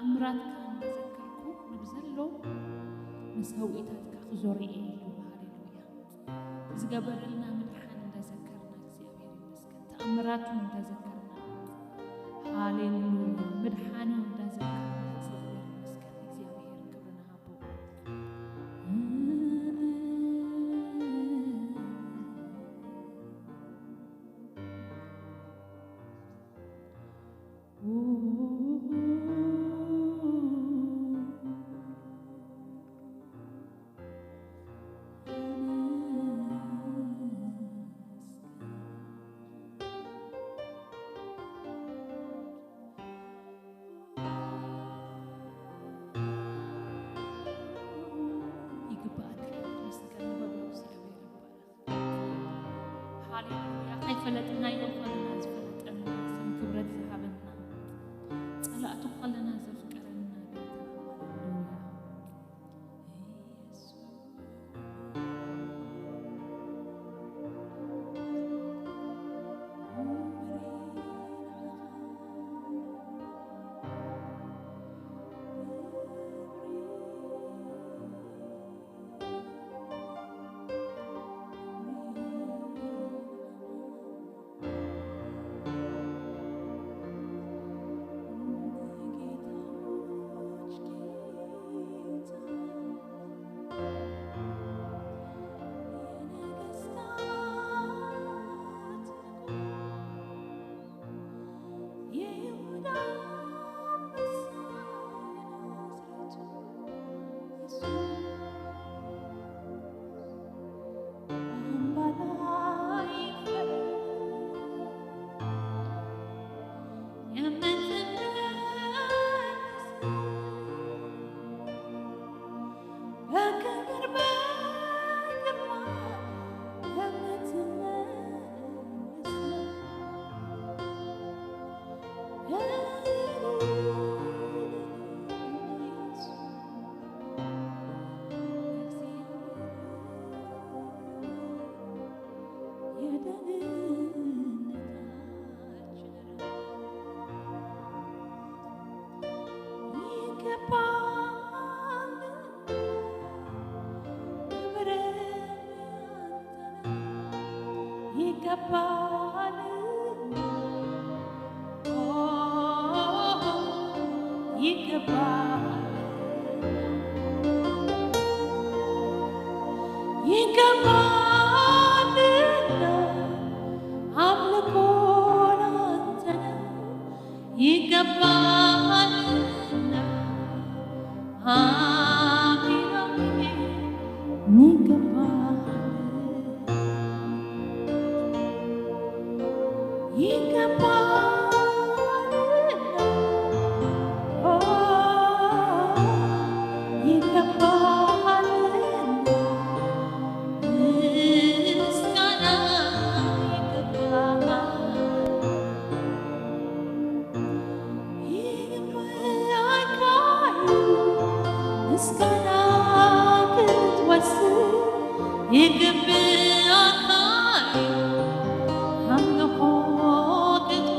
ተኣምራትካ እንዳዘከርኩ ንብዘሎ መሰውኢታትካ ክዞር እየ ኢሉ። ሃሌሉያ። ዝገበረልና ምድሓን እንዳዘከርና እግዚኣብሔር ይመስገን። ተኣምራቱ እንዳዘከርና፣ ሃሌሉያ፣ ምድሓኑ እንዳዘከርና እግዚኣብሔር ይመስገን። እግዚአብሔር ክብርና ሃቦ። ይግባኣካ መስገን ንበሎ። እግዚኣብሔር ይባረክ። ሃሌሉያ። ከይፈለጥናዮ ከለና ዝፈለጠና፣ ስም ክብረት ዝሃበና፣ ፀላእቱ ከለና ዘፍቀረና ጌታ፣ ሃሌሉያ። ኢየሱስ የይሁዳ አንበሳ የናዝሬቱ ኢየሱስ አምባ ላይ የምትመለስ በክብር በግርማ የምትመለስ ይገባል ይገባል ይገባልና አምልኮ ላንተ ነው። ይገባልና አሜን አሜን ይገባል ይገባልና ኦ ይገባልና ምስጋና ይገባል ይገባል ምስጋና ክትወስድ ይግባል አምልኮ ክትወስድ።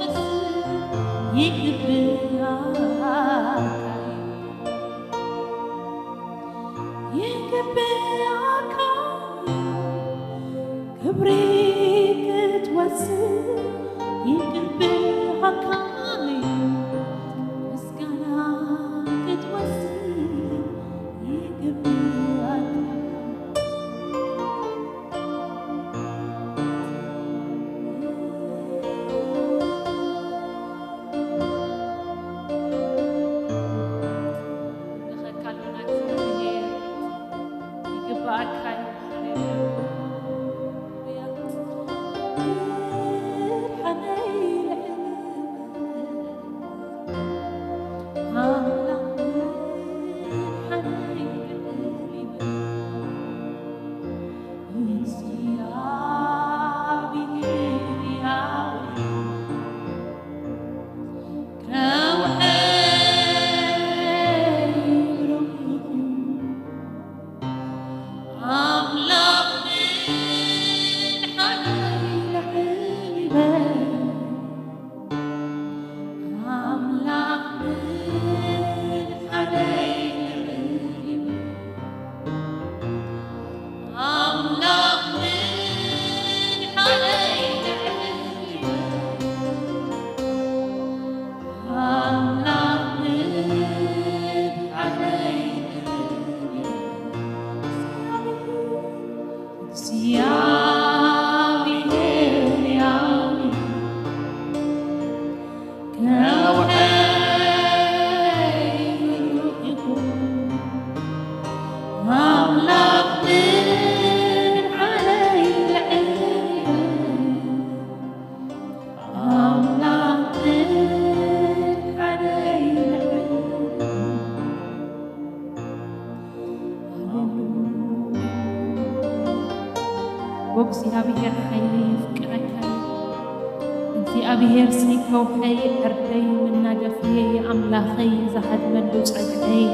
እግዚኣብሔር ሲ ከውሐይ ዕርደይ መናገፍየይ ኣምላኸይ ዝሃድመሉ ፀግዐይ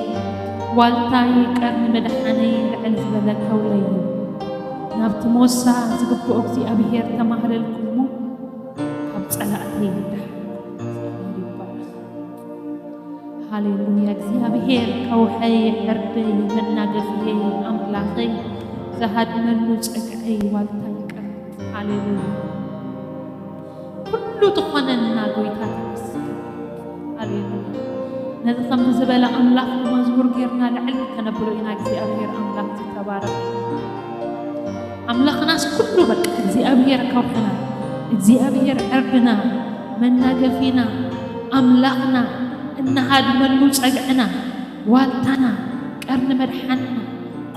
ዋልታይ ቀርኒ መድሓነይ ልዕል ዝበለ ከውለይ እዩ። ናብቲ ሞሳ ዝግብኦ እግዚኣብሔር ተማህለልኩሞ ካብ ጸላእተይ ድሓንኩ። እግዚኣብሔር ይባረኽ። ሃሌሉያ። እግዚኣብሔር ከውሐይ ዕርደይ መናገፍየይ ኣምላኸይ ዝሃድመሉ ፀግዐይ ዋልታይ ቀርኒ። ሃሌሉያ። ኩሉ ትኾነና ጎይታ ተመስገን። ሃሌሉያ። ነዚ ከምዚ ዝበለ ኣምላኽ ብመዝሙር ጌርና ልዕል ከነብሎ ኢና። እግዚኣብሔር ኣምላኽ ዝተባረኸ ኣምላኽናስ ኩሉ በቃ እግዚኣብሔር ከውሕና፣ እግዚኣብሔር ዕርድና፣ መናገፊና፣ ኣምላኽና፣ እንሃድመሉ ፀግዕና፣ ዋልታና፣ ቀርኒ መድሓንና፣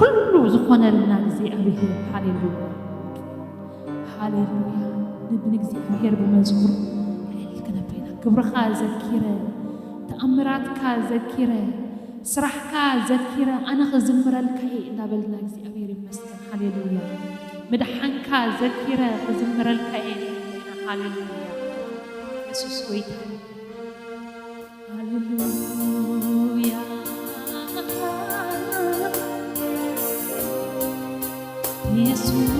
ኩሉ ዝኾነልና እግዚኣብሔር። ሃሌሉያ፣ ሃሌሉያ። ንእግዚኣብሔር ብመዝሙር ልዕል ክነብር ኢና። ግብርኻ ዘኪረ፣ ተኣምራትካ ዘኪረ፣ ስራሕካ ዘኪረ ኣነ ክዝምረልካ እየ እናበልና እግዚኣብሔር ይመስገን። ሃሌሉያ። ምድሓንካ ዘኪረ ክዝምረልካ እየ ኢና። ሃሌሉያ። የሱስ ጎይታ። ሃሌሉያ። ኢየሱስ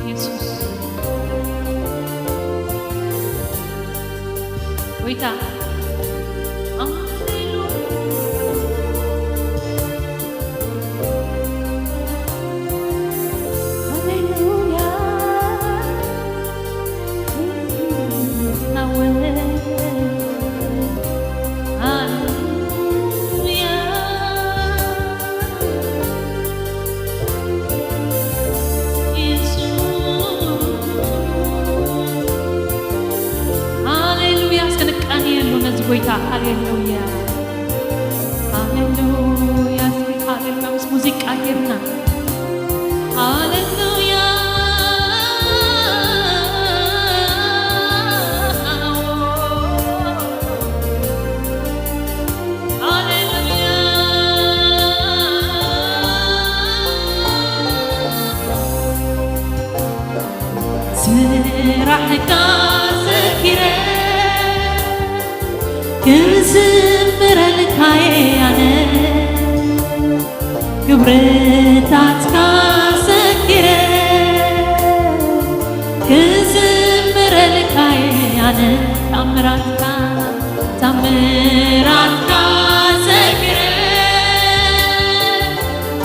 ኢየሱስ ጎይታ። ሃሌሉያ። ሃሌሉያ። ኢየሱስ። ሃሌሉያ። እስከ ንቃንየሉ ነዚ ጎይታ። ሃሌሉያ፣ ሃሌሉያ። እስኪ ሃሌሉያ ምስ ሙዚቃ ጌርና። ሃሌሉያ። ሃሌሉያ። ስራሕካ ዘኪረ ክዝምረልካ ኣነ፣ ግብርታትካ ዘኪረ ክዝምረልካ ኣነ፣ ተኣምራትካ፣ ተኣምራትካ ዘኪረ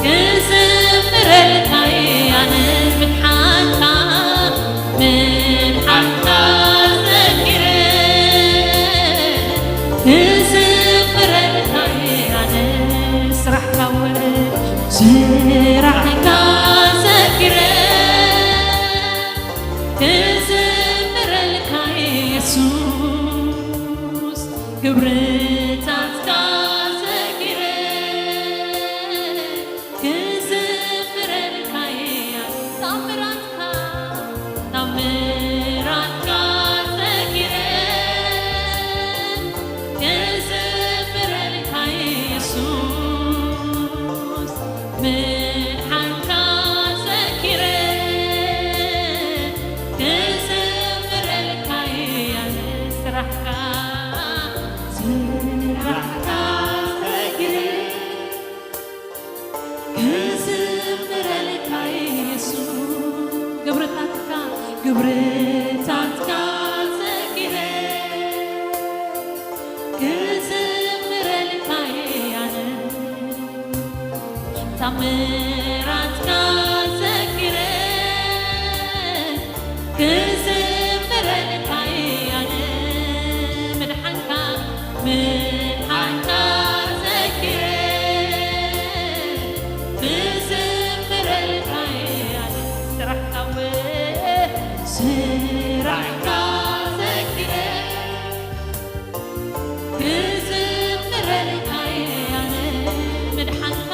ክዝምረልካ ኣነ፣ ምድሓንካ፣ ምድሓንካ ዘኪረ ክዝምረልካ ኣነ፣ ስራሕካ ስራሕካ ዘኪረ ክዝምረልካ ኢየሱስ፣ ግብርታትካ ዘኪረ ክዝምረልካ፣ ተኣምራትካ፣ ተኣምራትካ ዘኪረ ክዝምረልካ ኢየሱስ፣ ምድሓንካ ዘኪረ ክዝምረልካ ኣነ፣ ስራሕካ፣ ስራሕካ ዘኪረ ክዝምረልካ ኢየሱስ፣ ግብርታትካ፣ ግብርታትካ ዘኪረ ክዝምረልካ ኣነ፣ ተኣምራትካ ዘኪረ ክዝምረልካ ኣነ፣ ምድሓንካ፣ ምድሓንካ ዘኪረ ክዝምረልካ ኣነ፣ ስራሕካ ስራሕካ ዘኪረ ክዝምረልካ ኣነ፣ ምድሓንካ፣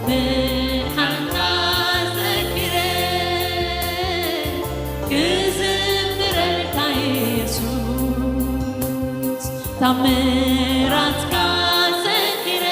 ምድሓንካ ዘኪረ ክዝምረልካ ኢየሱስ፣ ተኣምራትካ ዘኪረ።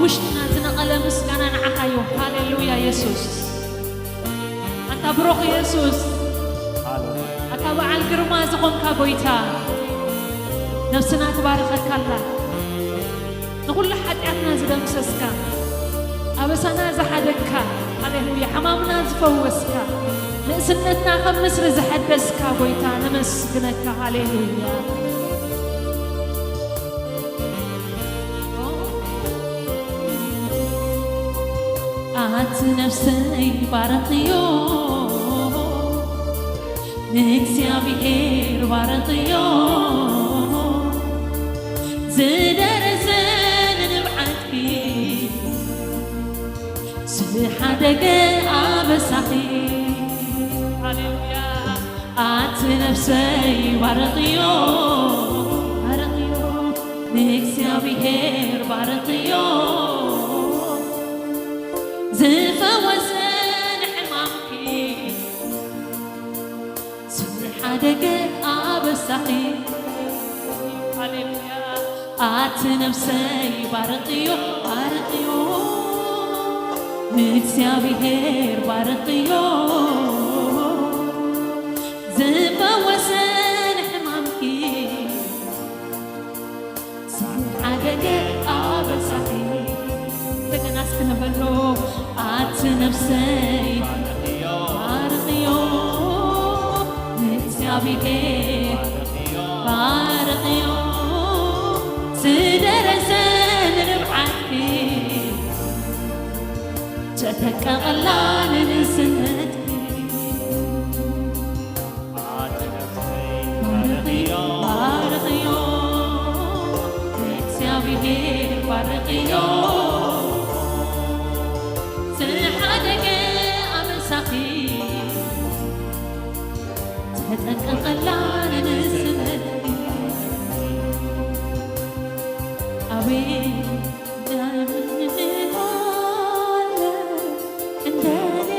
ውሽጥና ዝነቐለ ምስጋና ንዓኻ እዩ። ሃሌሉያ ኢየሱስ፣ ኣንታ ብሩኽ ኢየሱስ፣ ኣታ በዓል ግርማ ዝኾንካ ጎይታ፣ ነፍስና ትባርኸካ ኣላ። ንኩሉ ሓጢኣትና ዝደምሰስካ፣ ኣበሳና ዝሓደግካ፣ ሃሌሉያ፣ ሕማምና ዝፈወስካ፣ ንእስነትና ከም ንስሪ ዘሐደስካ ጎይታ ነመስግነካ። ሃሌሉያ። ኣቲ ነፍሰይ ባረኽዮ ንእግዚኣብሔር፣ ባረኽዮ ዝደረሰ ንንብዓትኪ፣ ዝሓደገ ኣበሳኺ። ሃሌሉያ። ኣቲ ነፍሰይ ባረኽዮ፣ ባረኽዮ ንእግዚኣብሔር፣ ባረኽዮ ዝፈወሰን ሕማምኪ፣ ዝሓደገ ኣበሳኺ። ሃሌሉያ። ኣቲ ነፍሰይ ባረኽዮ፣ ባረኽዮ ንእግዚኣብሔር፣ ባረኽዮ ዝፈወሰን ሕማምኪ፣ ዝሓደገ ኣበሳኺ። እንደገና እስኪ ንበሎ፣ ኣቲ ነፍሰይ ባረኽዮ ንእግዚኣብሔር፣ ባረኽዮ ዝደረሰን ንብዓትኪ፣ ተተቀቐላ ንንስነትኪ። ባረኽዮ፣ ባረኽዮ ንእግዚኣብሔር፣ ባረኽዮ ዝሓደገ ኣበሳኺ፣ ተጠንቀቐላ ንንስነትኪ። አቤት አለ እንደኔ ያለ፣ እንደኔ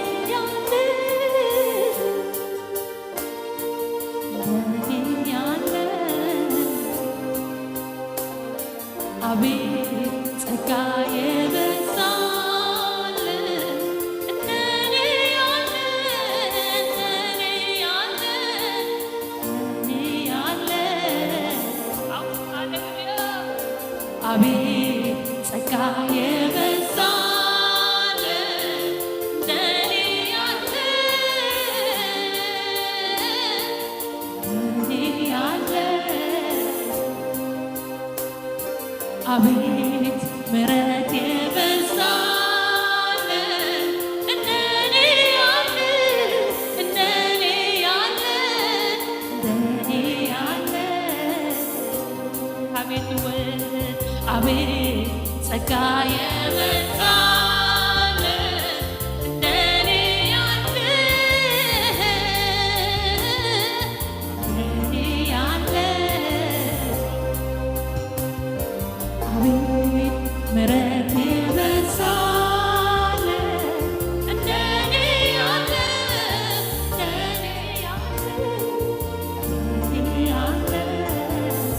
ያለ፣ አቤት ጸጋ የበዛል እንደኔ ያለ፣ እንደኔ ያለ፣ እንደኔ ያለ፣ አቤት ጸጋ የበዛል እንደኔ ያለ፣ እንደኔ ያለ፣ አቤት ምሕረት የበዛል እንደኔ ያለ፣ እንደኔ ያለ፣ እንደኔ ያለ፣ አቤት አቤት ጸጋ የበዛል እንደኔ ያለ፣ እንደኔ ያለ፣ አቤት ምሕረት የበዛል እንደኔ ያለ፣ እንደኔ ያለ፣ እንደኔ ያለ።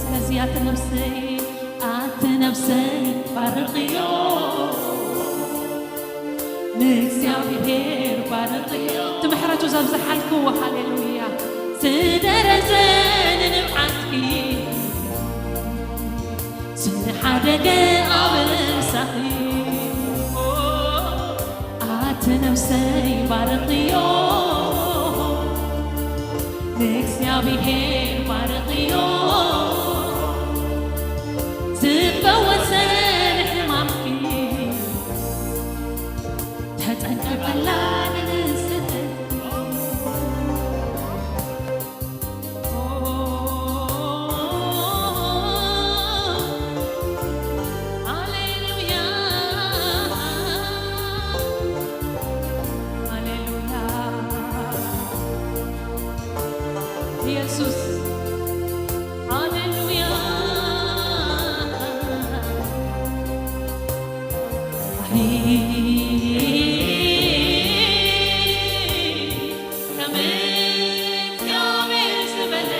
ስለዚህ አትነፍሰይ፣ አትነፍሰይ ባርኽዮ ንእግዚአብሔር፣ ባርኽዮ ትምሕረቱ ዘብዝሓልክዎ። ሃሌሉያ። ዝደረሰን ንብዓትኪ፣ ዝሓደገ ኣበሳኺ። ኣትነፍሰይ ባርኽዮ ንእግዚአብሔር፣ ባርኽዮ ዝፈወሰን ሕማምኪ፣ ተጠንቀቐላ ንንስት። ሃሌሉያ፣ ሃሌሉያ ኢየሱስ፣ ሃሌሉያ። ከም እግዚአብሔር ዝበለ፣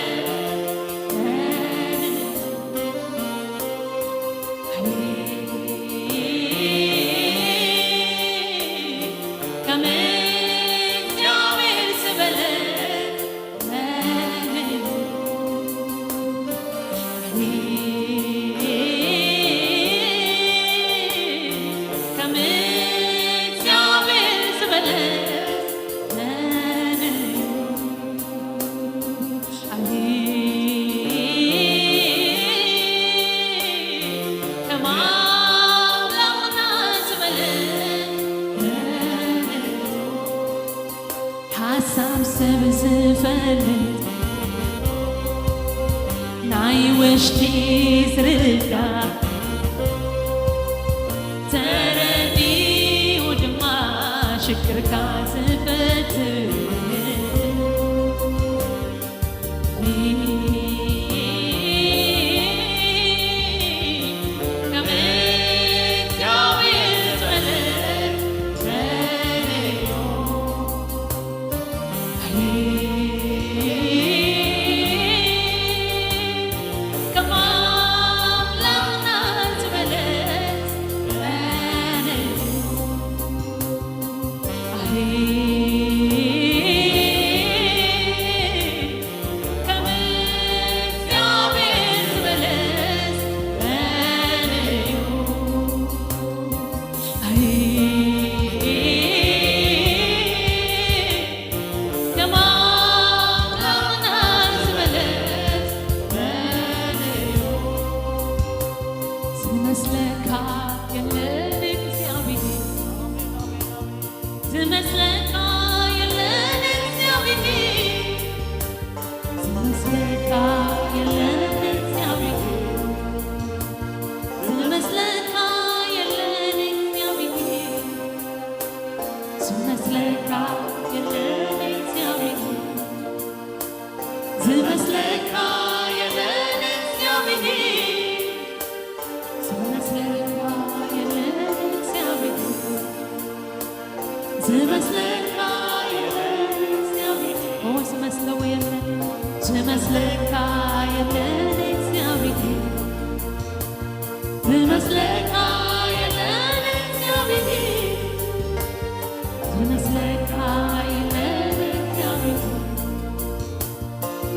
ከም እግዚአብሔር ዝበለፅ መን እዩ? ኣይ ከም ኣምላኽና ዝበለፅ መን እዩ? ሓሳብ ሰብ ዝፈልጥ፣ ናይ ውሽጢ ዝርዳእ፣ ተረዲኡ ድማ ሽግርካ ዝፈትሕ። ከም እግዚአብሔር ዝበለፅ መን እዩ? ከም ኣምላኽና ዝበለፅ መን እዩ? ከም እግዚአብሔር ዝበለፅ መን እዩ? ከም ኣምላኽና ዝበለፅ መን እዩ? ዝመስለካ የለን እግዚአብሔር፣ ዝመስለካ የለን እግዚአብሔር፣ ዝመስለካ የለን እግዚአብሔር፣ ዝመስለካ የለን እግዚአብሔር፣ ዝመስለካ የለን እግዚአብሔር፣ ዝመስለካ የለን እግዚአብሔር፣ ዝመስለካ የለን እግዚአብሔር፣ ዝመስለካ የለን እግዚአብሔር። ኦ ዝመስለው የለን፣ ዝመስለካ የለን እግዚአብሔር፣ ዝመስለካ የለን እግዚአብሔር፣ ዝመስለካ የለን እግዚአብሔር፣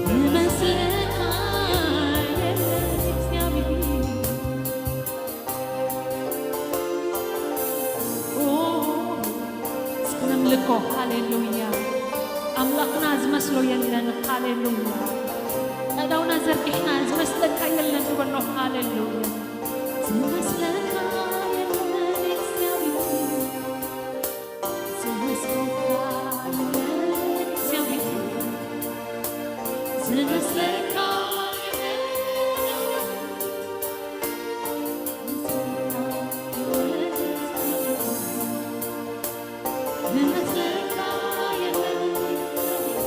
ዝመስለካ የለን እግዚአብሔር። ኦ እስኪ ነምልኮ። ሃሌሉያ! ኣምላኽና ዝመስሎ የለን። ሃሌሉያ! ኣእዳውና ዘርጊሕና ዝመስለካ የለን ንበሎ። ሃሌሉያ! ዝመስለካ የለን እግዚአብሔር፣ ዝመስለካ የለን እግዚአብሔር፣ ዝመስለካ የለን፣ ዝመስለካ የለን እግዚአብሔር፣ ዝመስለካ የለን እግዚአብሔር።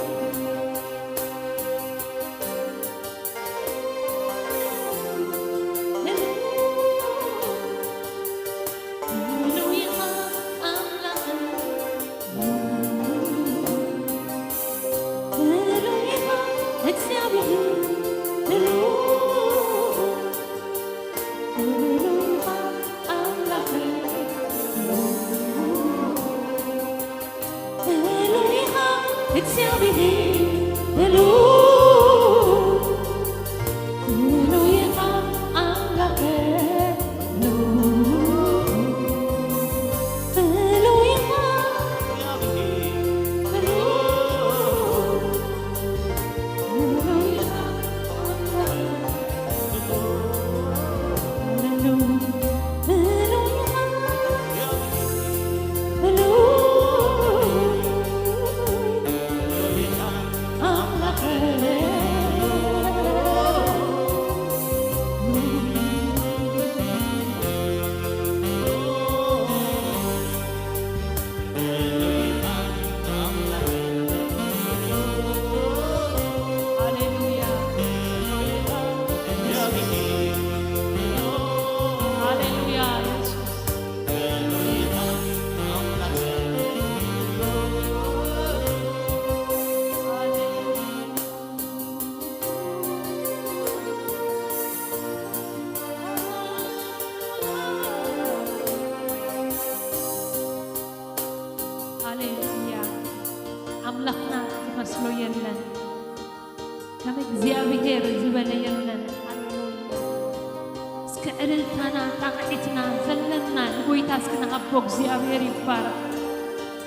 እስከ ዕልልታና ጣቕዒትና ዘለና ንጎይታ እስኪ ንሃቦ። እግዚኣብሔር ይባረክ።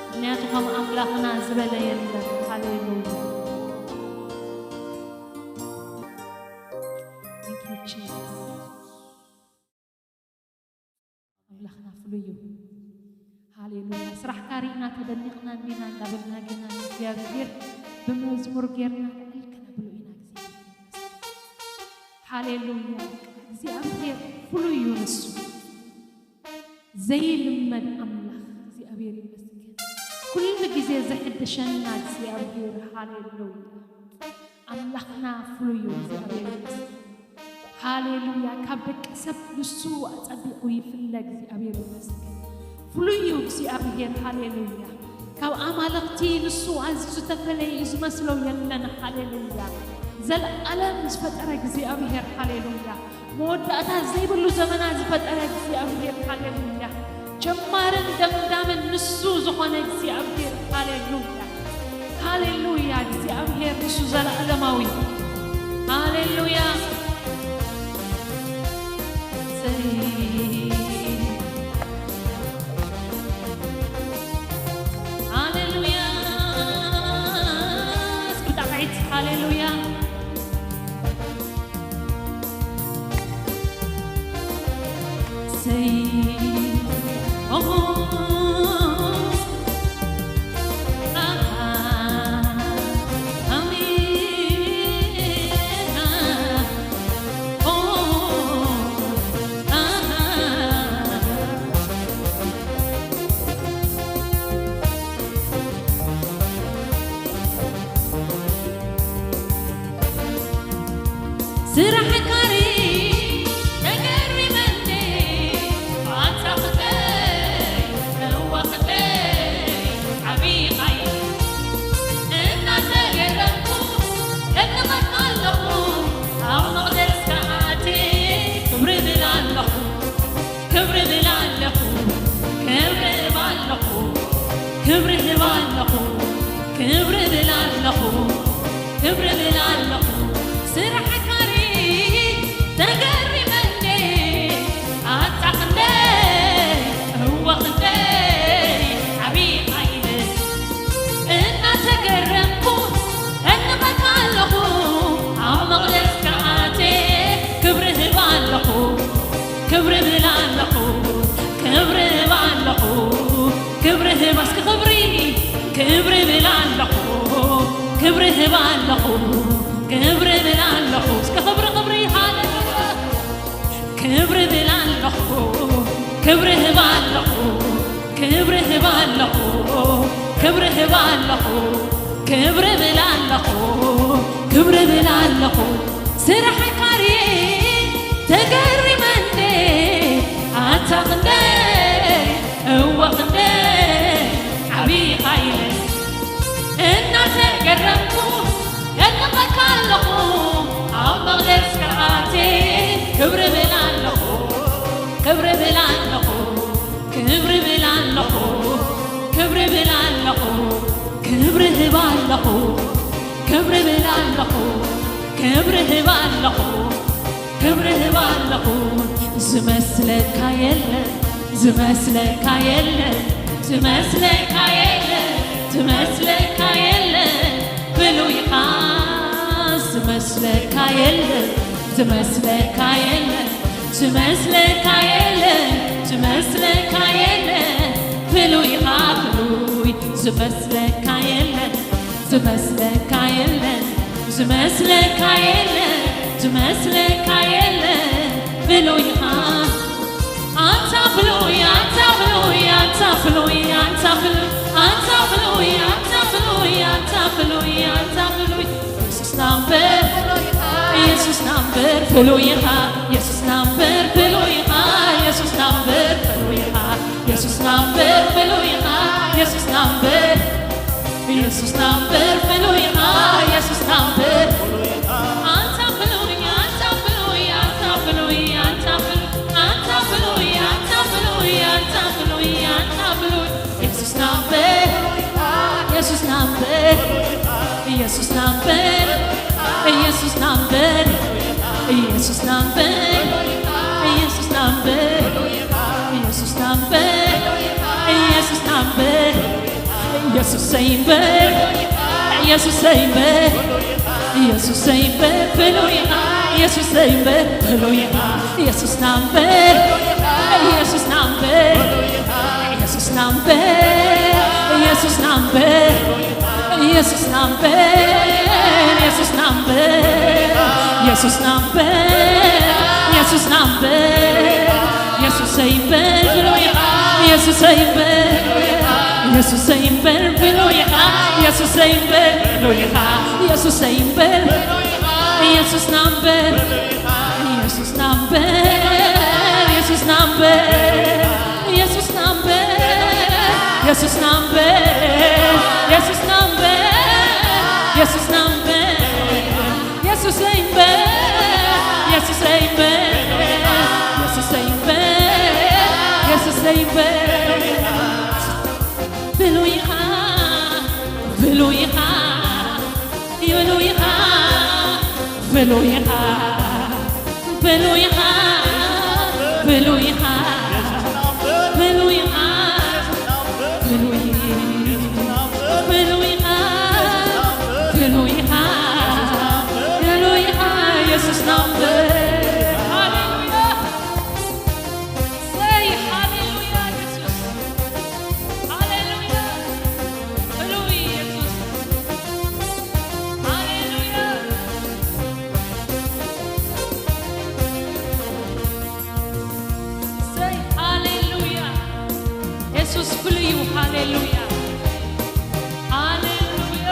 ምክንያቱ ከም ኣምላኽና ዝበለ የለን። ሃሌሉያ። Thank you, Jesus. ኣምላኽና ፍሉይ እዩ። ሃሌሉያ። ስራሕካ ርኢና ተደኒቕና እኒና እንዳበልና ግና እግዚኣብሔር ብመዝሙር ጌርና ልዕል ከነብሎ ኢና። እግዚኣብሔር ይመስገን። ሃሌሉያ። እግዚኣብሔር ፍሉይ እዩ። ንሱ ዘይልመድ ኣምላኽ፣ እግዚኣብሔር ይመስገን። ኩሉ ግዜ ዘሕድሸና እግዚኣብሔር፣ ሃሌሉያ። ኣምላኽና ፍሉይ እዩ። እግዚኣብሔር ይመስገን። ሃሌሉያ። ካብ ደቂ ሰብ ንሱ ኣፀቢቑ ይፍለ። እግዚኣብሔር ይመስገን። ፍሉይ እዩ እግዚኣብሔር። ሃሌሉያ። ካብ ኣማልኽቲ ንሱ ኣዝዩ ዝተፈለየ እዩ፣ ዝመስሎ የለን። ሃሌሉያ። ዘለዓለም ዝፈጠረ እግዚኣብሔር፣ ሃሌሉያ። መወዳእታ ዘይብሉ ዘመናት ዝፈጠረ እግዚኣብሔር፣ ሃሌሉያ። ጀማርን ደምዳምን ንሱ ዝኾነ እግዚኣብሔር፣ ሃሌሉያ፣ ሃሌሉያ። እግዚኣብሔር ንሱ ዘለዓለማዊ። ሃሌሉያ። ሰይ። ሃሌሉያ። እስኪ ጣቕዒት። ሃሌሉያ። ሰይ። ኦሆ። ኣሃ። ኣሜን። ኦ። ኣሃ። ስራሕካ ተገሪመኒ፣ ኣንታ ክንደይ፣ እዋ ክንደይ ዓብዪ ኢኻ። እናተገረምኩ ከድንቐካ ኣለኹ፣ ኣብ መቕደስካ ኣትየ ክብሪ ብል ኣለኹ፣ ክብሪ ብል ኣለኹ፣ ክብሪ ህብ ኣለኹ፣ ክብሪ ህብ ኣለኹ፣ ክብሪ ብል ኣለኹ፣ ክብሪ ብል ኣለኹ። ስራሕካ ተገሪመኒ፣ ኣንታ ክንደይ፣ እወ ክንደይ ዓብዪ ኢኻ። እናተገረምኩ ከድንቐካ ኣለኹ፣ ኣብ መቕደስካ ኣትየ ክብሪ ህብ ኣለኹ፣ ክብሪ ብል ኣለኹ፣ ክብሪ ህብ ኣለኹ፣ ክብሪ ህብ። እስኪ ክብሪ፣ ክብሪ ብል ኣለኹ፣ ክብሪ ህብ ኣለኹ፣ ክብሪ ብል ኣለኹ። እስኪ ክብሪ፣ ክብሪ። ሃሌሉያ። ክብሪ ብል ኣለኹ፣ ክብሪ ህብ ኣለኹ፣ ክብሪ ህብ ኣለኹ፣ ክብሪ ህብ ኣለኹ፣ ክብሪ ብል ኣለኹ፣ ክብሪ ብል ኣለኹ። ስራሕካ ተገሪመኒ፣ ኣንታ ክንደይ፣ እወ ክንደይ ዓብዪ ኢኻ። እናተገረምኩ ከድንቐካ ኣለኹ፣ ኣብ መቕደስካ ኣትየ ክብሪ ብል ኣለኹ፣ ክብሪ ብል ኣለኹ፣ ክብሪ ብል ኣለኹ፣ ክብሪ ብል ኣለኹ፣ ክብሪ ህብ ኣለኹ፣ ክብሪ ብል ኣለኹ፣ ክብሪ ህብ ኣለኹ፣ ክብሪ ህብ ኣለኹ። ዝመስለካ የለን፣ ዝመስለካ የለን፣ ዝመስለካ የለን፣ ዝመስለካ የለን፣ ፍሉይ ኢኻ። ዝመስለካ የለን፣ ዝመስለካ የለን፣ ዝመስለካ የለን፣ ዝመስለካ የለን፣ ፍሉይ ኢኻ፣ ፍሉይ። ዝመስለካ የለን፣ ዝመስለካ የለን፣ ዝመስለካ የለን፣ ዝመስለካ የለን፣ ፍሉይ ኢኻ። አንተ ፍሉይ፣ አንተ ፍሉይ፣ አንተ ፍሉይ፣ አንተ ፍሉይ፣ አንተ ፍሉይ፣ አንተ ፍሉይ፣ አንተ ፍሉይ፣ አንተ ፍሉይ። ኢየሱስ number፣ ኢየሱስ number፣ ፍሉይ ኢኻ። ኢየሱስ number፣ ፍሉይ ኢኻ። ኢየሱስ number፣ ፍሉይ ኢኻ። ኢየሱስ number፣ ፍሉይ ኢኻ። ኢየሱስ number፣ ኢየሱስ number፣ ፍሉይ ኢኻ። ኢየሱስ number። አንተ ፍሉይ፣ አንተ ፍሉይ፣ አንተ ፍሉይ፣ አንተ ፍሉይ፣ አንተ ፍሉይ፣ አንተ ፍሉይ፣ አንተ ፍሉይ፣ አንተ ፍሉይ። ኢየሱስ number፣ ኢየሱስ number፣ ኢየሱስ number፣ ኢየሱስ number፣ ኢየሱስ number። ኢየሱስ ይንበር ኢየሱስ ይንበር ኢየሱስ ይንበር ብሉይ ኢየሱስ ይንበር ብሉይ ኢየሱስ ናምበር ኢየሱስ ናምበር ኢየሱስ ናምበር ኢየሱስ ናምበር ኢየሱስ ናምበር ኢየሱስ ናምበር ኢየሱስ ናምበር ኢየሱስ ናምበር ኢየሱስ ይንበር ብሉይ ኢየሱስ ይንበር ኢየሱስ ይንበር ብሉይ ኢየሱስ ይንበር ብሉይ ኢየሱስ ይንበር ኢየሱስ ናምበር ኢየሱስ ናምበር ኢየሱስ ናምበር ኢየሱስ ናምበር ኢየሱስ ናምበር ኢየሱስ ናምበር ኢየሱስ ናምበር ኢየሱስ ይንበር ኢየሱስ ይንበር ኢየሱስ ይንበር ኢየሱስ ይንበር ብሉይኻ ብሉይኻ ብሉይኻ ብሉይኻ ብሉይኻ ብሉይኻ ብሉይኻ ብሉይ ብሉይኻ ብሉይኻ ብሉይኻ ኢየሱስ ናምበር ሃሌሉያ ሰይ ሃሌሉያ ኢየሱስ ሃሌሉያ ብሉይ ኢየሱስ ሃሌሉያ ሰይ ሃሌሉያ ኢየሱስ ፍሉይ ሃሌሉያ ሃሌሉያ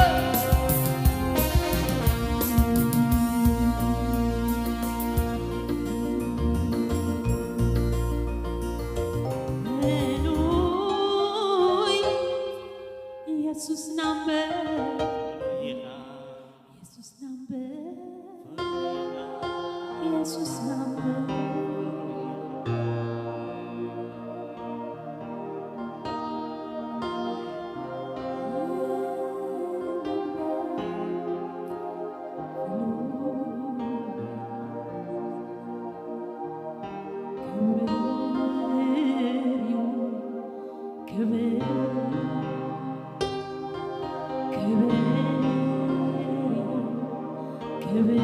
ብሉይ ኢየሱስ ናምበር ኢየሱስ ናምበር ኢየሱስ ናምበር ክብር ክብር ይሁን ክብር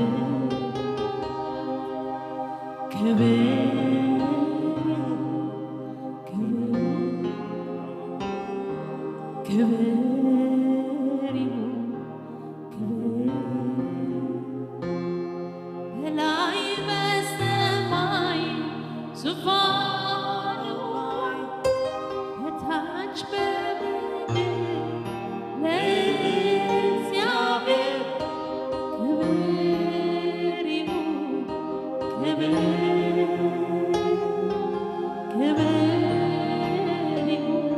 ክብር ይሁን ክብር ክብር ይሁን ክብር በላይ በሰማይ ዙፋኑ በታች በምድር ለእግዚአብሔር ክብር ይሁን ክብር ክብር ይሁን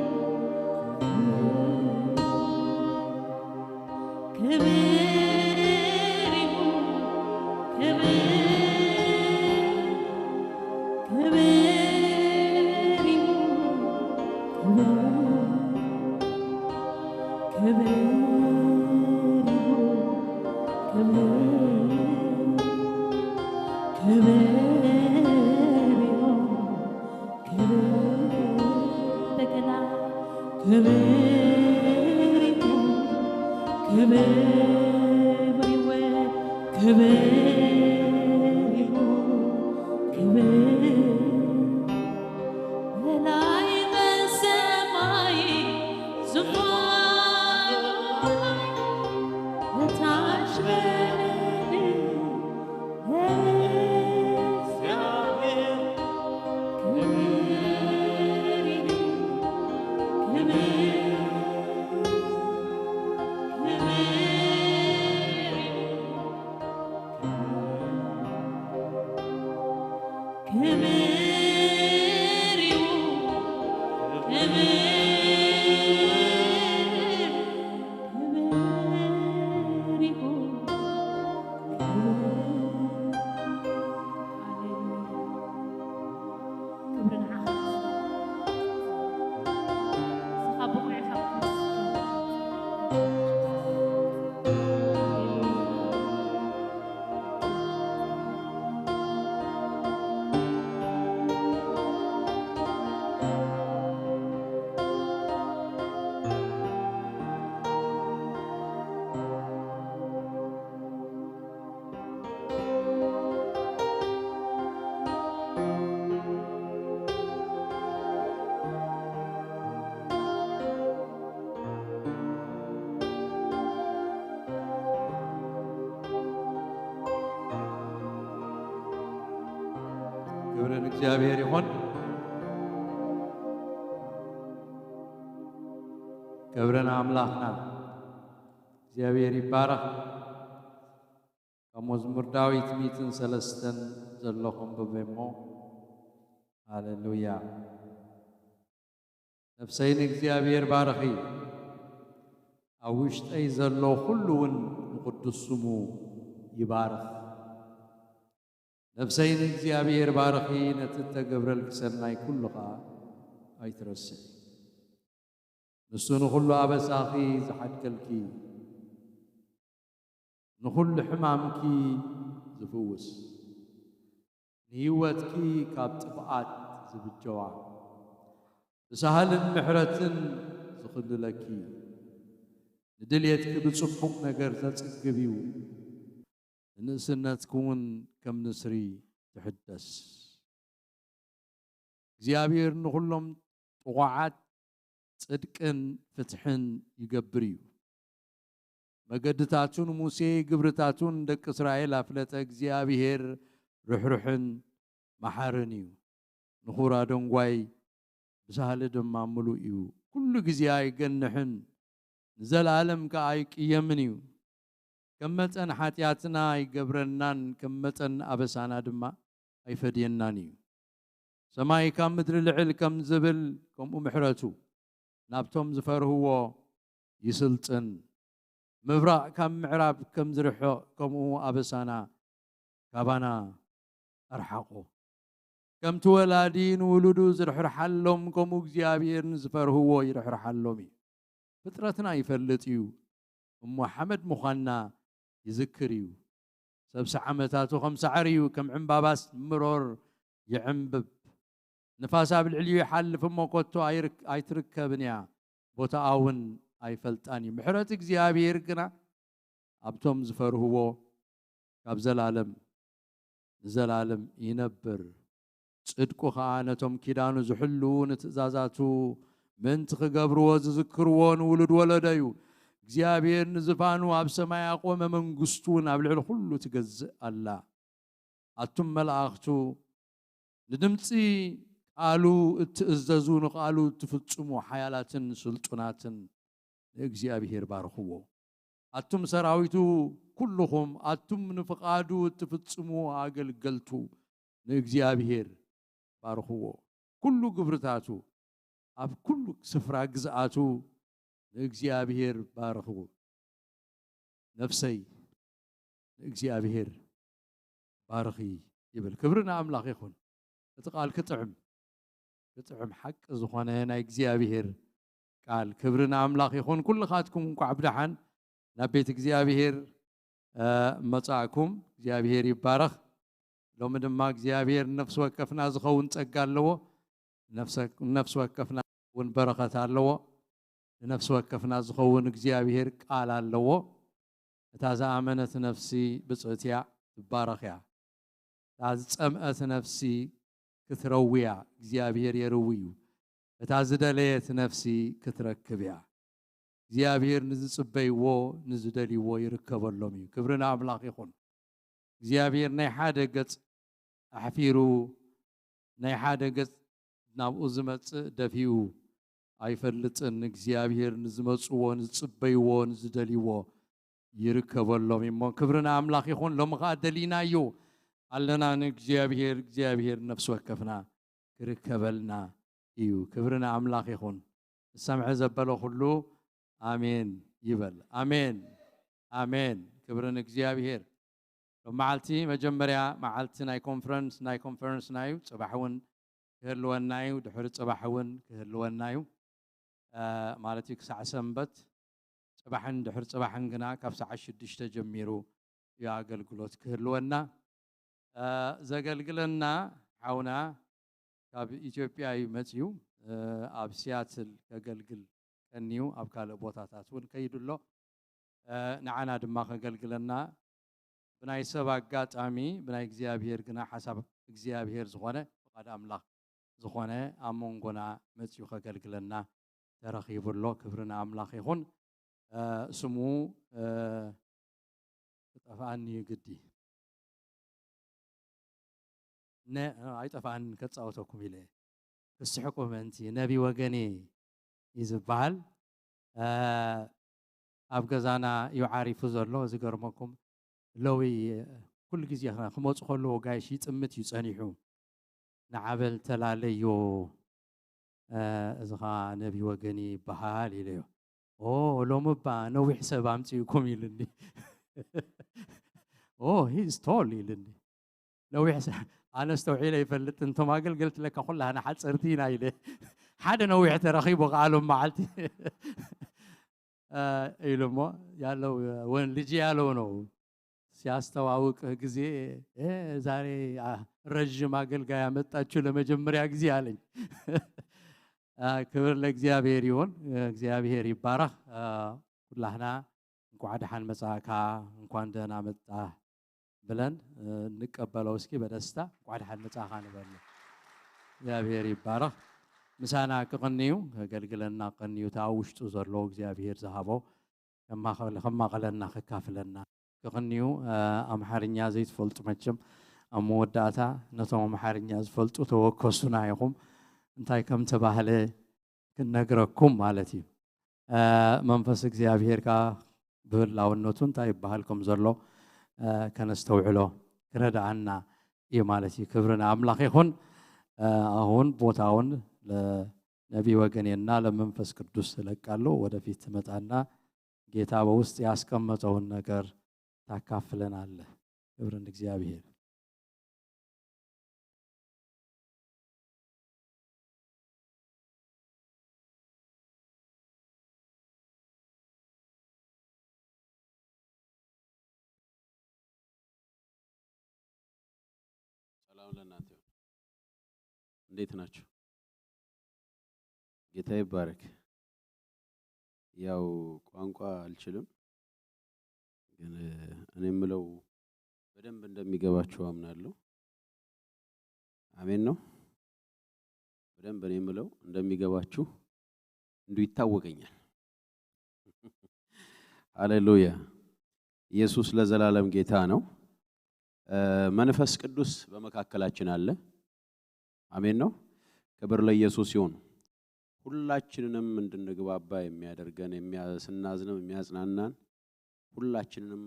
ክብር ይሁን ክብር ክብር ይሁን ክብር ክብር ይሁን ክብር ክብር ይሁን ክብር እንደገና ክብር ይሁን ክብር ይሁን ክብር ይሁን ክብር በላይ በሰማይ ዙፋኑ ላይ በታች በምድር ለእግዚአብሔር ክብር ይሁን ክብር ክብር ይሁን ክብር ይሁን ክብር ክብር ይሁን ክብር ንዓኻ ንስኻ ብቑዕ ኢኻ ክትምስገን። ሃሌሉያ። ክብርን እግዚአብሔር ይሁን። ክብርን አምላክና እግዚአብሔር ይባረክ። ከመዝሙር ዳዊት 103 ዘለኹም ብበሞ ሃሌሉያ። ነፍሰይን እግዚአብሔር ባረኺ፣ ኣብ ውሽጠይ ዘሎ ኩሉውን ንቅዱስ ስሙ ይባርኽ። ነፍሰይን እግዚአብሔር ባረኺ፣ ነቲ እተገብረልኪ ሰናይ ኩሉ ኸዓ ኣይትረስዕ። ንሱ ንኩሉ ኣበሳኺ ዝሓድገልኪ፣ ንኩሉ ሕማምኪ ዝፍውስ፣ ንህይወትኪ ካብ ጥፍኣት ዝብጀዋ፣ ብሳህልን ምሕረትን ዝኽልለኪ፣ ንድልየትኪ ብጽቡቕ ነገር ዘጽግብ እዩ። ንእስነትኪ እውን ከም ንስሪ ትሕደስ። እግዚአብሔር ንኩሎም ጥቑዓት ጽድቅን ፍትሕን ይገብር እዩ። መገድታቱን ሙሴ ግብርታቱን ደቂ እስራኤል ኣፍለጠ። እግዚአብሔር ርሕሩሕን መሓርን እዩ፣ ንኹራ ደንጓይ ብሳህሊ ድማ ሙሉእ እዩ። ኩሉ ግዜ ኣይገንሕን፣ ንዘለኣለም ከዓ ኣይቅየምን እዩ። ከም መጠን ሓጢኣትና ኣይገብረናን፣ ከም መጠን ኣበሳና ድማ ኣይፈድየናን እዩ። ሰማይ ካብ ምድሪ ልዕል ከም ዝብል ከምኡ ምሕረቱ ናብቶም ዝፈርህዎ ይስልጥን። ምብራቕ ካብ ምዕራብ ከም ዝርሕቕ ከምኡ ኣበሳና ካባና ኣርሓቆ። ከምቲ ወላዲ ንውሉዱ ዝርሕርሓሎም ከምኡ እግዚአብሔር ንዝፈርህዎ ይርሕርሓሎም እዩ። ፍጥረትና ይፈልጥ እዩ እሞ ሓመድ ምዃንና ይዝክር እዩ። ሰብሲ ዓመታቱ ከም ሳዕሪ እዩ፣ ከም ዕምባባስ ምሮር ይዕምብብ። ንፋስ ኣብ ልዕሊኡ ይሓልፍ እሞ ኮቶ ኣይትርከብን እያ፣ ቦታኣ እውን ኣይፈልጣን እዩ። ምሕረት እግዚአብሔር ግና ኣብቶም ዝፈርህዎ ካብ ዘላለም ንዘላለም ይነብር። ጽድቁ ከዓ ነቶም ኪዳኑ ዝሕልዉ፣ ንትእዛዛቱ ምእንቲ ክገብርዎ ዝዝክርዎ ንውሉድ ወለዶ እዩ። እግዚአብሔር ንዝፋኑ ኣብ ሰማይ ኣቆመ፣ መንግስቱ እውን ኣብ ልዕሊ ኩሉ ትገዝእ ኣላ። ኣቱም መላእኽቱ፣ ንድምፂ ቃሉ እትእዘዙ፣ ንቃሉ እትፍጽሙ ሓያላትን ስልጡናትን ንእግዚአብሔር ባርኽዎ። ኣቱም ሰራዊቱ ኩልኹም፣ ኣቱም ንፍቓዱ እትፍጽሙ ኣገልገልቱ ንእግዚአብሔር ባርኽዎ። ኩሉ ግብርታቱ ኣብ ኩሉ ስፍራ ግዝኣቱ ንእግዚአብሔር ባርኽዎ። ነፍሰይ ንእግዚአብሔር ባርኺ ይብል። ክብሪ ንኣምላኽ ይኹን። እቲ ቃል ክጥዕም ክጥዕም፣ ሓቂ ዝኾነ ናይ እግዚኣብሔር ቃል። ክብሪ ንኣምላኽ ይኹን። ኩልኻትኩም እንኳዕ ብደሓን ናብ ቤት እግዚኣብሔር መጻእኩም። እግዚኣብሔር ይባረኽ። ሎሚ ድማ እግዚኣብሔር ነፍሲ ወከፍና ዝኸውን ጸጋ ኣለዎ፣ ነፍሲ ወከፍና እውን በረኸት ኣለዎ፣ ንነፍሲ ወከፍና ዝኸውን እግዚኣብሔር ቃል ኣለዎ። እታ ዝኣመነት ነፍሲ ብፅእት እያ፣ ትባረኽ እያ። እታ ዝፀምአት ነፍሲ ክትረውያ፣ እግዚኣብሔር የርዊ እዩ። እታ ዝደለየት ነፍሲ ክትረክብ እያ። እግዚኣብሔር ንዝፅበይዎ ንዝደልይዎ ይርከበሎም እዩ። ክብሪ ንኣምላኽ ይኹን። እግዚኣብሔር ናይ ሓደ ገጽ ኣሕፊሩ፣ ናይ ሓደ ገጽ ናብኡ ዝመፅእ ደፊኡ ኣይፈልጥን። እግዚኣብሔር ንዝመፅዎ፣ ንዝፅበይዎ፣ ንዝደልይዎ ይርከበሎም እሞ ክብሪ ንኣምላኽ ይኹን። ሎሚ ከዓ ደሊናዮ ኣለና ንእግዚኣብሔር። እግዚኣብሔር ነፍሲ ወከፍና ክርከበልና እዩ። ክብሪ ንኣምላኽ ይኹን። ዝሰምዐ ዘበለ ኩሉ ኣሜን ይበል። ኣሜን ኣሜን። ክብሪ ንእግዚኣብሔር። ሎም መዓልቲ መጀመርያ መዓልቲ ናይ ኮንፈረንስና እዩ። ፅባሕ እውን ክህልወና እዩ፣ ድሕሪ ፅባሕ እውን ክህልወና እዩ ማለት እዩ፣ ክሳዕ ሰንበት። ፅባሕን ድሕሪ ፅባሕን ግና ካብ ሰዓት 6 ጀሚሩ እዩ ኣገልግሎት ክህልወና። ዘገልግለና ሓውና ካብ ኢትዮጵያ እዩ መፅዩ፣ ኣብ ሲያትል ከገልግል ቀኒዩ፣ ኣብ ካልእ ቦታታት እውን ከይዱ ኣሎ። ንዓና ድማ ከገልግለና ብናይ ሰብ ኣጋጣሚ፣ ብናይ እግዚኣብሔር ግና ሓሳብ እግዚኣብሔር ዝኾነ፣ ፍቓድ ኣምላኽ ዝኾነ ኣብ መንጎና መፅዩ ከገልግለና ተረኺቡ ኣሎ። ክብሪ ንኣምላኽ ይኹን። ስሙ ክጠፍኣኒ ግዲ። ኣይጠፍኣን ከፃወተኩም ኢለ ክስሕቁ ምእንቲ። ነቢ ወገኔ እዩ ዝበሃል። ኣብ ገዛና እዩ ዓሪፉ ዘሎ። ዝገርመኩም ሎዊ ኩሉ ግዜ ክመፁ ከለዎ ጋይሽ ይጥምት እዩ ፀኒሑ። ንዓበል ተላለዮ፣ እዚ ኸ ነቢ ወገኔ ይበሃል ኢለዮ። ኦ ሎሚ ባ ነዊሕ ሰብ ኣምፂኡኩም ኢልኒ። Oh, he's tall ኢልኒ። ነዊሕ ሰብ ኣነ ዝተውዒለ ይፈልጥ። እንቶም ኣገልገልቲ ለካ ኩላህና ሓፀርቲ ኢና ኢለ፣ ሓደ ነዊሕ ተረኺቡ ከኣሎም መዓልቲ ኢሉ እሞ ያለው ልጅ ያለው ነው። ሲያስተዋውቅ ጊዜ ዛሬ ረዥም አገልጋይ ያመጣችሁ ለመጀመሪያ ጊዜ አለኝ። ክብር ለእግዚአብሔር ይሁን። እግዚአብሔር ይባረክ። ኩላህና እንኳን ደሓን መጻእካ፣ እንኳን ደህና መጣህ ብለን እንቀበለው። እስኪ በደስታ እንኳን ደሓን መጻእካ ንበል። እግዚአብሔር ይባረክ። ምሳና ክቕንዩ ከገልግለና ቀንዩ፣ እቲ ኣብ ውሽጡ ዘሎ እግዚኣብሔር ዝሃቦ ከማቐለና ክካፍለና ክቕንዩ። ኣምሓርኛ ዘይትፈልጡ መቸም ኣብ መወዳእታ ነቶም ኣምሓርኛ ዝፈልጡ ተወከሱና ኢኹም፣ እንታይ ከም ተባህለ ክንነግረኩም ማለት እዩ። መንፈስ እግዚኣብሔር ከዓ ብህላውነቱ እንታይ ይበሃል ከም ዘሎ ከነስተውዕሎ ክረዳኣና እዩ ማለት እዩ። ክብሪ ንኣምላኽ ይኹን። አሁን ቦታውን ለነቢይ ወገኔና ለመንፈስ ቅዱስ እለቃለሁ። ወደፊት ትመጣና ጌታ በውስጥ ያስቀመጠውን ነገር ታካፍለናለህ። ክብር እግዚአብሔር። ሰላም ለእናንተ ይሁን። እንዴት ናችሁ? ጌታ ይባረክ። ያው ቋንቋ አልችልም፣ ግን እኔ የምለው በደንብ እንደሚገባችሁ አምናለሁ። አሜን ነው። በደንብ እኔ የምለው እንደሚገባችሁ እንዲሁ ይታወቀኛል። ሃሌሉያ! ኢየሱስ ለዘላለም ጌታ ነው። መንፈስ ቅዱስ በመካከላችን አለ። አሜን ነው። ክብር ለኢየሱስ ይሁን። ሁላችንንም እንድንግባባ የሚያደርገን፣ ስናዝንም የሚያጽናናን፣ ሁላችንንም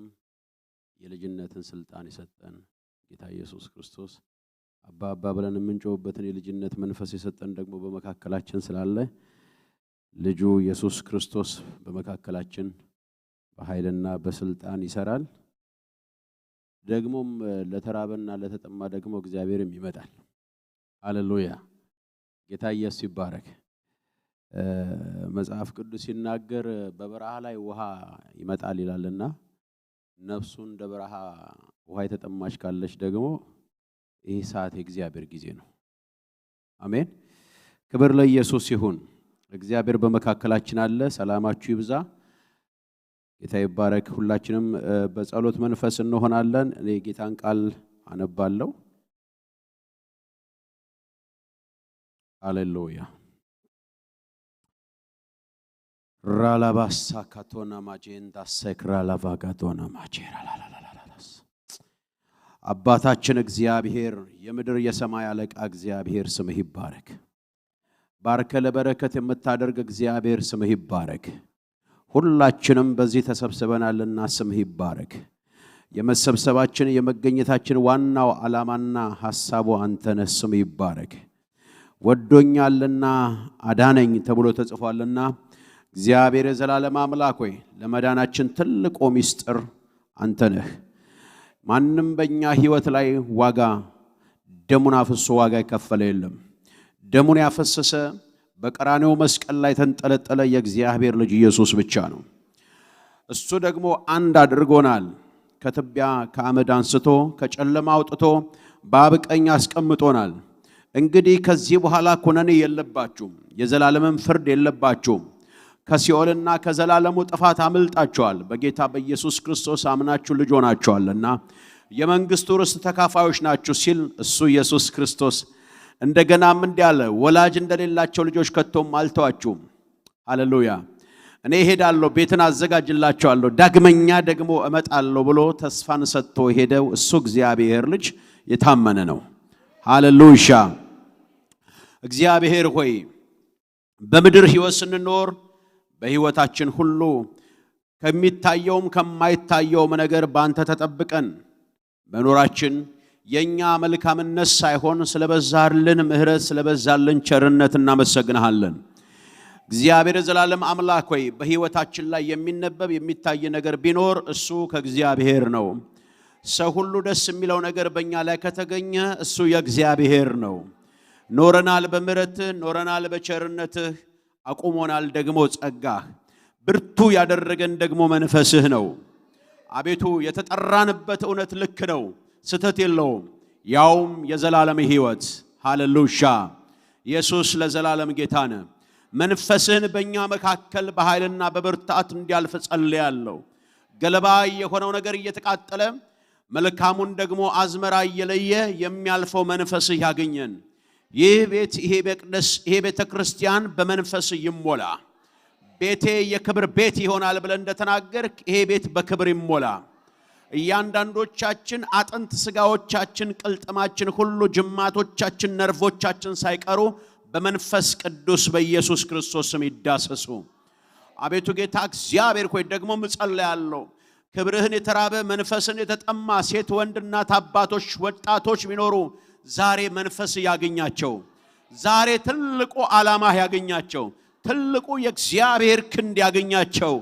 የልጅነትን ስልጣን የሰጠን ጌታ ኢየሱስ ክርስቶስ፣ አባ አባ ብለን የምንጮህበትን የልጅነት መንፈስ የሰጠን ደግሞ በመካከላችን ስላለ ልጁ ኢየሱስ ክርስቶስ በመካከላችን በኃይልና በስልጣን ይሰራል። ደግሞም ለተራበና ለተጠማ ደግሞ እግዚአብሔርም ይመጣል። ሃሌሉያ! ጌታ ኢየሱስ ይባረክ። መጽሐፍ ቅዱስ ሲናገር በበረሃ ላይ ውሃ ይመጣል ይላልና ነፍሱ እንደ በረሃ ውሃ የተጠማች ካለች ደግሞ ይህ ሰዓት የእግዚአብሔር ጊዜ ነው። አሜን። ክብር ለኢየሱስ ይሁን። እግዚአብሔር በመካከላችን አለ። ሰላማችሁ ይብዛ። ጌታ ይባረክ። ሁላችንም በጸሎት መንፈስ እንሆናለን። እኔ የጌታን ቃል አነባለሁ። ሃሌሉያ። ራላባሳ ካቶና ማጄንዳ ሰክራላቫጋቶና ማቼራላላላላስ። አባታችን እግዚአብሔር፣ የምድር የሰማይ አለቃ እግዚአብሔር ስምህ ይባረክ። ባርከ ለበረከት የምታደርግ እግዚአብሔር ስምህ ይባረክ። ሁላችንም በዚህ ተሰብስበናልና ስምህ ይባረክ። የመሰብሰባችን የመገኘታችን ዋናው ዓላማና ሐሳቡ አንተ ነህ። ስምህ ይባረክ። ወዶኛልና አዳነኝ ተብሎ ተጽፏልና እግዚአብሔር የዘላለም አምላክ ሆይ፣ ለመዳናችን ትልቁ ምስጢር አንተ ነህ። ማንም በእኛ ሕይወት ላይ ዋጋ ደሙን አፍሶ ዋጋ የከፈለ የለም። ደሙን ያፈሰሰ በቀራንዮ መስቀል ላይ የተንጠለጠለ የእግዚአብሔር ልጅ ኢየሱስ ብቻ ነው። እሱ ደግሞ አንድ አድርጎናል። ከትቢያ ከአመድ አንስቶ ከጨለማ አውጥቶ በአብ ቀኝ አስቀምጦናል። እንግዲህ ከዚህ በኋላ ኩነኔ የለባችሁም፣ የዘላለምም ፍርድ የለባችሁም። ከሲኦልና ከዘላለሙ ጥፋት አምልጣችኋል። በጌታ በኢየሱስ ክርስቶስ አምናችሁ ልጅ ሆናችኋልና የመንግስቱ ርስት ተካፋዮች ናችሁ ሲል እሱ ኢየሱስ ክርስቶስ እንደገናም እንዲህ አለ፣ ወላጅ እንደሌላቸው ልጆች ከቶም አልተዋችሁም። ሃሌሉያ። እኔ እሄዳለሁ፣ ቤትን አዘጋጅላችኋለሁ፣ ዳግመኛ ደግሞ እመጣለሁ ብሎ ተስፋን ሰጥቶ ሄደው እሱ እግዚአብሔር ልጅ የታመነ ነው። ሃሌሉያ። እግዚአብሔር ሆይ በምድር ሕይወት ስንኖር በሕይወታችን ሁሉ ከሚታየውም ከማይታየውም ነገር ባንተ ተጠብቀን መኖራችን የኛ መልካምነት ሳይሆን ስለበዛልን ምሕረት ስለበዛልን ቸርነት እናመሰግንሃለን። እግዚአብሔር ዘላለም አምላክ ሆይ በሕይወታችን ላይ የሚነበብ የሚታይ ነገር ቢኖር እሱ ከእግዚአብሔር ነው። ሰው ሁሉ ደስ የሚለው ነገር በእኛ ላይ ከተገኘ እሱ የእግዚአብሔር ነው። ኖረናል በምሕረትህ፣ ኖረናል በቸርነትህ፣ አቁሞናል ደግሞ ጸጋህ፣ ብርቱ ያደረገን ደግሞ መንፈስህ ነው። አቤቱ የተጠራንበት እውነት ልክ ነው፣ ስተት የለውም፣ ያውም የዘላለም ሕይወት። ሃሌሉያ። ኢየሱስ ለዘላለም ጌታ ነው። መንፈስህን በእኛ መካከል በኃይልና በብርታት እንዲያልፍ ጸልያለሁ። ገለባ የሆነው ነገር እየተቃጠለ መልካሙን ደግሞ አዝመራ እየለየ የሚያልፈው መንፈስህ ያገኘን። ይህ ቤት፣ ይሄ መቅደስ፣ ይሄ ቤተ ክርስቲያን በመንፈስህ ይሞላ። ቤቴ የክብር ቤት ይሆናል ብለን እንደተናገርክ ይሄ ቤት በክብር ይሞላ። እያንዳንዶቻችን አጥንት ስጋዎቻችን፣ ቅልጥማችን ሁሉ፣ ጅማቶቻችን፣ ነርቮቻችን ሳይቀሩ በመንፈስ ቅዱስ በኢየሱስ ክርስቶስ ስም ይዳሰሱ። አቤቱ ጌታ እግዚአብሔር ሆይ ደግሞ እጸልያለሁ። ክብርህን የተራበ መንፈስን የተጠማ ሴት፣ ወንድ፣ እናት፣ አባቶች፣ ወጣቶች ቢኖሩ ዛሬ መንፈስ ያገኛቸው። ዛሬ ትልቁ ዓላማህ ያገኛቸው። ትልቁ የእግዚአብሔር ክንድ ያገኛቸው።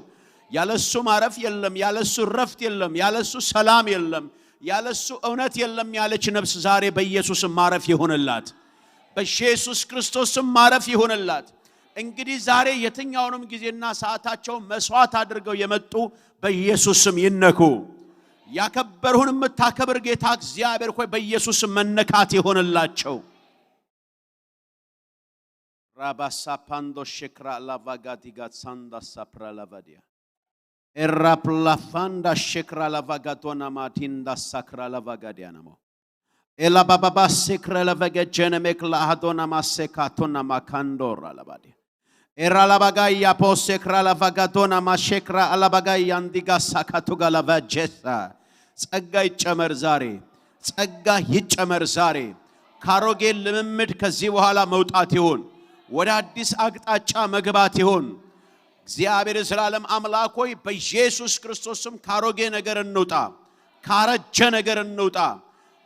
ያለሱ ማረፍ የለም፣ ያለሱ ረፍት የለም፣ ያለሱ ሰላም የለም፣ ያለሱ እውነት የለም ያለች ነፍስ ዛሬ በኢየሱስ ማረፍ ይሁንላት። በኢየሱስ ክርስቶስም ማረፍ ይሁንላት። እንግዲህ ዛሬ የትኛውንም ጊዜና ሰዓታቸውን መስዋዕት አድርገው የመጡ በኢየሱስ ስም ይነኩ። ያከበርሁን የምታከብር ጌታ እግዚአብሔር ሆይ በኢየሱስ ስም መነካት ይሆንላቸው። ራባሳ ፓንዶ ሸክራ ላቫጋዲጋት ሳንዳ ሳፕራ ላቫዲያ ኤራፕላፋንዳ ሸክራ ላቫጋቶና ማቲንዳ ሳክራ ላቫጋዲያናሞ ኤላባባባ ሴክረ ለቨገጀነ ሜክላ አዶና ማሴካቶና ማካንዶራ ላባዲያ ኤራላባጋያ ፖሴክራ ላቫጋቶና ማሼክራ አላባጋያ አንዲጋ ሳካቱጋ ላቫጀሳ። ጸጋ ይጨመር ዛሬ፣ ጸጋ ይጨመር ዛሬ። ካሮጌ ልምምድ ከዚህ በኋላ መውጣት ይሁን፣ ወደ አዲስ አቅጣጫ መግባት ይሁን። እግዚአብሔር የዘላለም አምላክ ሆይ በኢየሱስ ክርስቶስም ካሮጌ ነገር እንውጣ፣ ካረጀ ነገር እንውጣ።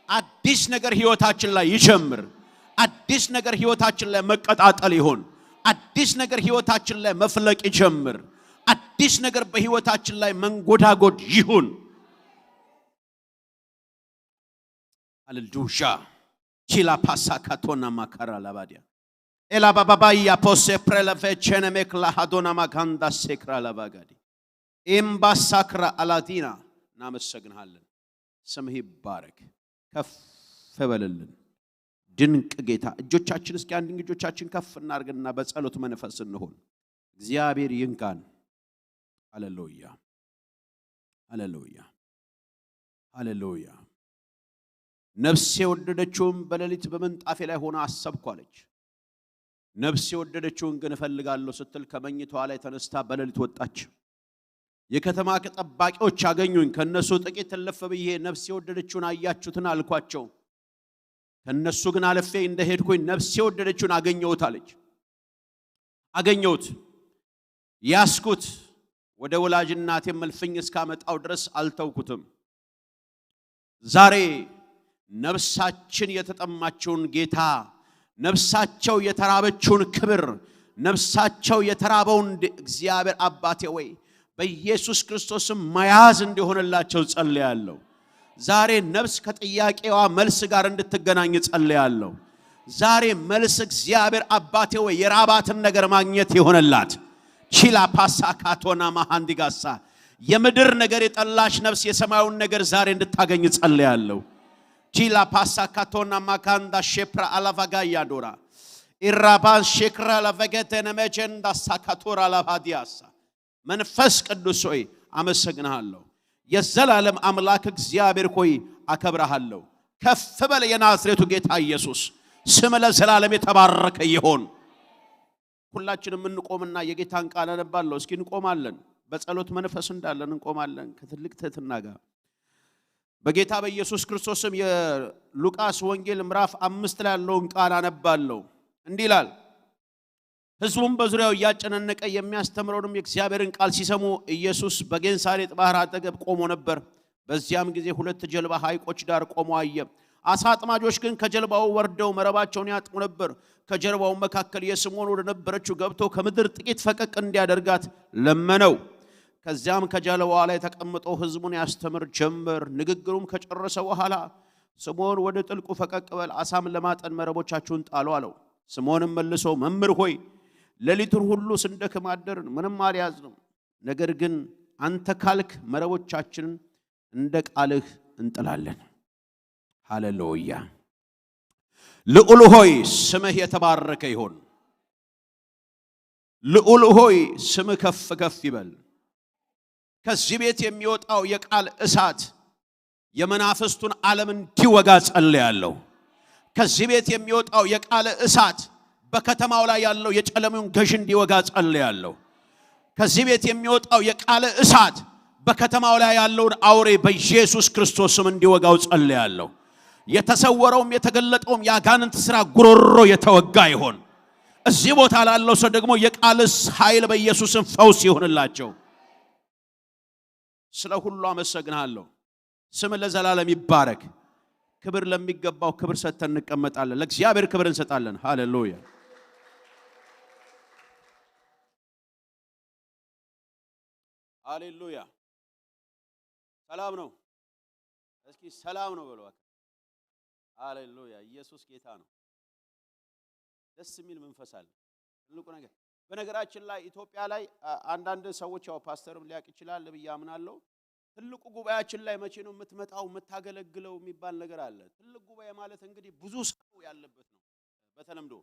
አዲስ ነገር ሕይወታችን ላይ ይጀምር። አዲስ ነገር ሕይወታችን ላይ መቀጣጠል ይሁን። አዲስ ነገር ሕይወታችን ላይ መፍለቅ ይጀምር። አዲስ ነገር በሕይወታችን ላይ መንጎዳጎድ ይሁን። ሃሌሉያ። ቺላ ፓሳካቶና ማካራ ላባዲያ ኤላባባባያ ፖሴ ፕሬለቬቸነ ሜክላ ሃዶና ማካንዳ ሴክራ ላባጋዲ ኤምባሳክራ አላዲና። እናመሰግንሃለን። ስምህ ይባረክ። ከፍ በልልን ድንቅ ጌታ። እጆቻችን እስኪ አንድ እጆቻችን ከፍ እናርግና በጸሎት መንፈስ እንሆን። እግዚአብሔር ይንካን። ሃሌሉያ፣ ሃሌሉያ፣ ሃሌሉያ። ነፍሴ የወደደችውን በሌሊት በምንጣፌ ላይ ሆና አሰብኩ አለች። ነፍሴ የወደደችውን ግን እፈልጋለሁ ስትል ከመኝታዋ ላይ ተነስታ በሌሊት ወጣች። የከተማ ጠባቂዎች አገኙኝ። ከነሱ ጥቂት እልፍ ብዬ ነፍሴ የወደደችውን አያችሁትን አልኳቸው። ከነሱ ግን አልፌ እንደሄድኩኝ ነፍሴ የወደደችውን አገኘሁት አለች። አገኘሁት፣ ያስኩት፣ ወደ ወላጅ እናቴም እልፍኝ እስካመጣው ድረስ አልተውኩትም። ዛሬ ነፍሳችን የተጠማችውን ጌታ፣ ነፍሳቸው የተራበችውን ክብር፣ ነፍሳቸው የተራበውን እግዚአብሔር አባቴ ወይ በኢየሱስ ክርስቶስም መያዝ እንዲሆንላቸው ጸልያለሁ። ዛሬ ነፍስ ከጥያቄዋ መልስ ጋር እንድትገናኝ ጸልያለሁ። ዛሬ መልስ እግዚአብሔር አባቴ ወይ የራባትን ነገር ማግኘት ይሆንላት። ቺላ ፓሳ ካቶና ማሃንዲጋሳ። የምድር ነገር የጠላች ነፍስ የሰማዩን ነገር ዛሬ እንድታገኝ ጸልያለሁ። ቺላ ፓሳ ካቶና ማካንዳ ሼፕራ አላቫጋያ ዶራ ኢራባን ሼክራ ለቨገተነ መጀንዳ ሳካቶራ ላቫዲያሳ። መንፈስ ቅዱስ ሆይ አመሰግንሃለሁ። የዘላለም አምላክ እግዚአብሔር ሆይ አከብረሃለሁ። ከፍ በል የናዝሬቱ ጌታ ኢየሱስ፣ ስም ለዘላለም የተባረከ ይሆን። ሁላችንም እንቆምና የጌታን ቃል አነባለሁ። እስኪ እንቆማለን። በጸሎት መንፈስ እንዳለን እንቆማለን ከትልቅ ትህትና ጋር። በጌታ በኢየሱስ ክርስቶስም የሉቃስ ወንጌል ምዕራፍ 5 ላይ ያለውን ቃል አነባለሁ። እንዲህ ይላል፣ ሕዝቡም በዙሪያው እያጨናነቀ የሚያስተምረውንም የእግዚአብሔርን ቃል ሲሰሙ ኢየሱስ በጌንሳሬጥ ባህር አጠገብ ቆሞ ነበር። በዚያም ጊዜ ሁለት ጀልባ ሐይቆች ዳር ቆሞ አየ። አሳ አጥማጆች ግን ከጀልባው ወርደው መረባቸውን ያጥሙ ነበር። ከጀልባው መካከል የስምዖን ወደ ነበረችው ገብቶ ከምድር ጥቂት ፈቀቅ እንዲያደርጋት ለመነው። ከዚያም ከጀልባዋ ላይ ተቀምጦ ሕዝቡን ያስተምር ጀመር። ንግግሩም ከጨረሰ በኋላ ስምዖን ወደ ጥልቁ ፈቀቅ በል፣ አሳም ለማጠን መረቦቻችሁን ጣሉ አለው። ስምዖንም መልሶ መምህር ሆይ ሌሊቱን ሁሉ ስንደክም አደርን፣ ምንም አልያዝንም። ነገር ግን አንተ ካልክ መረቦቻችንን እንደ ቃልህ እንጥላለን። ሃሌሉያ። ልዑል ሆይ ስምህ የተባረከ ይሁን። ልዑል ሆይ ስምህ ከፍ ከፍ ይበል። ከዚህ ቤት የሚወጣው የቃል እሳት የመናፍስቱን ዓለም እንዲወጋ ጸልያለሁ። ከዚህ ቤት የሚወጣው የቃል እሳት በከተማው ላይ ያለው የጨለማውን ገዥ እንዲወጋ ጸልያለሁ። ከዚህ ቤት የሚወጣው የቃል እሳት በከተማው ላይ ያለውን አውሬ በኢየሱስ ክርስቶስ ስም እንዲወጋው ጸልያለሁ። የተሰወረውም የተገለጠውም የአጋንንት ሥራ ጉሮሮ የተወጋ ይሆን። እዚህ ቦታ ላለው ሰው ደግሞ የቃልስ ኃይል በኢየሱስ ስም ፈውስ ይሆንላቸው። ስለ ሁሉ አመሰግናለሁ። ስም ለዘላለም ይባረክ። ክብር ለሚገባው ክብር ሰጥተን እንቀመጣለን። ለእግዚአብሔር ክብር እንሰጣለን። ሃሌሉያ። ሃሌሉያ። ሰላም ነው። እስኪ ሰላም ነው በሉ። ሃሌሉያ። ኢየሱስ ጌታ ነው። ደስ የሚል መንፈስ አለ። ትልቁ ነገር በነገራችን ላይ ኢትዮጵያ ላይ አንዳንድ ሰዎች ያው ፓስተርም ሊያቅ ይችላል ብዬ አምናለሁ። ትልቁ ጉባኤያችን ላይ መቼ ነው የምትመጣው የምታገለግለው የሚባል ነገር አለ። ትልቅ ጉባኤ ማለት እንግዲህ ብዙ ሰው ያለበት ነው በተለምዶ።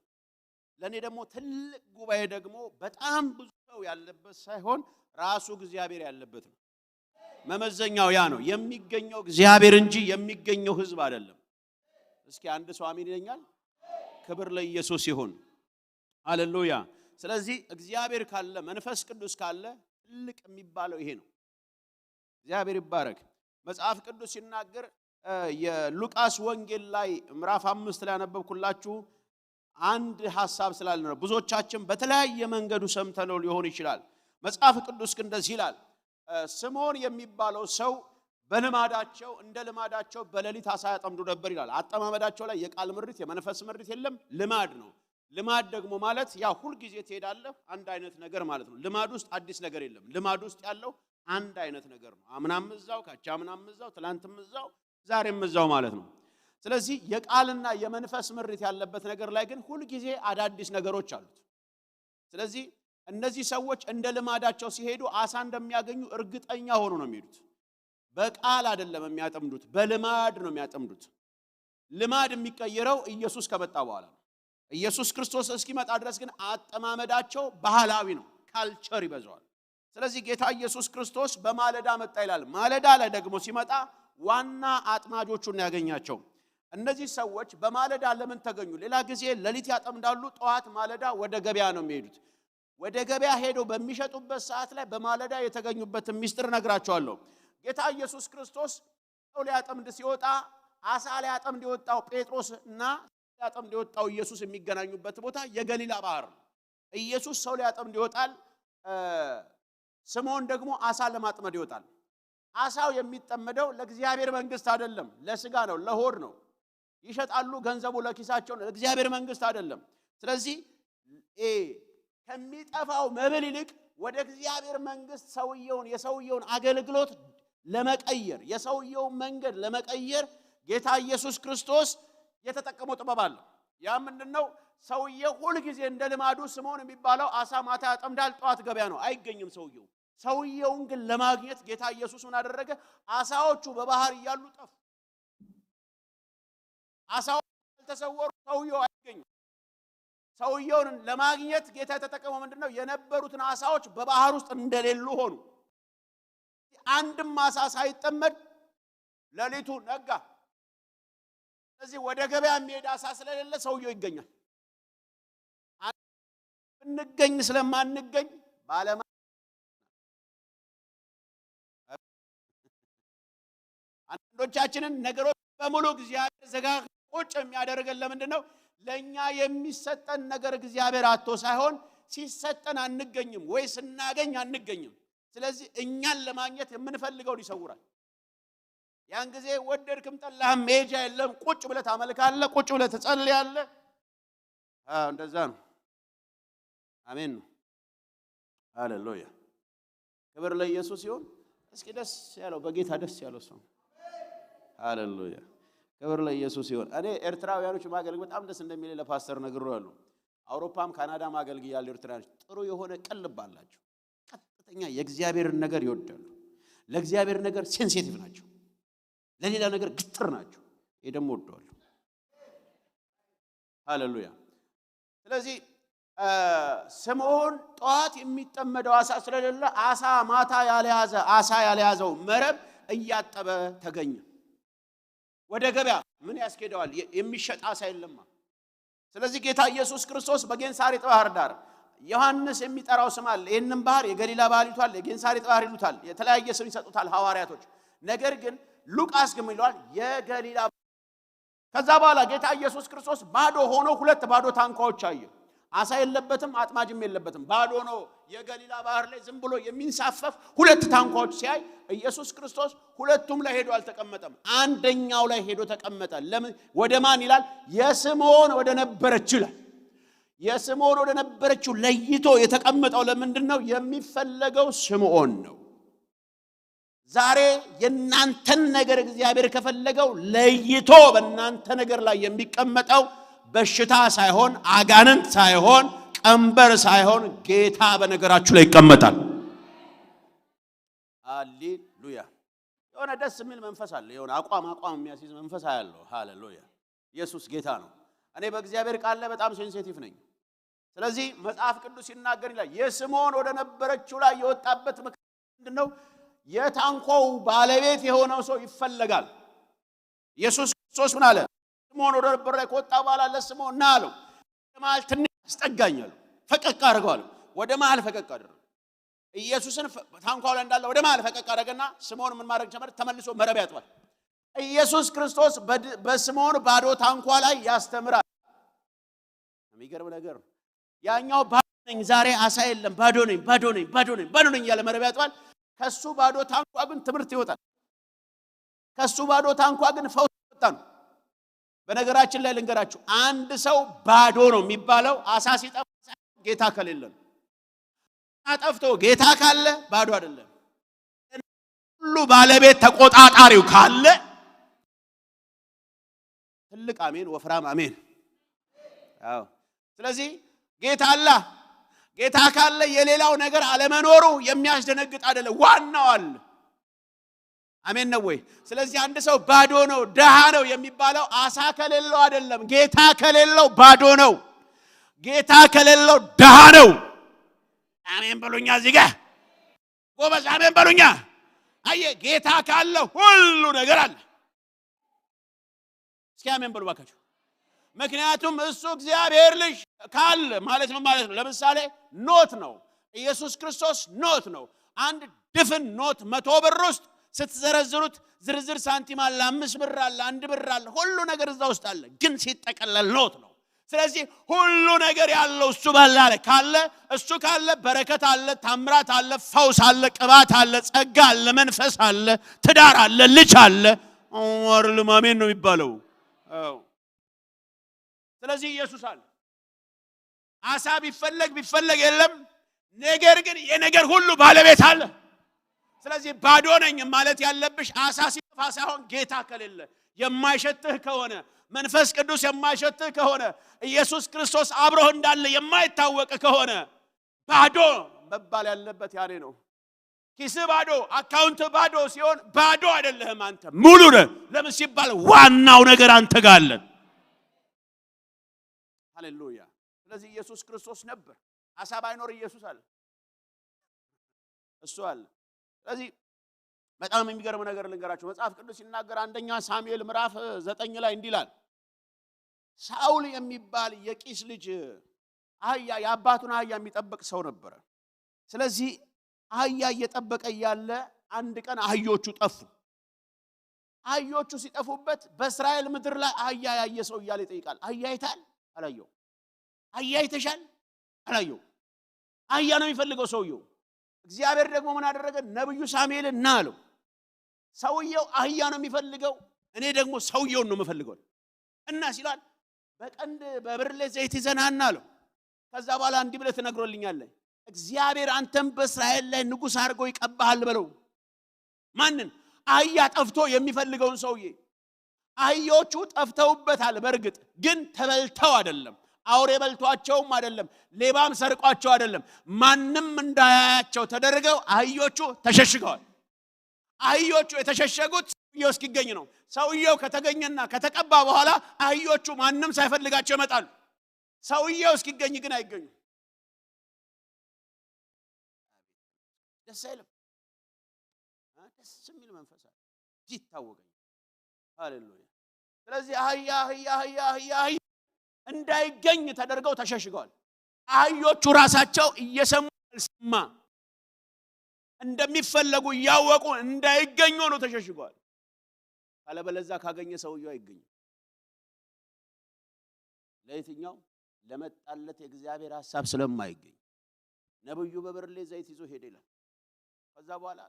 ለኔ ደግሞ ትልቅ ጉባኤ ደግሞ በጣም ብዙ ሰው ያለበት ሳይሆን ራሱ እግዚአብሔር ያለበት ነው። መመዘኛው ያ ነው። የሚገኘው እግዚአብሔር እንጂ የሚገኘው ሕዝብ አይደለም። እስኪ አንድ ሰው አሜን ይለኛል? ክብር ለኢየሱስ ይሁን። ሃሌሉያ። ስለዚህ እግዚአብሔር ካለ መንፈስ ቅዱስ ካለ ትልቅ የሚባለው ይሄ ነው። እግዚአብሔር ይባረክ። መጽሐፍ ቅዱስ ሲናገር የሉቃስ ወንጌል ላይ ምዕራፍ 5 ላይ ያነበብኩላችሁ አንድ ሐሳብ ስላለ ነው። ብዙዎቻችን በተለያየ መንገዱ ሰምተነው ሊሆን ይችላል። መጽሐፍ ቅዱስ ግን እንደዚህ ይላል። ስምዖን የሚባለው ሰው በልማዳቸው እንደ ልማዳቸው በሌሊት አሳ ያጠምዱ ነበር ይላል። አጠማመዳቸው ላይ የቃል ምሪት የመንፈስ ምሪት የለም፣ ልማድ ነው። ልማድ ደግሞ ማለት ያ ሁል ጊዜ ትሄዳለህ አንድ አይነት ነገር ማለት ነው። ልማድ ውስጥ አዲስ ነገር የለም። ልማድ ውስጥ ያለው አንድ አይነት ነገር ነው። አምናም እዛው፣ ካቻምናም እዛው፣ ትላንትም እዛው፣ ዛሬም እዛው ማለት ነው። ስለዚህ የቃልና የመንፈስ ምሪት ያለበት ነገር ላይ ግን ሁል ጊዜ አዳዲስ ነገሮች አሉት። ስለዚህ እነዚህ ሰዎች እንደ ልማዳቸው ሲሄዱ አሳ እንደሚያገኙ እርግጠኛ ሆኖ ነው የሚሄዱት። በቃል አይደለም የሚያጠምዱት፣ በልማድ ነው የሚያጠምዱት። ልማድ የሚቀየረው ኢየሱስ ከመጣ በኋላ ነው። ኢየሱስ ክርስቶስ እስኪመጣ ድረስ ግን አጠማመዳቸው ባህላዊ ነው፣ culture ይበዛዋል። ስለዚህ ጌታ ኢየሱስ ክርስቶስ በማለዳ መጣ ይላል። ማለዳ ላይ ደግሞ ሲመጣ ዋና አጥማጆቹን ያገኛቸው። እነዚህ ሰዎች በማለዳ ለምን ተገኙ? ሌላ ጊዜ ሌሊት ያጠምዳሉ፣ ጠዋት ማለዳ ወደ ገበያ ነው የሚሄዱት። ወደ ገበያ ሄደው በሚሸጡበት ሰዓት ላይ በማለዳ የተገኙበትን ሚስጥር እነግራቸዋለሁ። ጌታ ኢየሱስ ክርስቶስ ሰው ሊያጠምድ ሲወጣ አሳ ሊያጠምድ የወጣው ጴጥሮስና ሊያጠምድ የወጣው ኢየሱስ የሚገናኙበት ቦታ የገሊላ ባህር ነው። ኢየሱስ ሰው ሊያጠምድ ይወጣል፣ ስምዖን ደግሞ አሳ ለማጥመድ ይወጣል። አሳው የሚጠመደው ለእግዚአብሔር መንግስት አይደለም፣ ለስጋ ነው፣ ለሆድ ነው። ይሸጣሉ፣ ገንዘቡ ለኪሳቸው ነው፣ ለእግዚአብሔር መንግስት አይደለም። ስለዚህ ከሚጠፋው መብል ይልቅ ወደ እግዚአብሔር መንግስት ሰውየውን የሰውየውን አገልግሎት ለመቀየር የሰውየውን መንገድ ለመቀየር ጌታ ኢየሱስ ክርስቶስ የተጠቀመው ጥበብ አለ። ያ ምንድነው? ሰውየው ሁል ጊዜ እንደ ልማዱ ስምዖን የሚባለው አሳ ማታ ያጠምዳል፣ ጠዋት ገበያ ነው፣ አይገኝም ሰውየው። ሰውየውን ግን ለማግኘት ጌታ ኢየሱስ ምን አደረገ? አሳዎቹ በባህር እያሉ ጠፉ። አሳዎቹ አልተሰወሩ፣ ሰውየው አይገኝም። ሰውየውን ለማግኘት ጌታ የተጠቀመው ምንድነው? የነበሩትን አሳዎች በባህር ውስጥ እንደሌሉ ሆኑ። አንድም አሳ ሳይጠመድ ሌሊቱ ነጋ። ስለዚህ ወደ ገበያ የሚሄድ አሳ ስለሌለ ሰውየው ይገኛል። እንገኝ ስለማንገኝ ባለማ አንዳንዶቻችንን ነገሮች በሙሉ እግዚአብሔር ዘጋግቶ ቁጭ የሚያደርገን ለምንድን ነው? ለእኛ የሚሰጠን ነገር እግዚአብሔር አጥቶ ሳይሆን ሲሰጠን አንገኝም ወይ ስናገኝ አንገኝም። ስለዚህ እኛን ለማግኘት የምንፈልገውን ይሰውራል። ያን ጊዜ ወደድክም ጠላህም መሄጃ የለም። ቁጭ ብለህ ታመልካለህ፣ ቁጭ ብለህ ትጸልያለህ። አዎ እንደዛ ነው። አሜን ነው። ሃሌሉያ ክብር ለኢየሱስ ይሁን። እስኪ ደስ ያለው በጌታ ደስ ያለው ሰው ሃሌሉያ ክብር ለኢየሱስ ይሁን። እኔ ኤርትራውያኖች ማገልገል በጣም ደስ እንደሚለኝ ለፓስተር ነግሬዋለሁ። አውሮፓም ካናዳም አገልግያለሁ። ኤርትራውያኖች ጥሩ የሆነ ቀልብ አላቸው። ቀጥተኛ የእግዚአብሔርን ነገር ይወዳሉ። ለእግዚአብሔር ነገር sensitive ናቸው። ለሌላ ነገር ግትር ናቸው። ይሄ ደግሞ ወደዋለሁ። ሃሌሉያ። ስለዚህ ስምዖን ጠዋት የሚጠመደው አሳ ስለሌለ አሳ ማታ ያልያዘ አሳ ያልያዘው መረብ እያጠበ ተገኘ። ወደ ገበያ ምን ያስኬደዋል? የሚሸጥ አሳ የለማ። ስለዚህ ጌታ ኢየሱስ ክርስቶስ በጌንሳሬጥ ባህር ዳር ዮሐንስ የሚጠራው ስም አለ። ይህንን ባህር የገሊላ ባህር ይሉታል፣ የጌንሳሬጥ ባህር ይሉታል። የተለያየ ስም ይሰጡታል ሐዋርያቶች። ነገር ግን ሉቃስ ግን ይለዋል የገሊላ። ከዛ በኋላ ጌታ ኢየሱስ ክርስቶስ ባዶ ሆኖ ሁለት ባዶ ታንኳዎች አየ። አሳ የለበትም፣ አጥማጅም የለበትም። ባዶ ነው። የገሊላ ባህር ላይ ዝም ብሎ የሚንሳፈፍ ሁለት ታንኳዎች ሲያይ ኢየሱስ ክርስቶስ ሁለቱም ላይ ሄዶ አልተቀመጠም። አንደኛው ላይ ሄዶ ተቀመጠ። ለምን? ወደ ማን ይላል? የስምዖን ወደ ነበረችው ይላል። የስምዖን ወደ ነበረችው ለይቶ የተቀመጠው ለምንድን ነው? የሚፈለገው ስምዖን ነው። ዛሬ የእናንተን ነገር እግዚአብሔር ከፈለገው ለይቶ በእናንተ ነገር ላይ የሚቀመጠው በሽታ ሳይሆን አጋንንት ሳይሆን ቀንበር ሳይሆን ጌታ በነገራችሁ ላይ ይቀመጣል። ሃሌሉያ። የሆነ ደስ የሚል መንፈስ አለ። የሆነ አቋም አቋም የሚያስይዝ መንፈስ አያለው። ሃሌሉያ። ኢየሱስ ጌታ ነው። እኔ በእግዚአብሔር ቃል ላይ በጣም sensitive ነኝ። ስለዚህ መጽሐፍ ቅዱስ ሲናገር ይላል የስምዖን ወደ ነበረችው ላይ የወጣበት ምክንያት ምንድን ነው? የታንኳው ባለቤት የሆነው ሰው ይፈለጋል። ኢየሱስ ክርስቶስ ምን አለ? ስምዖን ወደ ነበረው ላይ ከወጣ በኋላ ለስምዖን ና አለው። ወደ መሃል ትንሽ አስጠጋኝ አለው። ፈቀቅ አድርገው አለው። ወደ መሃል ፈቀቅ አደረገው። ኢየሱስን ታንኳው ላይ እንዳለ ወደ መሃል ፈቀቅ አደረገና ስምዖን ምን ማድረግ ጀመረ? ተመልሶ መረብ ያጥባል። ኢየሱስ ክርስቶስ በስምዖን ባዶ ታንኳ ላይ ያስተምራል። የሚገርም ነገር ነው። ያኛው ባዶ ነኝ ዛሬ አሳ የለም ባዶ ነኝ ባዶ ነኝ ባዶ ነኝ ባዶ ነኝ እያለ መረብ ያጥባል። ከሱ ባዶ ታንኳ ግን ትምህርት ይወጣል። ከሱ ባዶ ታንኳ ግን ፈውስ ይወጣል። በነገራችን ላይ ልንገራችሁ፣ አንድ ሰው ባዶ ነው የሚባለው አሳ ሲጠፋ ጌታ ከሌለ ነው። ጠፍቶ ጌታ ካለ ባዶ አይደለም። ሁሉ ባለቤት ተቆጣጣሪው ካለ ትልቅ አሜን፣ ወፍራም አሜን። አዎ፣ ስለዚህ ጌታ አለ። ጌታ ካለ የሌላው ነገር አለመኖሩ የሚያስደነግጥ አይደለም፣ ዋናው አለ። አሜን ነው ወይ? ስለዚህ አንድ ሰው ባዶ ነው ደሃ ነው የሚባለው አሳ ከሌለው አይደለም፣ ጌታ ከሌለው ባዶ ነው። ጌታ ከሌለው ደሃ ነው። አሜን በሉኛ። እዚህ ጋር ጎበዝ አሜን በሉኛ። አየ ጌታ ካለ ሁሉ ነገር አለ። እስኪ አሜን በሉ ባካችሁ። ምክንያቱም እሱ እግዚአብሔር ልጅ ካለ ማለት ነው ማለት ነው። ለምሳሌ ኖት ነው ኢየሱስ ክርስቶስ ኖት ነው። አንድ ድፍን ኖት 100 ብር ውስጥ ስትዘረዝሩት ዝርዝር ሳንቲም አለ፣ 5 ብር አለ፣ 1 ብር አለ፣ ሁሉ ነገር እዛ ውስጥ አለ። ግን ሲጠቀለል ኖት ነው። ስለዚህ ሁሉ ነገር ያለው እሱ ባላለ ካለ እሱ ካለ በረከት አለ፣ ታምራት አለ፣ ፈውስ አለ፣ ቅባት አለ፣ ጸጋ አለ፣ መንፈስ አለ፣ ትዳር አለ፣ ልጅ አለ። አይደለም አሜን ነው የሚባለው። አዎ ስለዚህ ኢየሱስ አለ። አሳ ቢፈለግ ቢፈለግ የለም፣ ነገር ግን የነገር ሁሉ ባለቤት አለ። ስለዚህ ባዶ ነኝ ማለት ያለብሽ አሳ ሲጠፋ ሳይሆን ጌታ ከሌለ፣ የማይሸትህ ከሆነ፣ መንፈስ ቅዱስ የማይሸትህ ከሆነ፣ ኢየሱስ ክርስቶስ አብሮህ እንዳለ የማይታወቅ ከሆነ ባዶ መባል ያለበት ያኔ ነው። ኪስህ ባዶ፣ account ባዶ ሲሆን ባዶ አይደለህም፣ አንተ ሙሉ ነህ። ለምን ሲባል ዋናው ነገር አንተ ጋር አለ። ሃሌሉያ። ስለዚህ ኢየሱስ ክርስቶስ ነበር። አሳ ባይኖር ኢየሱስ አለ፣ እሱ አለ። ስለዚህ በጣም የሚገርም ነገር ልንገራችሁ። መጽሐፍ ቅዱስ ሲናገር አንደኛ ሳሙኤል ምዕራፍ 9 ላይ እንዲህ ይላል። ሳውል የሚባል የቂስ ልጅ አህያ የአባቱን አህያ የሚጠብቅ ሰው ነበረ። ስለዚህ አህያ እየጠበቀ እያለ አንድ ቀን አህዮቹ ጠፉ። አህዮቹ ሲጠፉበት በእስራኤል ምድር ላይ አህያ ያየ ሰው እያለ ይጠይቃል። አህያ አይተሃል? አላየው። አህያ አይተሻል? አላየው። አህያ ነው የሚፈልገው ሰውየው። እግዚአብሔር ደግሞ ምን አደረገ? ነብዩ ሳሙኤልን ና አለው። ሰውየው አህያ ነው የሚፈልገው፣ እኔ ደግሞ ሰውየውን ነው የምፈልገው እና ሲላል በቀንድ በብርሌ ዘይት ይዘናና አለው። ከዛ በኋላ እንዲህ ብለህ ትነግሮልኛለህ፣ እግዚአብሔር አንተን በእስራኤል ላይ ንጉሥ አድርጎ ይቀባሃል በለው። ማንን? አህያ ጠፍቶ የሚፈልገውን ሰውዬ። አህዮቹ ጠፍተውበታል፣ በእርግጥ ግን ተበልተው አይደለም፣ አውሬ በልቷቸውም አይደለም፣ ሌባም ሰርቋቸው አይደለም። ማንም እንዳያያቸው ተደርገው አህዮቹ ተሸሽገዋል። አህዮቹ የተሸሸጉት ሰውየው እስኪገኝ ነው። ሰውየው ከተገኘና ከተቀባ በኋላ አህዮቹ ማንም ሳይፈልጋቸው ይመጣሉ። ሰውየው እስኪገኝ ግን አይገኙም። ደስ አይልም? ደስ የሚል መንፈስ አለ። ይታወቀኝ። ሃሌሉያ። ስለዚህ አህያ አህያ አህያ አህያ አህያ እንዳይገኝ ተደርገው ተሸሽገዋል። አህዮቹ ራሳቸው እየሰሙ አልሰማ እንደሚፈለጉ እያወቁ እንዳይገኙ ነው ተሸሽገዋል። ካለበለዚያ ካገኘ ሰውየው አይገኝም። ለየትኛው ለመጣለት የእግዚአብሔር ሐሳብ ስለማይገኝ ነብዩ በብርሌ ዘይት ይዞ ሄደ ይላል። ከዛ በኋላ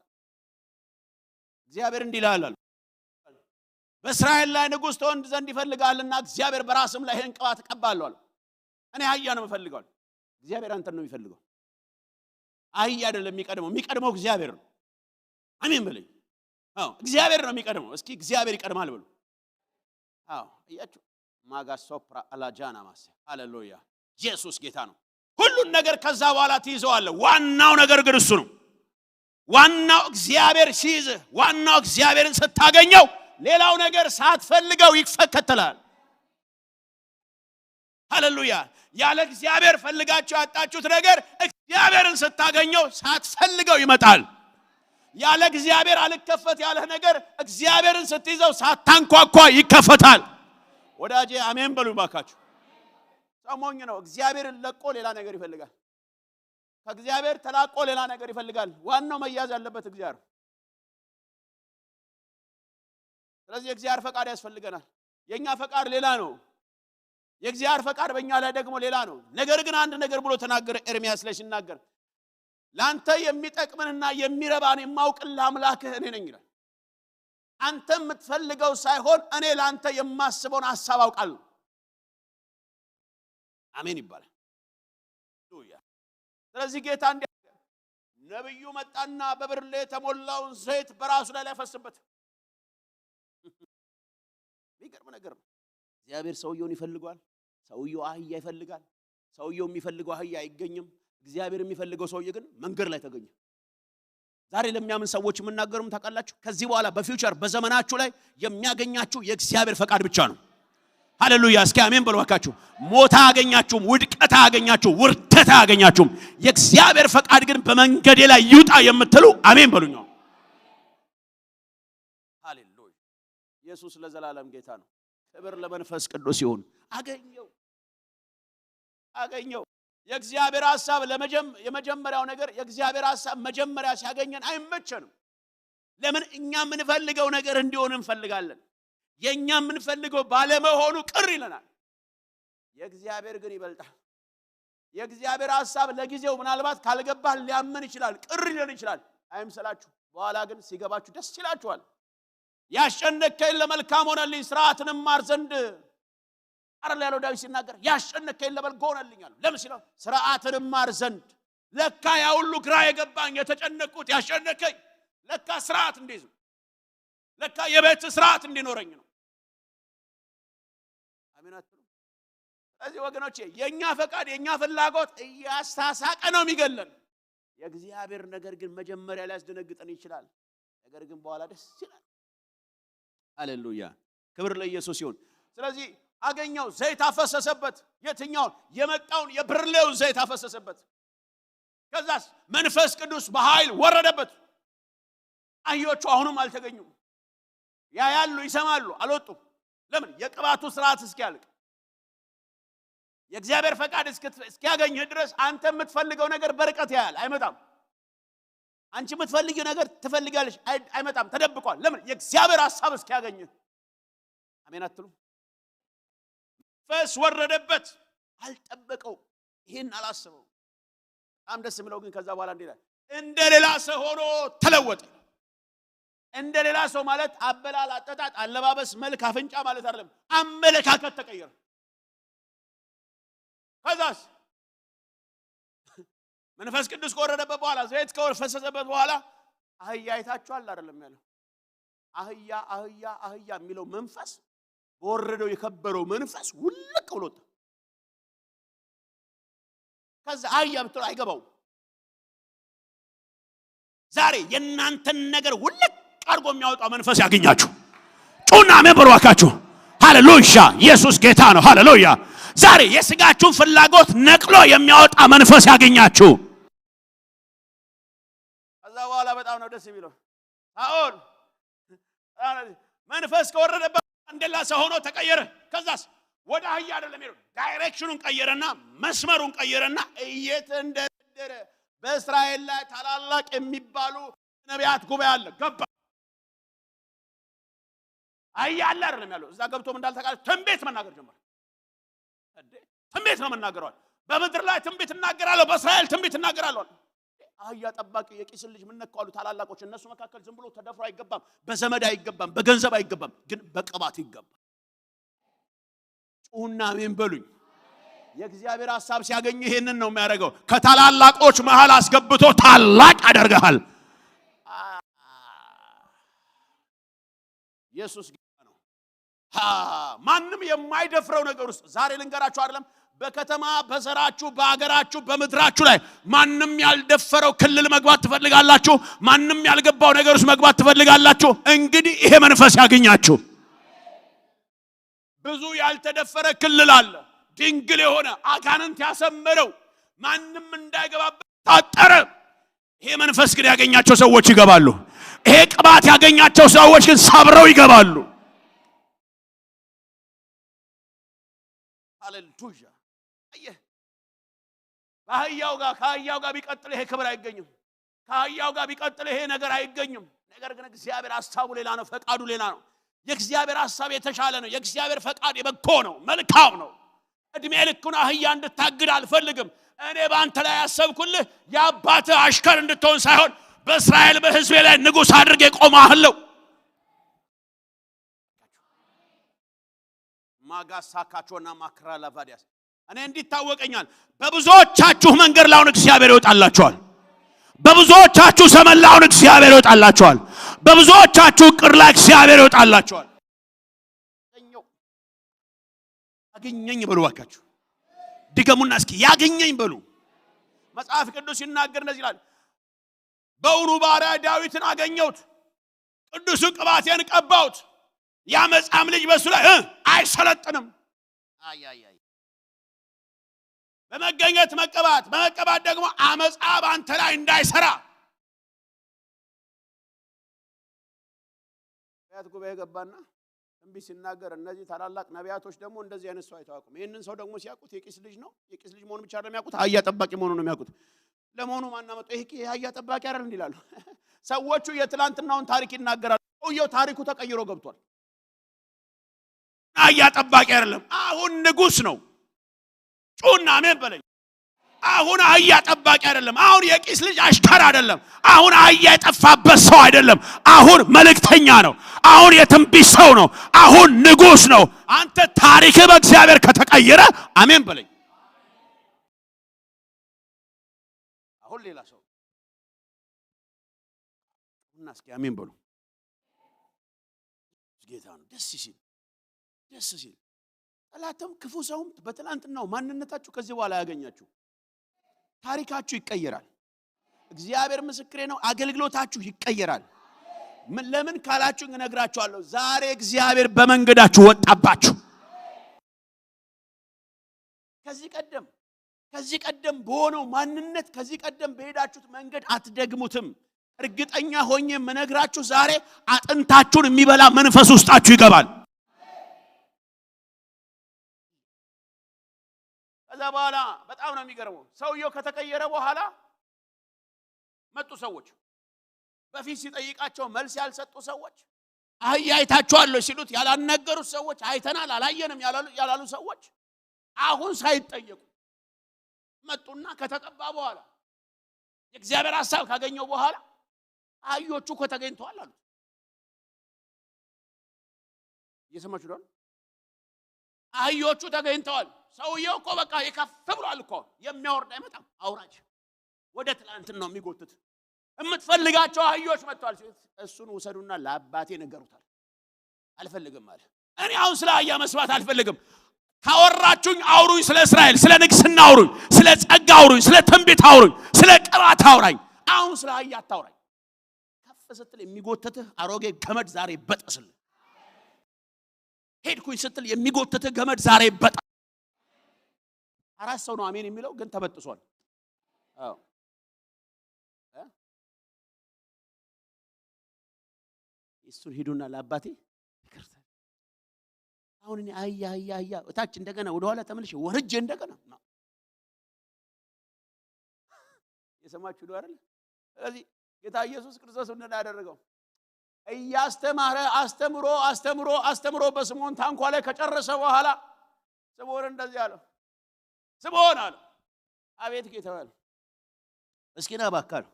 እግዚአብሔር እንዲህ ይላል፣ በእስራኤል ላይ ንጉሥ ትሆን ዘንድ ይፈልጋልና እግዚአብሔር በራስም ላይ ይሄን ቅባት እቀባለሁ አለው። እኔ አህያ ነው የምፈልገው። እግዚአብሔር አንተን ነው የሚፈልገው። አህያ አይደለም የሚቀድመው፣ የሚቀድመው እግዚአብሔር ነው። አሜን በለኝ። አዎ እግዚአብሔር ነው የሚቀድመው። እስኪ እግዚአብሔር ይቀድማል በሉ። አዎ እያችሁ ማጋሶፕራ አላጃና ማስ ሃሌሉያ። ኢየሱስ ጌታ ነው። ሁሉን ነገር ከዛ በኋላ ትይዘዋለህ። ዋናው ነገር ግን እሱ ነው። ዋናው እግዚአብሔር ሲይዝህ፣ ዋናው እግዚአብሔርን ስታገኘው ሌላው ነገር ሳትፈልገው ይፈከተላል። ሃሌሉያ። ያለ እግዚአብሔር ፈልጋችሁ ያጣችሁት ነገር እግዚአብሔርን ስታገኘው ሳትፈልገው ይመጣል። ያለ እግዚአብሔር አልከፈት ያለህ ነገር እግዚአብሔርን ስትይዘው ሳታንኳኳ ይከፈታል። ወዳጄ አሜን በሉ ባካችሁ። ሰሞኝ ነው። እግዚአብሔርን ለቆ ሌላ ነገር ይፈልጋል። ከእግዚአብሔር ተላቆ ሌላ ነገር ይፈልጋል። ዋናው መያዝ ያለበት እግዚአብሔር። ስለዚህ የእግዚአብሔር ፈቃድ ያስፈልገናል። የኛ ፈቃድ ሌላ ነው። የእግዚአብሔር ፈቃድ በእኛ ላይ ደግሞ ሌላ ነው። ነገር ግን አንድ ነገር ብሎ ተናገረ ኤርሚያስ ላይ ሲናገር፣ ላንተ የሚጠቅምንና የሚረባን የማውቅልህ አምላክህ እኔ ነኝ ይላል። አንተ የምትፈልገው ሳይሆን እኔ ላንተ የማስበውን ሐሳብ አውቃለሁ። አሜን ይባላል። ስለዚህ ጌታ እንዲህ ነብዩ መጣና በብርሌ የተሞላውን ዘይት በራሱ ላይ ሊያፈስበት። የሚገርም ነገር ነው። እግዚአብሔር ሰውየውን ይፈልገዋል። ሰውየው አህያ ይፈልጋል። ሰውየው የሚፈልገው አህያ አይገኝም። እግዚአብሔር የሚፈልገው ሰውዬ ግን መንገድ ላይ ተገኘ። ዛሬ ለሚያምን ሰዎች የምናገሩም ታውቃላችሁ፣ ከዚህ በኋላ በፊውቸር በዘመናችሁ ላይ የሚያገኛችሁ የእግዚአብሔር ፈቃድ ብቻ ነው። ሃሌሉያ። እስኪ አሜን በሉ እባካችሁ። ሞት አያገኛችሁም፣ ውድቀት አያገኛችሁም፣ ውርደት አያገኛችሁም። የእግዚአብሔር ፈቃድ ግን በመንገዴ ላይ ይውጣ የምትሉ አሜን በሉኝ። ሃሌሉያ። ኢየሱስ ለዘላለም ጌታ ነው። ክብር ለመንፈስ ቅዱስ ይሁን። አገኘው አገኘው። የእግዚአብሔር ሐሳብ የመጀመሪያው ነገር የእግዚአብሔር ሐሳብ መጀመሪያ ሲያገኘን አይመቸንም። ለምን? እኛ የምንፈልገው ነገር እንዲሆን እንፈልጋለን። የኛ የምንፈልገው ባለመሆኑ ቅር ይለናል። የእግዚአብሔር ግን ይበልጣል። የእግዚአብሔር ሐሳብ ለጊዜው ምናልባት ካልገባህ ሊያመን ይችላል፣ ቅር ሊለን ይችላል። አይምሰላችሁ። በኋላ ግን ሲገባችሁ ደስ ይላችኋል። ያስጨነቅከኝ ለመልካም ሆነልኝ፣ ሥርዓትን እማር ዘንድ አይደል ያለው ዳዊት ሲናገር፣ ያስጨነቅከኝ ለበጎ ሆነልኝ አለው። ለምን ሲለው ሥርዓትን እማር ዘንድ። ለካ ያ ሁሉ ግራ የገባኝ የተጨነቅኩት ያስጨነቅከኝ ለካ ሥርዓት እንዲይዝ ነው። ለካ የቤት ሥርዓት እንዲኖረኝ ነው። አሜን አትሉ? ስለዚህ ወገኖቼ የኛ ፈቃድ የኛ ፍላጎት እያሳሳቀ ነው የሚገለን። የእግዚአብሔር ነገር ግን መጀመሪያ ሊያስደነግጠን ይችላል። ነገር ግን በኋላ ደስ ይላል። ሃሌሉያ። ክብር ለኢየሱስ ይሁን። ስለዚህ አገኘው፣ ዘይት አፈሰሰበት። የትኛውን? የመጣውን የብርሌውን ዘይት አፈሰሰበት። ከዛስ መንፈስ ቅዱስ በኃይል ወረደበት። አህዮቹ አሁንም አልተገኙም። ያያሉ፣ ይሰማሉ፣ አልወጡም። ለምን? የቅባቱ ስርዓት እስኪያልቅ፣ የእግዚአብሔር ፈቃድ እስኪያገኝህ ድረስ አንተ የምትፈልገው ነገር በርቀት ያያል፣ አይመጣም። አንቺ የምትፈልጊው ነገር ትፈልጋለሽ፣ አይመጣም፣ ተደብቋል። ለምን? የእግዚአብሔር ሐሳብ እስኪያገኝ። አሜን አትሉ? መንፈስ ወረደበት፣ አልጠበቀው፣ ይሄን አላሰበው። በጣም ደስ የሚለው ግን ከዛ በኋላ እንዲህ ይላል፣ እንደ ሌላ ሰው ሆኖ ተለወጠ። እንደ ሌላ ሰው ማለት አበላል፣ አጠጣጥ፣ አለባበስ፣ መልክ፣ አፍንጫ ማለት አይደለም። አመለካከት ተቀየረ። ከዛስ መንፈስ ቅዱስ ከወረደበት በኋላ፣ ዘይት ከፈሰሰበት በኋላ አህያ አይታችኋል አይደለም ያለው። አህያ አህያ አህያ የሚለው መንፈስ በወረደው የከበረው መንፈስ ውልቅ ብሎ ወጣ። ከዛ አህያ ብትለው አይገባውም። ዛሬ የእናንተን ነገር ውልቅ አድርጎ የሚያወጣው መንፈስ ያገኛችሁ። ጩና አሜን በሉ እባካችሁ። ሃሌሉያ! ኢየሱስ ጌታ ነው። ሃሌሉያ! ዛሬ የስጋችሁን ፍላጎት ነቅሎ የሚያወጣ መንፈስ ያገኛችሁ። ከዛ በኋላ በጣም ነው ደስ የሚለው። ሳኦል መንፈስ ከወረደበት እንደሌላ ሰው ሆኖ ተቀየረ። ከዛስ ወደ አህያ አይደለም ሄደው፣ direction ኑን ቀየረና መስመሩን ቀየረና እየተንደረደረ በእስራኤል ላይ ታላላቅ የሚባሉ ነቢያት ጉባኤ አለ፣ ገባ። አህያ አለ አይደለም ያለው። እዛ ገብቶም እንዳልተቃለ ትንቢት መናገር ጀመረ። ትንቢት ነው መናገረዋል። በምድር ላይ ትንቢት እናገራለሁ፣ በእስራኤል ትንቢት እናገራለሁ። አህያ ጠባቂ የቂስን ልጅ ምን ነካው አሉ ታላላቆች። እነሱ መካከል ዝም ብሎ ተደፍሮ አይገባም፣ በዘመድ አይገባም፣ በገንዘብ አይገባም፣ ግን በቅባት ይገባል። ጩሁና አሜን በሉኝ። የእግዚአብሔር ሐሳብ ሲያገኝ ይሄንን ነው የሚያደርገው። ከታላላቆች መሃል አስገብቶ ታላቅ ያደርግሃል። ኢየሱስ ጌታ ነው። ማንም የማይደፍረው ነገር ውስጥ ዛሬ ልንገራችሁ አይደለም፣ በከተማ በዘራችሁ በአገራችሁ በምድራችሁ ላይ ማንም ያልደፈረው ክልል መግባት ትፈልጋላችሁ። ማንም ያልገባው ነገር ውስጥ መግባት ትፈልጋላችሁ። እንግዲህ ይሄ መንፈስ ያገኛችሁ። ብዙ ያልተደፈረ ክልል አለ። ድንግል የሆነ አጋንንት ያሰመረው ማንም እንዳይገባበት ታጠረ። ይሄ መንፈስ ግን ያገኛቸው ሰዎች ይገባሉ። ይሄ ቅባት ያገኛቸው ሰዎች ግን ሰብረው ይገባሉ። ሃሌሉያ! አየህ፣ በአህያው ጋር ከአህያው ጋር ቢቀጥል ይሄ ክብር አይገኝም። ከአህያው ጋር ቢቀጥል ይሄ ነገር አይገኝም። ነገር ግን እግዚአብሔር ሐሳቡ ሌላ ነው፣ ፈቃዱ ሌላ ነው። የእግዚአብሔር ሐሳብ የተሻለ ነው። የእግዚአብሔር ፈቃድ የበጎ ነው፣ መልካም ነው። እድሜ ልኩን አህያ እንድታግድ አልፈልግም። እኔ በአንተ ላይ ያሰብኩልህ የአባትህ አሽከር እንድትሆን ሳይሆን በእስራኤል በሕዝቤ ላይ ንጉሥ አድርጌ ቆማለሁ። ማጋሳካቾና ማክራላቫዲያስ እኔ እንዲታወቀኛል። በብዙዎቻችሁ መንገድ ላይ አሁን እግዚአብሔር ይወጣላችኋል። በብዙዎቻችሁ ዘመን ላይ አሁን እግዚአብሔር ይወጣላችኋል። በብዙዎቻችሁ ዕቅድ ላይ እግዚአብሔር ይወጣላችኋል። ያገኘኝ በሉ እባካችሁ፣ ድገሙና እስኪ ያገኘኝ በሉ። መጽሐፍ ቅዱስ ሲናገር እንደዚህ ይላል፣ በውኑ ባሪያ ዳዊትን አገኘሁት፣ ቅዱሱ ቅባቴን ቀባሁት፣ ያመፃም ልጅ በሱ ላይ አይሰለጥንም። በመገኘት መቀባት፣ በመቀባት ደግሞ አመፃ በአንተ ላይ እንዳይሰራ። ነቢያት ጉባኤ ገባና ትንቢት ሲናገር እነዚህ ታላላቅ ነቢያቶች ደግሞ እንደዚህ አይነት ሰው አይታወቁም። ይህንን ሰው ደግሞ ሲያውቁት የቂስ ልጅ ነው። የቂስ ልጅ መሆኑን ብቻ አይደለም የሚያውቁት፣ አህያ ጠባቂ መሆኑን ነው የሚያውቁት። ለመሆኑ ማን አመጣው? ይሄ አህያ ጠባቂ አይደል እንዲህ ይላሉ። ሰዎቹ የትላንትናውን ታሪክ ይናገራሉ። ሰውየው ታሪኩ ተቀይሮ ገብቷል። አህያ ጠባቂ አይደለም፣ አሁን ንጉስ ነው። ጩና አሜን በለኝ። አሁን አህያ ጠባቂ አይደለም። አሁን የቂስ ልጅ አሽከር አይደለም። አሁን አህያ የጠፋበት ሰው አይደለም። አሁን መልእክተኛ ነው። አሁን የትንቢት ሰው ነው። አሁን ንጉስ ነው። አንተ ታሪክህ በእግዚአብሔር ከተቀየረ አሜን በለኝ። አሁን ሌላ ሰው እና እስኪ አሜን በሉ። ጌታ ነው። ደስ ሲል ደስ ሲል ጠላትም ክፉ ሰውም በትላንትናው ማንነታችሁ ከዚህ በኋላ ያገኛችሁ። ታሪካችሁ ይቀየራል። እግዚአብሔር ምስክሬ ነው። አገልግሎታችሁ ይቀየራል። ለምን ካላችሁ እነግራችኋለሁ። ዛሬ እግዚአብሔር በመንገዳችሁ ወጣባችሁ። ከዚህ ቀደም በሆነው ማንነት ከዚህ ቀደም በሄዳችሁት መንገድ አትደግሙትም። እርግጠኛ ሆኜ የምነግራችሁ ዛሬ አጥንታችሁን የሚበላ መንፈስ ውስጣችሁ ይገባል። ከዛ በኋላ በጣም ነው የሚገርመው። ሰውየው ከተቀየረ በኋላ መጡ ሰዎች። በፊት ሲጠይቃቸው መልስ ያልሰጡ ሰዎች፣ አህያ አይታችኋል ሲሉት ያላነገሩት ሰዎች፣ አይተናል አላየንም ያላሉ ሰዎች አሁን ሳይጠየቁ መጡና ከተቀባ በኋላ የእግዚአብሔር ሐሳብ ካገኘው በኋላ አህዮቹ እኮ ተገኝተዋል አሉት። እየሰማችሁ ነው? አህዮቹ ተገኝተዋል። ሰውየው እኮ በቃ የከፍ ብሏል እኮ፣ የሚያወርድ አይመጣም። አውራጅ ወደ ትላንት ነው የሚጎትት። የምትፈልጋቸው አህዮች መጥተዋል ሲሉት እሱን ውሰዱና ለአባቴ ንገሩታል። አልፈልግም አለ። እኔ አሁን ስለ አህያ መስማት አልፈልግም። ካወራችሁኝ አውሩኝ፣ ስለ እስራኤል፣ ስለ ንግስና አውሩኝ፣ ስለ ጸጋ አውሩኝ፣ ስለ ትንቢት አውሩኝ፣ ስለ ቅባት አውራኝ። አሁን ስለ አህያ አታውራኝ። ከፍ ስትል የሚጎትትህ አሮጌ ገመድ ዛሬ ይበጠስልህ። ሄድኩኝ ስትል የሚጎትትህ ገመድ ዛሬ ይበጣ። አራት ሰው ነው አሜን የሚለው ግን ተበጥሷል። አዎ እሱን ሂዱና ለአባቴ ይቅርታ። አሁን እኔ አህያ አህያ አህያ እታች እንደገና ወደ ኋላ ተመልሼ ወርጄ እንደገና የሰማችሁ ነው አይደል? ስለዚህ ጌታ ኢየሱስ ክርስቶስ ምንድን ነው ያደረገው? እያስተማረ አስተምሮ አስተምሮ አስተምሮ በስምዖን ታንኳ ላይ ከጨረሰ በኋላ ስምዖን እንደዚህ አለው። ስምዖን አለው፣ አቤት ጌታ አለው። እስኪ ና እባክህ አለው።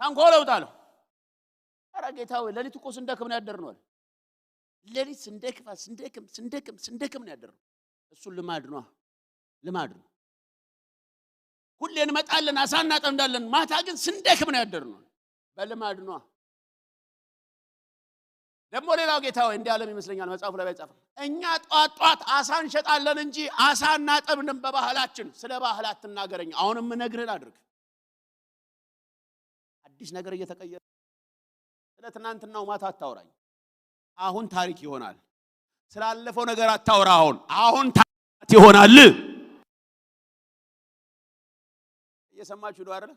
ታንኳው ለውጥ አለው። ኧረ ጌታ ሆይ ሌሊት እኮ ስንደክም ነው ያደርነው አለ። ሌሊት ስንደክም ስንደክም ስንደክም ስንደክም ነው ያደርነው። እሱ ልማድ ነው፣ ልማድ ነው። ሁሌ እንመጣለን፣ አሳ እናጠምዳለን። ማታ ግን ስንደክም ነው ያደርነው። በልማድ ነው። ደግሞ ሌላው ጌታ ሆይ እንዲህ አለም ይመስለኛል መጽሐፉ ላይ ባይጻፍም፣ እኛ ጧት ጧት አሳ እንሸጣለን እንጂ አሳ እናጠምድም በባህላችን። ስለ ባህል አትናገረኝ፣ አሁንም እነግርህን አድርግ። አዲስ ነገር እየተቀየረ ስለ ትናንትናው ማታ አታውራኝ፣ አሁን ታሪክ ይሆናል። ስላለፈው ነገር አታውራ፣ አሁን ታሪክ ይሆናል። እየሰማችሁ ነው አይደል?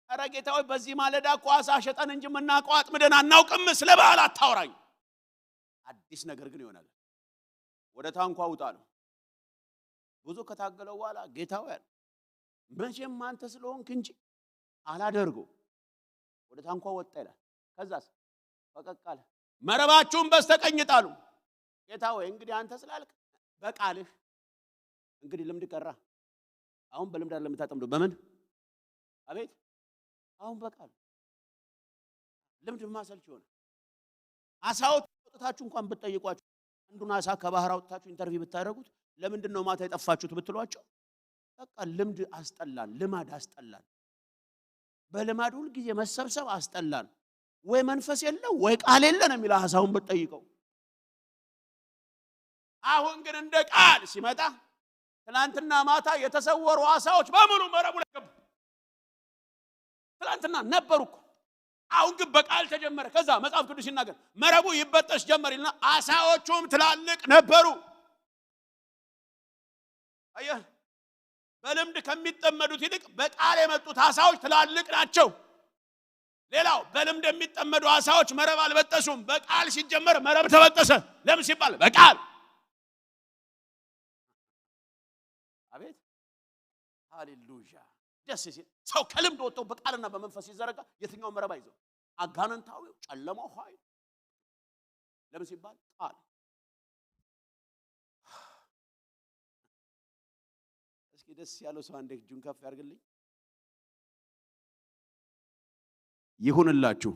ኧረ ጌታ ሆይ በዚህ ማለዳ እኮ አሳ ሸጠን እንጂ የምናውቀው አጥምደን አናውቅም። ስለ ባህል አታውራኝ። አዲስ ነገር ግን ይሆናል። ወደ ታንኳ ውጣ ነው። ብዙ ከታገለው በኋላ ጌታ ሆይ አለ፣ መቼም አንተ ስለሆንክ እንጂ አላደርገው። ወደ ታንኳ ወጣ ይላል። ከዛስ ፈቀቅ አለ። መረባችሁን በስተቀኝ ጣሉ። ጌታ ሆይ እንግዲህ አንተ ስላልክ በቃልህ እንግዲህ ልምድ ቀራ። አሁን በልምድ አይደለም የምታጠምደው፣ በምን? አቤት አሁን በቃል። ልምድ ማሰልች ይሆናል። አሳዎች አውጥታችሁ እንኳን ብትጠይቋቸው፣ አንዱን አሳ ከባህር አውጥታችሁ interview ብታደርጉት ለምንድን ነው ማታ የጠፋችሁት ብትሏቸው፣ በቃ ልምድ አስጠላን፣ ልማድ አስጠላን፣ በልማድ ሁል ጊዜ መሰብሰብ አስጠላን። ወይ መንፈስ የለ ወይ ቃል የለ ነው የሚለው አሳውን ብትጠይቀው። አሁን ግን እንደ ቃል ሲመጣ ትናንትና ማታ የተሰወሩ አሳዎች በሙሉ መረቡ ላይ ገቡ። ትናንትና ነበሩ እኮ፣ አሁን ግን በቃል ተጀመረ። ከዛ መጽሐፍ ቅዱስ ሲናገር መረቡ ይበጠስ ጀመር ይልና አሳዎቹም ትላልቅ ነበሩ። አየህ፣ በልምድ ከሚጠመዱት ይልቅ በቃል የመጡት አሳዎች ትላልቅ ናቸው። ሌላው በልምድ የሚጠመዱ አሳዎች መረብ አልበጠሱም። በቃል ሲጀመር መረብ ተበጠሰ። ለምን ሲባል በቃል። አቤት ሃሌሉያ! ደስ ሲል ሰው ከልምድ ወጥቶ በቃልና በመንፈስ ሲዘረጋ የትኛው መረብ አይዘው፣ አጋንንታዊው ጨለማው ኃይል። ለምን ሲባል ቃል። እስኪ ደስ ያለው ሰው አንዴ እጁን ከፍ ያድርግልኝ። ይሁንላችሁ።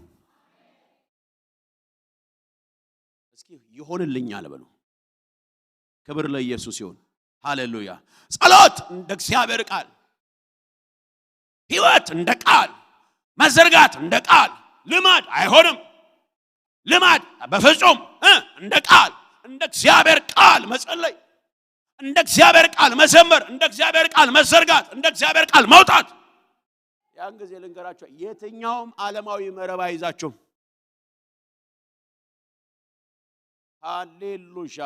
እስኪ ይሆንልኛል በሉ። ክብር ለኢየሱስ ይሁን። ሃሌሉያ። ጸሎት እንደ እግዚአብሔር ቃል፣ ህይወት እንደ ቃል፣ መዘርጋት እንደ ቃል። ልማድ አይሆንም። ልማድ በፍጹም እንደ ቃል፣ እንደ እግዚአብሔር ቃል መጸለይ፣ እንደ እግዚአብሔር ቃል መዘመር፣ እንደ እግዚአብሔር ቃል መዘርጋት፣ እንደ እግዚአብሔር ቃል መውጣት። ያን ጊዜ ልንገራችሁ፣ የትኛውም ዓለማዊ መረብ አይዛችሁም። ሃሌሉያ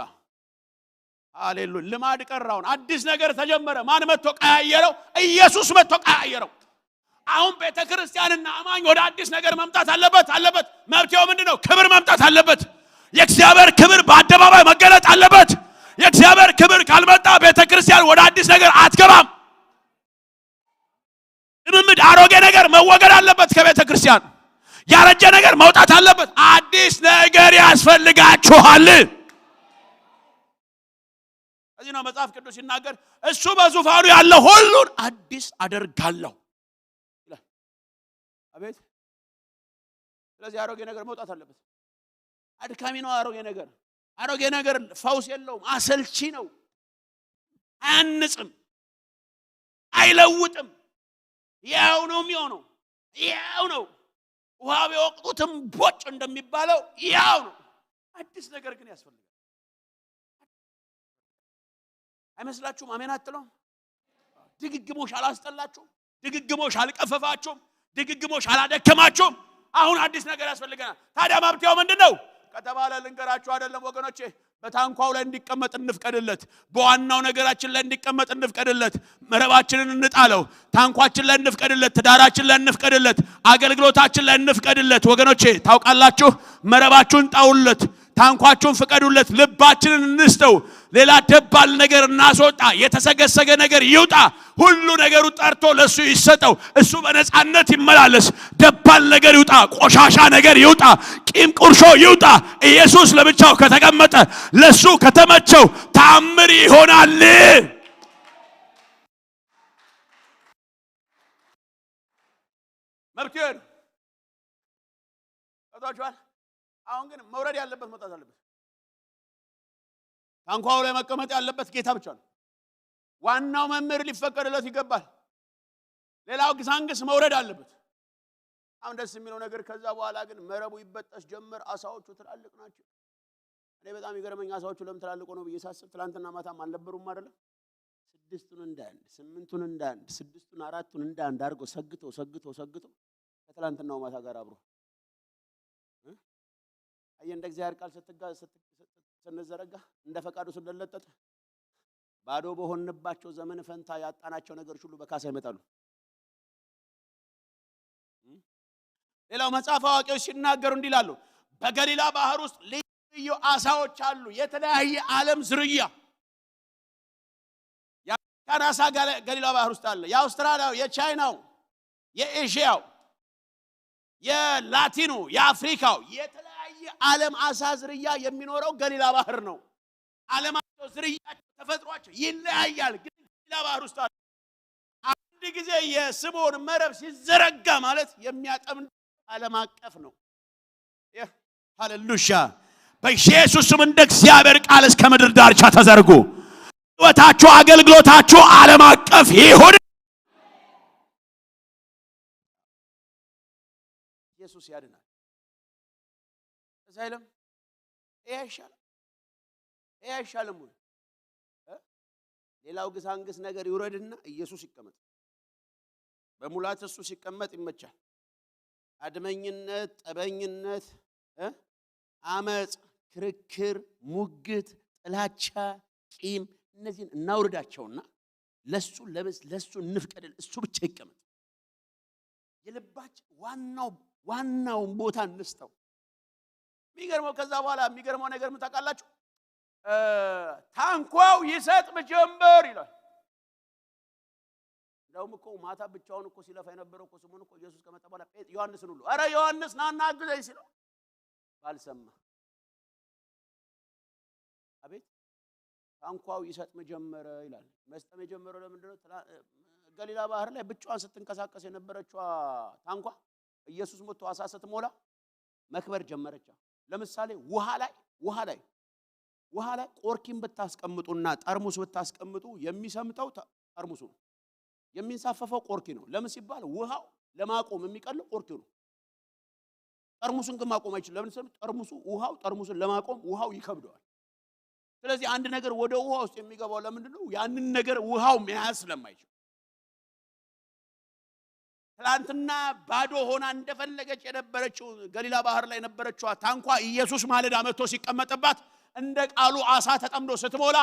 ሃሌሉያ። ልማድ ቀራውን አዲስ ነገር ተጀመረ። ማን መጥቶ ቀያየረው? ኢየሱስ መጥቶ ቀያየረው። አሁን ቤተክርስቲያንና አማኝ ወደ አዲስ ነገር መምጣት አለበት አለበት። መብቴው ምንድነው? ክብር መምጣት አለበት። የእግዚአብሔር ክብር በአደባባይ መገለጥ አለበት። የእግዚአብሔር ክብር ካልመጣ ቤተክርስቲያን ወደ አዲስ ነገር አትገባም። ልምምድ፣ አሮጌ ነገር መወገድ አለበት ከቤተክርስቲያን። ያረጀ ነገር መውጣት አለበት። አዲስ ነገር ያስፈልጋችኋል። እዚህ ነው መጽሐፍ ቅዱስ ሲናገር እሱ በዙፋኑ ያለ ሁሉን አዲስ አደርጋለሁ ይላል። አቤት! ስለዚህ አሮጌ ነገር መውጣት አለበት። አድካሚ ነው አሮጌ ነገር። አሮጌ ነገር ፈውስ የለውም፣ አሰልቺ ነው፣ አያንጽም፣ አይለውጥም። ያው ነው የሚሆነው፣ ያው ነው። ውሃ ቢወቅጡትም ቦጭ እንደሚባለው ያው ነው። አዲስ ነገር ግን ያስፈልጋል። አይመስላችሁም? አሜን አትለውም? ድግግሞሽ አላስጠላችሁም? ድግግሞሽ አልቀፈፋችሁም? ድግግሞሽ አላደከማችሁም? አሁን አዲስ ነገር ያስፈልገናል። ታዲያ መፍትሄው ምንድን ነው ከተባለ ልንገራችሁ አይደለም ወገኖቼ፣ በታንኳው ላይ እንዲቀመጥ እንፍቀድለት። በዋናው ነገራችን ላይ እንዲቀመጥ እንፍቀድለት። መረባችንን እንጣለው። ታንኳችን ላይ እንፍቀድለት። ትዳራችን ላይ እንፍቀድለት። አገልግሎታችን ላይ እንፍቀድለት። ወገኖቼ ታውቃላችሁ፣ መረባችሁን ጣውለት፣ ታንኳችሁን ፍቀዱለት። ልባችንን እንስተው። ሌላ ደባል ነገር እናስወጣ። የተሰገሰገ ነገር ይውጣ። ሁሉ ነገሩ ጠርቶ ለሱ ይሰጠው። እሱ በነፃነት ይመላለስ። ደባል ነገር ይውጣ። ቆሻሻ ነገር ይውጣ። ቂም ቁርሾ ይውጣ። ኢየሱስ ለብቻው ከተቀመጠ፣ ለሱ ከተመቸው ተአምር ይሆናል። መብት ነው። ገብቷችኋል? አሁን ግን መውረድ ያለበት መውጣት አለበት። ታንኳው ላይ መቀመጥ ያለበት ጌታ ብቻ ነው። ዋናው መምህር ሊፈቀድለት ይገባል። ሌላው ግሳንግስ መውረድ አለበት። አሁን ደስ የሚለው ነገር ከዛ በኋላ ግን መረቡ ይበጠስ ጀመር። አሳዎቹ ትላልቅ ናቸው። እኔ በጣም ይገርመኝ አሳዎቹ ለምን ትላልቅ ሆነው ብዬ ሳስብ ትላንትና ማታም አልነበሩም አይደለም? ስድስቱን እንደ አንድ፣ ስምንቱን እንደ አንድ፣ ስድስቱን አራቱን እንደ አንድ አድርጎ ሰግቶ ሰግቶ ሰግቶ ከትላንትናው ማታ ጋር አብሮ አየህ፣ እንደ እግዚአብሔር ቃል ስንዘረጋ፣ እንደ ፈቃዱ ስንለጠጥ ባዶ በሆንባቸው ዘመን ፈንታ ያጣናቸው ነገሮች ሁሉ በካሳ ይመጣሉ። ሌላው መጽሐፍ አዋቂዎች ሲናገሩ እንዲህ ይላሉ። በገሊላ ባህር ውስጥ ልዩ ልዩ አሳዎች አሉ። የተለያየ ዓለም ዝርያ የአሜሪካን አሳ ገሊላ ባህር ውስጥ አለ። የአውስትራሊያው፣ የቻይናው፣ የኤዥያው፣ የላቲኑ፣ የአፍሪካው የተለያየ ዓለም አሳ ዝርያ የሚኖረው ገሊላ ባህር ነው። ዓለማቸው፣ ዝርያቸው፣ ተፈጥሯቸው ይለያያል፣ ግን ገሊላ ባህር ውስጥ አለ። አንድ ጊዜ የስምዖን መረብ ሲዘረጋ ማለት የሚያጠምድ ዓለም አቀፍ ነው። ሃሌሉያ! በኢየሱስ ስም እንደ እግዚአብሔር ቃል እስከ ምድር ዳርቻ ተዘርጉ። ሕይወታችሁ፣ አገልግሎታችሁ ዓለም አቀፍ ይሁን። ኢየሱስ ያድናል። እዛ አይልም? ይሄ አይሻልም? ይሄ አይሻልም ወይ? ሌላው ግሳንግስ ነገር ይውረድና ኢየሱስ ይቀመጥ። በሙላት እሱ ሲቀመጥ ይመቻል። አድመኝነት፣ ጠበኝነት፣ አመፅ፣ ክርክር፣ ሙግት፣ ጥላቻ፣ ቂም እነዚህን እናውርዳቸውና ለሱ ለብስ ለሱ እንፍቀድል። እሱ ብቻ ይቀመጥ። የልባችን ዋናውን ቦታ እንስጠው። የሚገርመው ከዛ በኋላ የሚገርመው ነገር ምን ታውቃላችሁ? ታንኳው ይሰጥም ጀመር ይላል። እንደውም እኮ ማታ ብቻውን እኮ ሲለፋ የነበረው እኮ ስምዖን እኮ ኢየሱስ ከመጣ በኋላ ዮሐንስን ሁሉ ኧረ ዮሐንስ ናና አግዘኝ ሲለው ባልሰማ። አቤት፣ ታንኳው ይሰጥም ጀመረ ይላል። መስጠም የጀመረው ለምንድን ነው? ገሊላ ባህር ላይ ብቻዋን ስትንቀሳቀስ የነበረችዋ ታንኳ ኢየሱስ መጥቶ አሳ ስትሞላ መክበር ጀመረች። ለምሳሌ ውሃ ላይ ቆርኪን ብታስቀምጡና ጠርሙስ ብታስቀምጡ የሚሰምጠው ጠርሙሱ ነው። የሚንሳፈፈው ቆርኪ ነው። ለምን ሲባል ውሃው ለማቆም የሚቀለው ቆርኪው ነው። ጠርሙሱን ግን ማቆም አይችልም። ለምን ሲባል ጠርሙሱ ውሃው ጠርሙሱን ለማቆም ውሃው ይከብደዋል። ስለዚህ አንድ ነገር ወደ ውሃ ውስጥ የሚገባው ለምንድን ነው? ያንን ነገር ውሃው መያዝ ስለማይችል። ትላንትና ባዶ ሆና እንደፈለገች የነበረችው ገሊላ ባህር ላይ የነበረችዋ ታንኳ ኢየሱስ ማለዳ መጥቶ ሲቀመጥባት እንደ ቃሉ አሳ ተጠምዶ ስትሞላ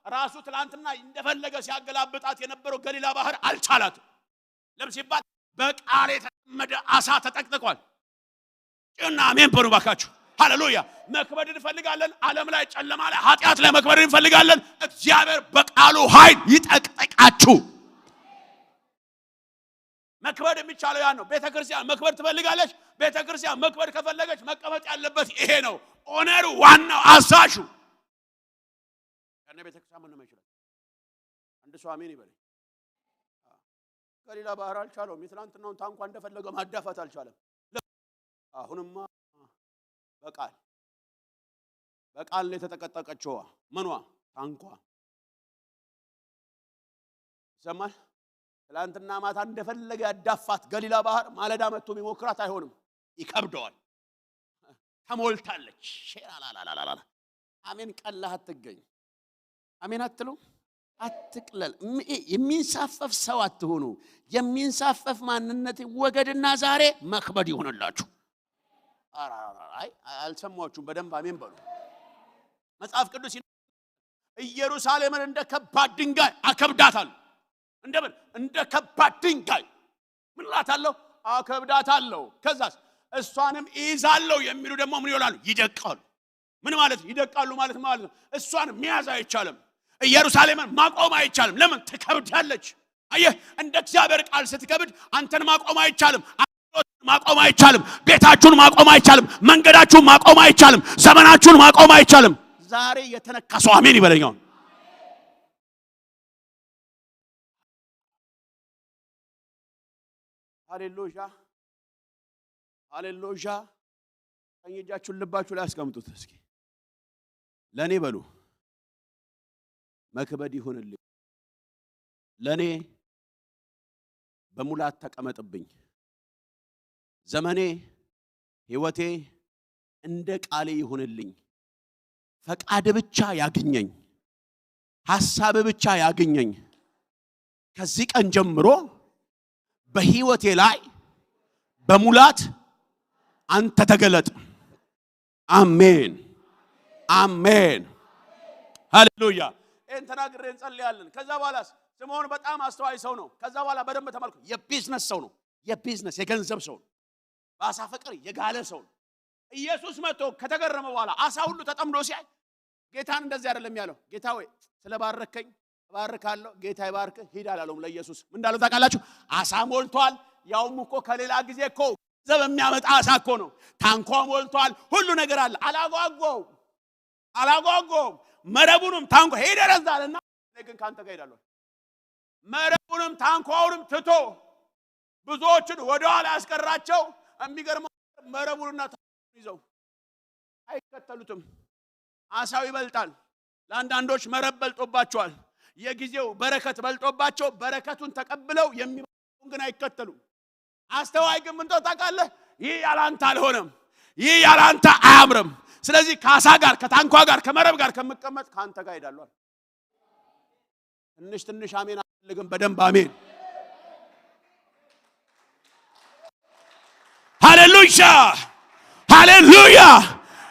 ራሱ ትላንትና እንደፈለገ ሲያገላብጣት የነበረው ገሊላ ባህር አልቻላትም። ለምን ሲባል በቃል የተጠመደ አሳ ተጠቅጥቋል። እና አሜን በሉ ባካችሁ። ሃሌሉያ። መክበድ እንፈልጋለን። ዓለም ላይ፣ ጨለማ ላይ፣ ኃጢአት ላይ መክበድ እንፈልጋለን። እግዚአብሔር በቃሉ ኃይል ይጠቅጥቃችሁ። መክበድ የሚቻለው ያ ነው። ቤተ ክርስቲያን መክበድ ትፈልጋለች። ቤተ ክርስቲያን መክበድ ከፈለገች መቀመጥ ያለበት ይሄ ነው። Owner ኡ ዋናው አዛዡ ያኔ ቤተ ክርስቲያን ምንም አይችልም። አንድ ሰው አሜን ይበል። ገሊላ ባህር አልቻለውም። የትናንትናውን ታንኳ እንደፈለገ ማዳፋት አልቻለም። አሁንማ በቃል በቃል ነው የተጠቀጠቀችዋ ምኗ ታንኳ ይሰማል። ትላንትና ማታ እንደፈለገ ያዳፋት ገሊላ ባህር ማለዳ መጥቶ ቢሞክራት አይሆንም፣ ይከብደዋል። ተሞልታለች። ሼራላላላላ አሜን። ቀላህ አትገኝ። አሜን አትሉ፣ አትቅለል። የሚንሳፈፍ ሰው አትሆኑ። የሚንሳፈፍ ማንነት ወገድና ዛሬ መክበድ ይሆንላችሁ። አይ አልሰማችሁም? በደንብ አሜን በሉ። መጽሐፍ ቅዱስ ኢየሩሳሌምን እንደ ከባድ ድንጋይ አከብዳታለሁ። እንደምን እንደ ከባድ ድንጋይ ምን እላታለሁ? አከብዳታለሁ። ከዛስ እሷንም እይዛለሁ የሚሉ ደግሞ ምን ይሆናሉ? ይደቃሉ። ምን ማለት ይደቃሉ ማለት ማለት ነው? እሷን መያዝ አይቻልም። ኢየሩሳሌምን ማቆም አይቻልም። ለምን? ትከብዳለች። አየህ፣ እንደ እግዚአብሔር ቃል ስትከብድ አንተን ማቆም አይቻልም። ማቆም አይቻልም። ቤታችሁን ማቆም አይቻልም። መንገዳችሁን ማቆም አይቻልም። ዘመናችሁን ማቆም አይቻልም። ዛሬ የተነካ ሰው አሜን ይበለኛው። ሃሌሉያ ሃሌሉያ። ቀኝ እጃችሁን ልባችሁ ላይ አስቀምጡት እስኪ። ለኔ በሉ መክበድ ይሁንልኝ፣ ለኔ በሙላት ተቀመጥብኝ፣ ዘመኔ ሕይወቴ እንደ ቃሌ ይሁንልኝ፣ ፈቃድ ብቻ ያግኘኝ፣ ሐሳብ ብቻ ያግኘኝ። ከዚህ ቀን ጀምሮ በሕይወቴ ላይ በሙላት አንተ ተገለጥ። አሜን አሜን፣ ሃሌሉያ። ይህን ተናግሬ እንጸልያለን። ከዛ በኋላስ ስምዖን በጣም አስተዋይ ሰው ነው። ከዛ በኋላ በደንብ ተመልኩ። የቢዝነስ ሰው ነው። የቢዝነስ የገንዘብ ሰው ነው። በአሳ ፍቅር የጋለ ሰው ነው። ኢየሱስ መጥቶ ከተገረመ በኋላ አሳ ሁሉ ተጠምዶ ሲያይ ጌታን እንደዚህ አይደለም ያለው። ጌታ ሆይ ስለባረከኝ እባርካለሁ፣ ጌታ ይባርክህ፣ ሂድ አላለውም። ለኢየሱስ ምን እንዳለው ታውቃላችሁ? አሳ ሞልቷል። ያውም እኮ ከሌላ ጊዜ እኮ ገንዘብ የሚያመጣ አሳ እኮ ነው። ታንኳ ሞልቷል፣ ሁሉ ነገር አለ። አላጓጓውም አላጓጓውም። መረቡንም ታንኳ ሄደ ረዛልና እኔ ግን ካንተ ጋር ሄዳለሁ። መረቡንም ታንኳውንም ትቶ ብዙዎችን ወደኋላ ያስቀራቸው። የሚገርመው መረቡንና ታንኳውን ይዘው አይከተሉትም። አሳው ይበልጣል። ለአንዳንዶች መረብ በልጦባቸዋል። የጊዜው በረከት በልጦባቸው በረከቱን ተቀብለው የሚበልጡን ግን አይከተሉም። አስተዋይ ግን ምን ታውቃለህ? ይህ ያላንተ አልሆነም፣ ይህ ያላንተ አያምርም። ስለዚህ ከአሳ ጋር ከታንኳ ጋር ከመረብ ጋር ከምቀመጥ ከአንተ ጋር ሄዳለሁ። ትንሽ ትንሽ አሜን አልፈልግም፣ በደንብ አሜን። ሃሌሉያ ሃሌሉያ።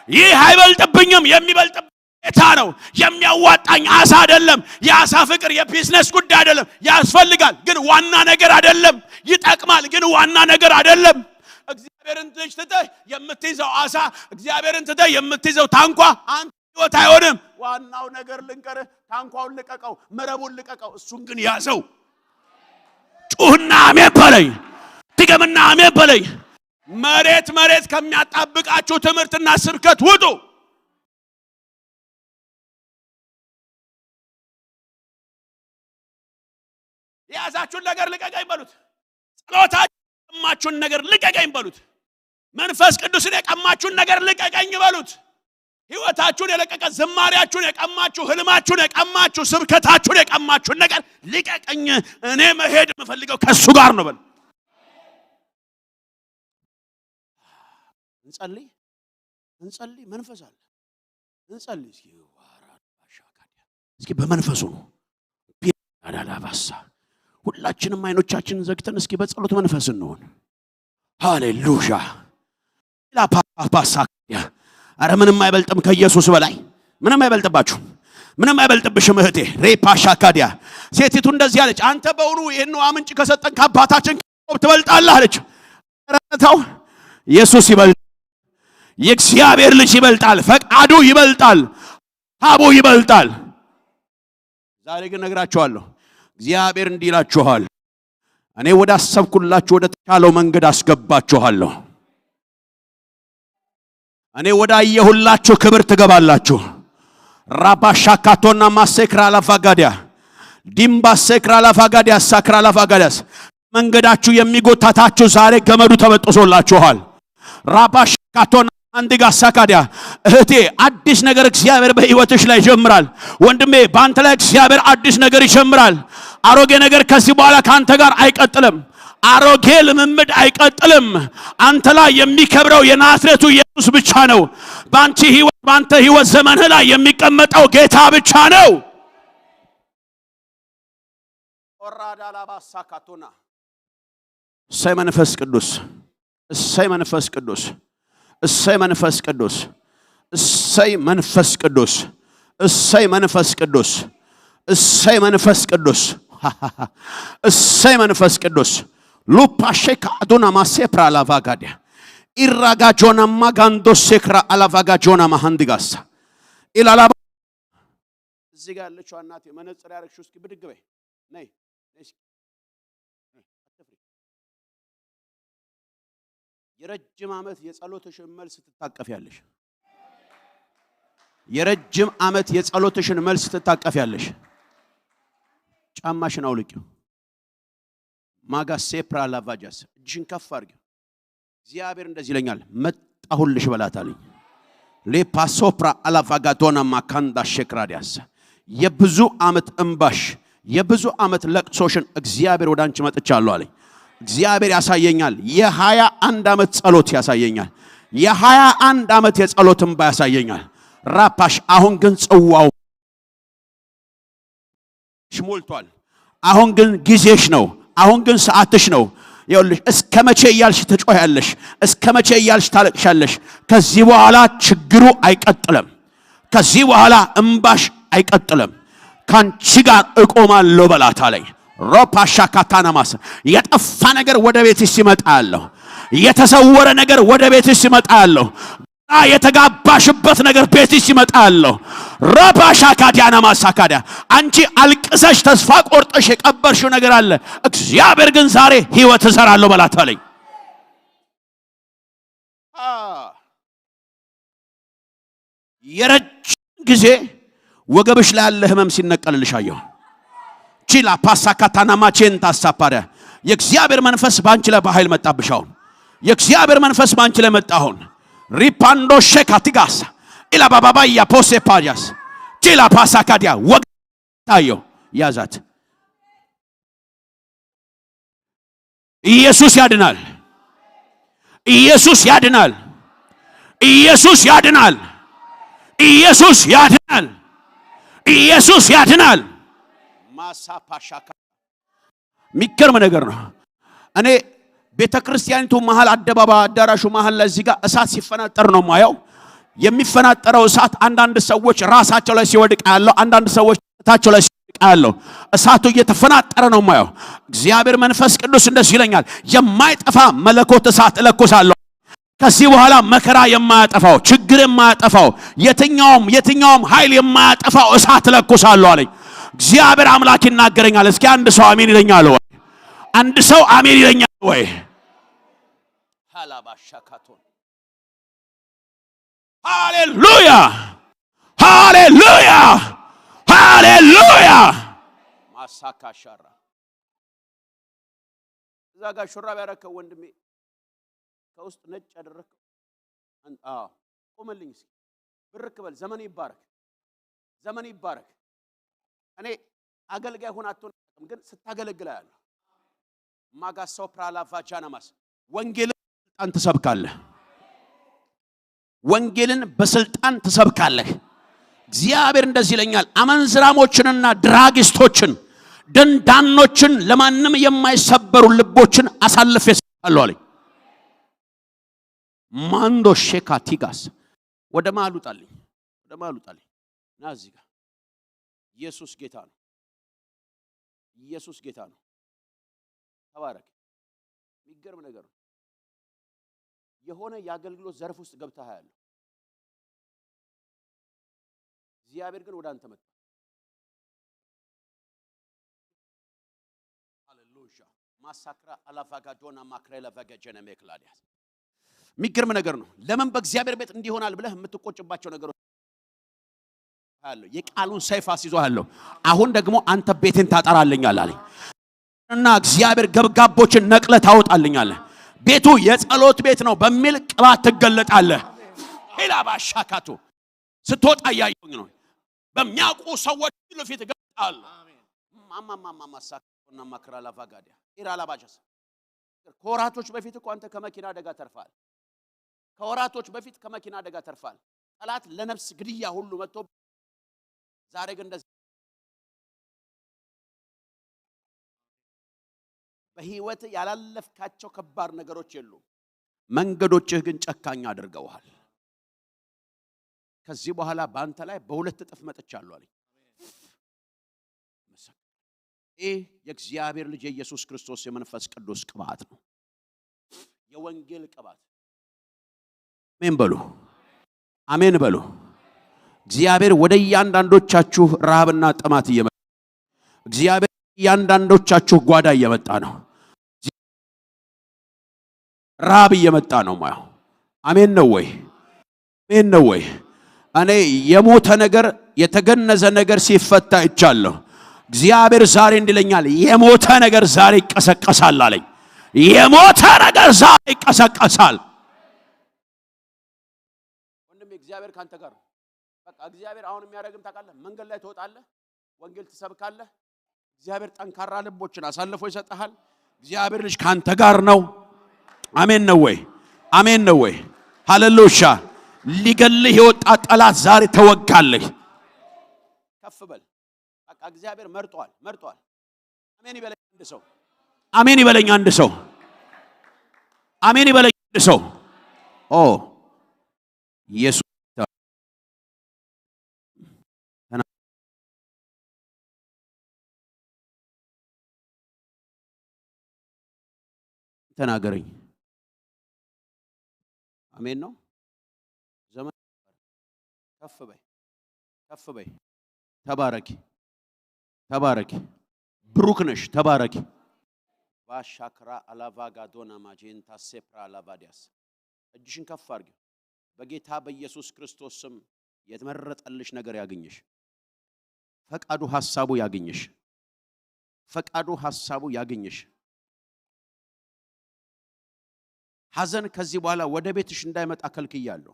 ይህ አይበልጥብኝም፣ የሚበልጥብኝ ጌታ ነው። የሚያዋጣኝ አሳ አይደለም። የአሳ ፍቅር የቢዝነስ ጉዳይ አይደለም። ያስፈልጋል፣ ግን ዋና ነገር አይደለም። ይጠቅማል፣ ግን ዋና ነገር አይደለም። እግዚአብሔርን ልጅ ትተህ የምትይዘው አሳ፣ እግዚአብሔርን ትተህ የምትይዘው ታንኳ አንተ ህይወት አይሆንም። ዋናው ነገር ልንገርህ፣ ታንኳውን ልቀቀው፣ መረቡን ልቀቀው፣ እሱን ግን ያዘው። ጩህና አሜን በለኝ። ድገምና አሜን በለኝ። መሬት መሬት ከሚያጣብቃችሁ ትምህርትና ስብከት ውጡ። የያዛችሁን ነገር ልቀቀኝ በሉት። ጸሎታችሁ የቀማችሁን ነገር ልቀቀኝ በሉት። መንፈስ ቅዱስን የቀማችሁን ነገር ልቀቀኝ በሉት። ህይወታችሁን የለቀቀ ዝማሪያችሁን የቀማችሁ፣ ህልማችሁን የቀማችሁ፣ ስብከታችሁን የቀማችሁን ነገር ልቀቀኝ፣ እኔ መሄድ የምፈልገው ከእሱ ጋር ነው በሉ። እንጸልይ እንጸልይ። መንፈስ አለ። እንጸልይ እስኪ እስኪ በመንፈሱ ነው አዳላባሳ ሁላችንም አይኖቻችንን ዘግተን እስኪ በጸሎት መንፈስ እንሆን። ሃሌሉያ ላፓፓሳ አረ ምንም አይበልጥም ከኢየሱስ በላይ ምንም አይበልጥባችሁ፣ ምንም አይበልጥብሽም እህቴ። ሬፓሻ ካዲያ ሴቲቱ እንደዚህ አለች፣ አንተ በውኑ ይህን ውሃ ምንጭ ከሰጠን ከአባታችን ከያዕቆብ ትበልጣለህ አለች። ኧረ ተው፣ ኢየሱስ ይበልጣል። የእግዚአብሔር ልጅ ይበልጣል። ፈቃዱ ይበልጣል። ሀቡ ይበልጣል። ዛሬ ግን ነግራችኋለሁ፣ እግዚአብሔር እንዲህ ይላችኋል፣ እኔ ወደ አሰብኩላችሁ ወደ ተሻለው መንገድ አስገባችኋለሁ። እኔ ወደ አየሁላችሁ ክብር ትገባላችሁ። ራባሻካቶና ማሴክራ ላፋጋዲያ ዲምባ ሴክራ ላፋጋዲያ ሳክራ ላፋጋዲያስ መንገዳችሁ የሚጎታታችሁ ዛሬ ገመዱ ተበጥሶላችኋል። ራባሻካቶና አንዲጋ ሳካዲያ እህቴ አዲስ ነገር እግዚአብሔር በህይወትሽ ላይ ይጀምራል። ወንድሜ በአንተ ላይ እግዚአብሔር አዲስ ነገር ይጀምራል። አሮጌ ነገር ከዚህ በኋላ ካንተ ጋር አይቀጥልም። አሮጌ ልምምድ አይቀጥልም። አንተ ላይ የሚከብረው የናዝሬቱ ኢየሱስ ብቻ ነው። በአንቺ ህይወት በአንተ ህይወት ዘመንህ ላይ የሚቀመጠው ጌታ ብቻ ነው። እሰይ መንፈስ ቅዱስ፣ እሰይ መንፈስ ቅዱስ፣ እሰይ መንፈስ ቅዱስ፣ እሰይ መንፈስ ቅዱስ፣ እሰይ መንፈስ ቅዱስ፣ እሰይ መንፈስ ቅዱስ፣ እሰይ መንፈስ ቅዱስ። ሉፓሼካ አዶና ማሴፕራ አላቫጋዲያ ኢራጋጆና ማጋንዶ ሴክራ አላቫጋጆና ማሃንዲጋሳ ኢላላ። እዚህ ጋር ያለችው እናቴ መነጽር ያደረግሽው እስኪ ብድግ በይ፣ ነይ ነይ እስኪ፣ አትፍሪ። የረጅም ዓመት የጸሎትሽን መልስ ትታቀፊያለሽ። የረጅም ዓመት የጸሎትሽን መልስ ትታቀፊያለሽ። ጫማሽን አውልቂው። ማጋ ሴፕራ ላቫጃስ እጅሽን ከፍ አድርጊው። እግዚአብሔር እንደዚህ ይለኛል፣ መጣሁልሽ በላት አለኝ። ሌፓሶፕራ አላቫጋዶና ማካንዳ ሼክራዲያስ የብዙ ዓመት እንባሽ የብዙ ዓመት ለቅሶሽን እግዚአብሔር ወደ አንቺ መጥቻለሁ አለኝ። እግዚአብሔር ያሳየኛል። የ21 ዓመት ጸሎት ያሳየኛል። የ21 ዓመት የጸሎት እንባ ያሳየኛል። ራፓሽ አሁን ግን ጽዋው ሞልቷል። አሁን ግን ጊዜሽ ነው። አሁን ግን ሰዓትሽ ነው። ይኸውልሽ እስከ መቼ እያልሽ ትጮያለሽ? እስከ መቼ እያልሽ ታለቅሻለሽ? ከዚህ በኋላ ችግሩ አይቀጥልም። ከዚህ በኋላ እምባሽ አይቀጥልም። ካንቺ ጋር እቆማለሁ በላት አለኝ። ሮፓሻ ካታናማስ የጠፋ ነገር ወደ ቤትሽ ሲመጣ ያለሁ፣ የተሰወረ ነገር ወደ ቤትሽ ሲመጣ ያለሁ፣ የተጋባሽበት ነገር ቤትሽ ሲመጣ ያለሁ። ረባሻ ካዲያና ማሳካዲያ አንቺ አልቅሰሽ ተስፋ ቆርጠሽ የቀበርሽው ነገር አለ። እግዚአብሔር ግን ዛሬ ህይወት እዘራለሁ በላት አለኝ። የረጅም ጊዜ ወገብሽ ላይ ያለ ህመም ሲነቀልልሽ አየሁ። ቺላ ፓሳካታና ማቼን ታሳፓሪያ የእግዚአብሔር መንፈስ ባንቺ ላይ በኃይል መጣብሽ። አሁን የእግዚአብሔር መንፈስ ባንቺ ላይ መጣ። አሁን ሪፓንዶ ሼካቲጋስ ኢላባባባያ ፖሴ ፓሪያስ ቺላ ፓሳካዲያ ወግ ታየው ያዛት። ኢየሱስ ያድናል። ኢየሱስ ያድናል። ኢየሱስ ያድናል። ኢየሱስ ያድናል። ኢየሱስ ያድናል። ማሳፓሻካ የሚገርም ነገር ነው። እኔ ቤተ ክርስቲያኒቱ መሃል አደባባይ አዳራሹ መሃል ላይ እዚህ ጋር እሳት ሲፈናጠር ነው ማየው። የሚፈናጠረው እሳት አንዳንድ ሰዎች ራሳቸው ላይ ሲወድቅ ያለው፣ አንዳንድ ሰዎች ታቸው ላይ ሲወድቅ ያለው እሳቱ እየተፈናጠረ ነው ማየው። እግዚአብሔር መንፈስ ቅዱስ እንደዚህ ይለኛል፣ የማይጠፋ መለኮት እሳት እለኩሳለሁ። ከዚህ በኋላ መከራ የማያጠፋው፣ ችግር የማያጠፋው፣ የትኛውም የትኛውም ኃይል የማያጠፋው እሳት እለኩሳለሁ አለኝ። እግዚአብሔር አምላክ ይናገረኛል። እስኪ አንድ ሰው አሜን ይለኛል ወይ? አንድ ሰው አሜን ይለኛል ወይ? ሃላባሻካቶን ሃሌሉያ ሃሌሉያ ሃሌሉያ። ማሳካሻራ እዛ ጋር ሹራብ ያረከው ወንድሜ ከውስጥ ነጭ ያደረከው፣ አዎ ቁምልኝ እስኪ ብርክ በል። ዘመን ይባረክ፣ ዘመን ይባረክ። እኔ አገልጋይ ሆን አትሆን ግን ስታገለግል አያለሁ። ማጋሶ ፕራላቫጃናማስ ወንጌልን በስልጣን ትሰብካለህ። ወንጌልን በስልጣን ትሰብካለህ። እግዚአብሔር እንደዚህ ይለኛል፣ አመንዝራሞችንና ድራጊስቶችን፣ ደንዳኖችን፣ ለማንም የማይሰበሩ ልቦችን አሳልፌ እሰጣለሁ አለኝ። ማንዶ ሼካ ቲጋስ ወደ መሃል ውጣልኝ፣ ወደ መሃል ውጣልኝ። ና እዚህ ጋር። ኢየሱስ ጌታ ነው። ኢየሱስ ጌታ ነው። ተባረክ። የሚገርም ነገር ነው። የሆነ የአገልግሎት ዘርፍ ውስጥ ገብተህ ያለው እግዚአብሔር ግን ወደ አንተ መጣ። ሃሌሉያ። ማሳክራ አላቫጋዶና ማክሬላ ቫጋጀነ ሜክላዲያስ የሚገርም ነገር ነው። ለምን በእግዚአብሔር ቤት እንዲሆናል ብለህ የምትቆጭባቸው ነገሮች አሉ። የቃሉን ሰይፍ አስይዞሃለሁ። አሁን ደግሞ አንተ ቤቴን ታጠራልኛለህ አለኝ እና እግዚአብሔር ገብጋቦችን ነቅለህ ታወጣልኛለህ። ቤቱ የጸሎት ቤት ነው በሚል ቅባት ትገለጣለህ። ሄላባሻካቱ ስትወጣ እያየሁኝ ነው። በሚያውቁ ሰዎች ሁሉ ፊት እገልጣለሁ። ማማማማ ማሳካና ማክራላ ቫጋዲያ ኢራላባጃስ ከወራቶች በፊት እኮ አንተ ከመኪና አደጋ ተርፋል። ከወራቶች በፊት ከመኪና አደጋ ተርፋል። ጠላት ለነፍስ ግድያ ሁሉ መጥቶ ዛሬ ግን እንደዚህ በህይወት ያላለፍካቸው ከባድ ነገሮች የሉም። መንገዶችህ ግን ጨካኝ አድርገውሃል። ከዚህ በኋላ በአንተ ላይ በሁለት እጥፍ መጥቻለሁ አለኝ። ይህ የእግዚአብሔር ልጅ የኢየሱስ ክርስቶስ የመንፈስ ቅዱስ ቅባት ነው፣ የወንጌል ቅባት። አሜን በሉ፣ አሜን በሉ። እግዚአብሔር ወደ እያንዳንዶቻችሁ ረሃብና ጥማት እየመጣ እግዚአብሔር እያንዳንዶቻችሁ ጓዳ እየመጣ ነው። ረሃብ እየመጣ ነው ማየው። አሜን ነው ወይ? አሜን ነው ወይ? እኔ የሞተ ነገር የተገነዘ ነገር ሲፈታ አይቻለሁ። እግዚአብሔር ዛሬ እንዲለኛል የሞተ ነገር ዛሬ ይቀሰቀሳል አለኝ። የሞተ ነገር ዛሬ ይቀሰቀሳል። ወንድሜ እግዚአብሔር ካንተ ጋር ነው። በቃ እግዚአብሔር አሁን የሚያደርግም ታውቃለህ፣ መንገድ ላይ ትወጣለህ፣ ወንጌል ትሰብካለህ። እግዚአብሔር ጠንካራ ልቦችን አሳልፎ ይሰጥሃል። እግዚአብሔር ልጅ ካንተ ጋር ነው። አሜን ነው ወይ? አሜን ነው ወይ? ሃሌሉያ። ሊገልህ የወጣ ጠላት ዛሬ ተወጋልህ። ከፍ በል። በቃ እግዚአብሔር መርጧል፣ መርጧል። አሜን ይበለኝ አንድ ሰው። አሜን ይበለኝ አንድ ሰው። አሜን ይበለኝ አንድ ሰው። ኦ ኢየሱስ ተናገረኝ። አሜን ነው። ዘመን ከፍ በይ፣ ከፍ በይ። ተባረኪ፣ ተባረኪ። ብሩክ ነሽ። ተባረኪ። ባሻክራ አላቫጋዶና ማጄንታ ሴፕራ አላቫዲያስ እጅሽን ከፍ አድርጊ። በጌታ በኢየሱስ ክርስቶስ ስም የተመረጠልሽ ነገር ያግኝሽ። ፈቃዱ ሐሳቡ ያግኝሽ። ፈቃዱ ሐሳቡ ያግኝሽ። ሐዘን ከዚህ በኋላ ወደ ቤትሽ እንዳይመጣ ከልክያለሁ።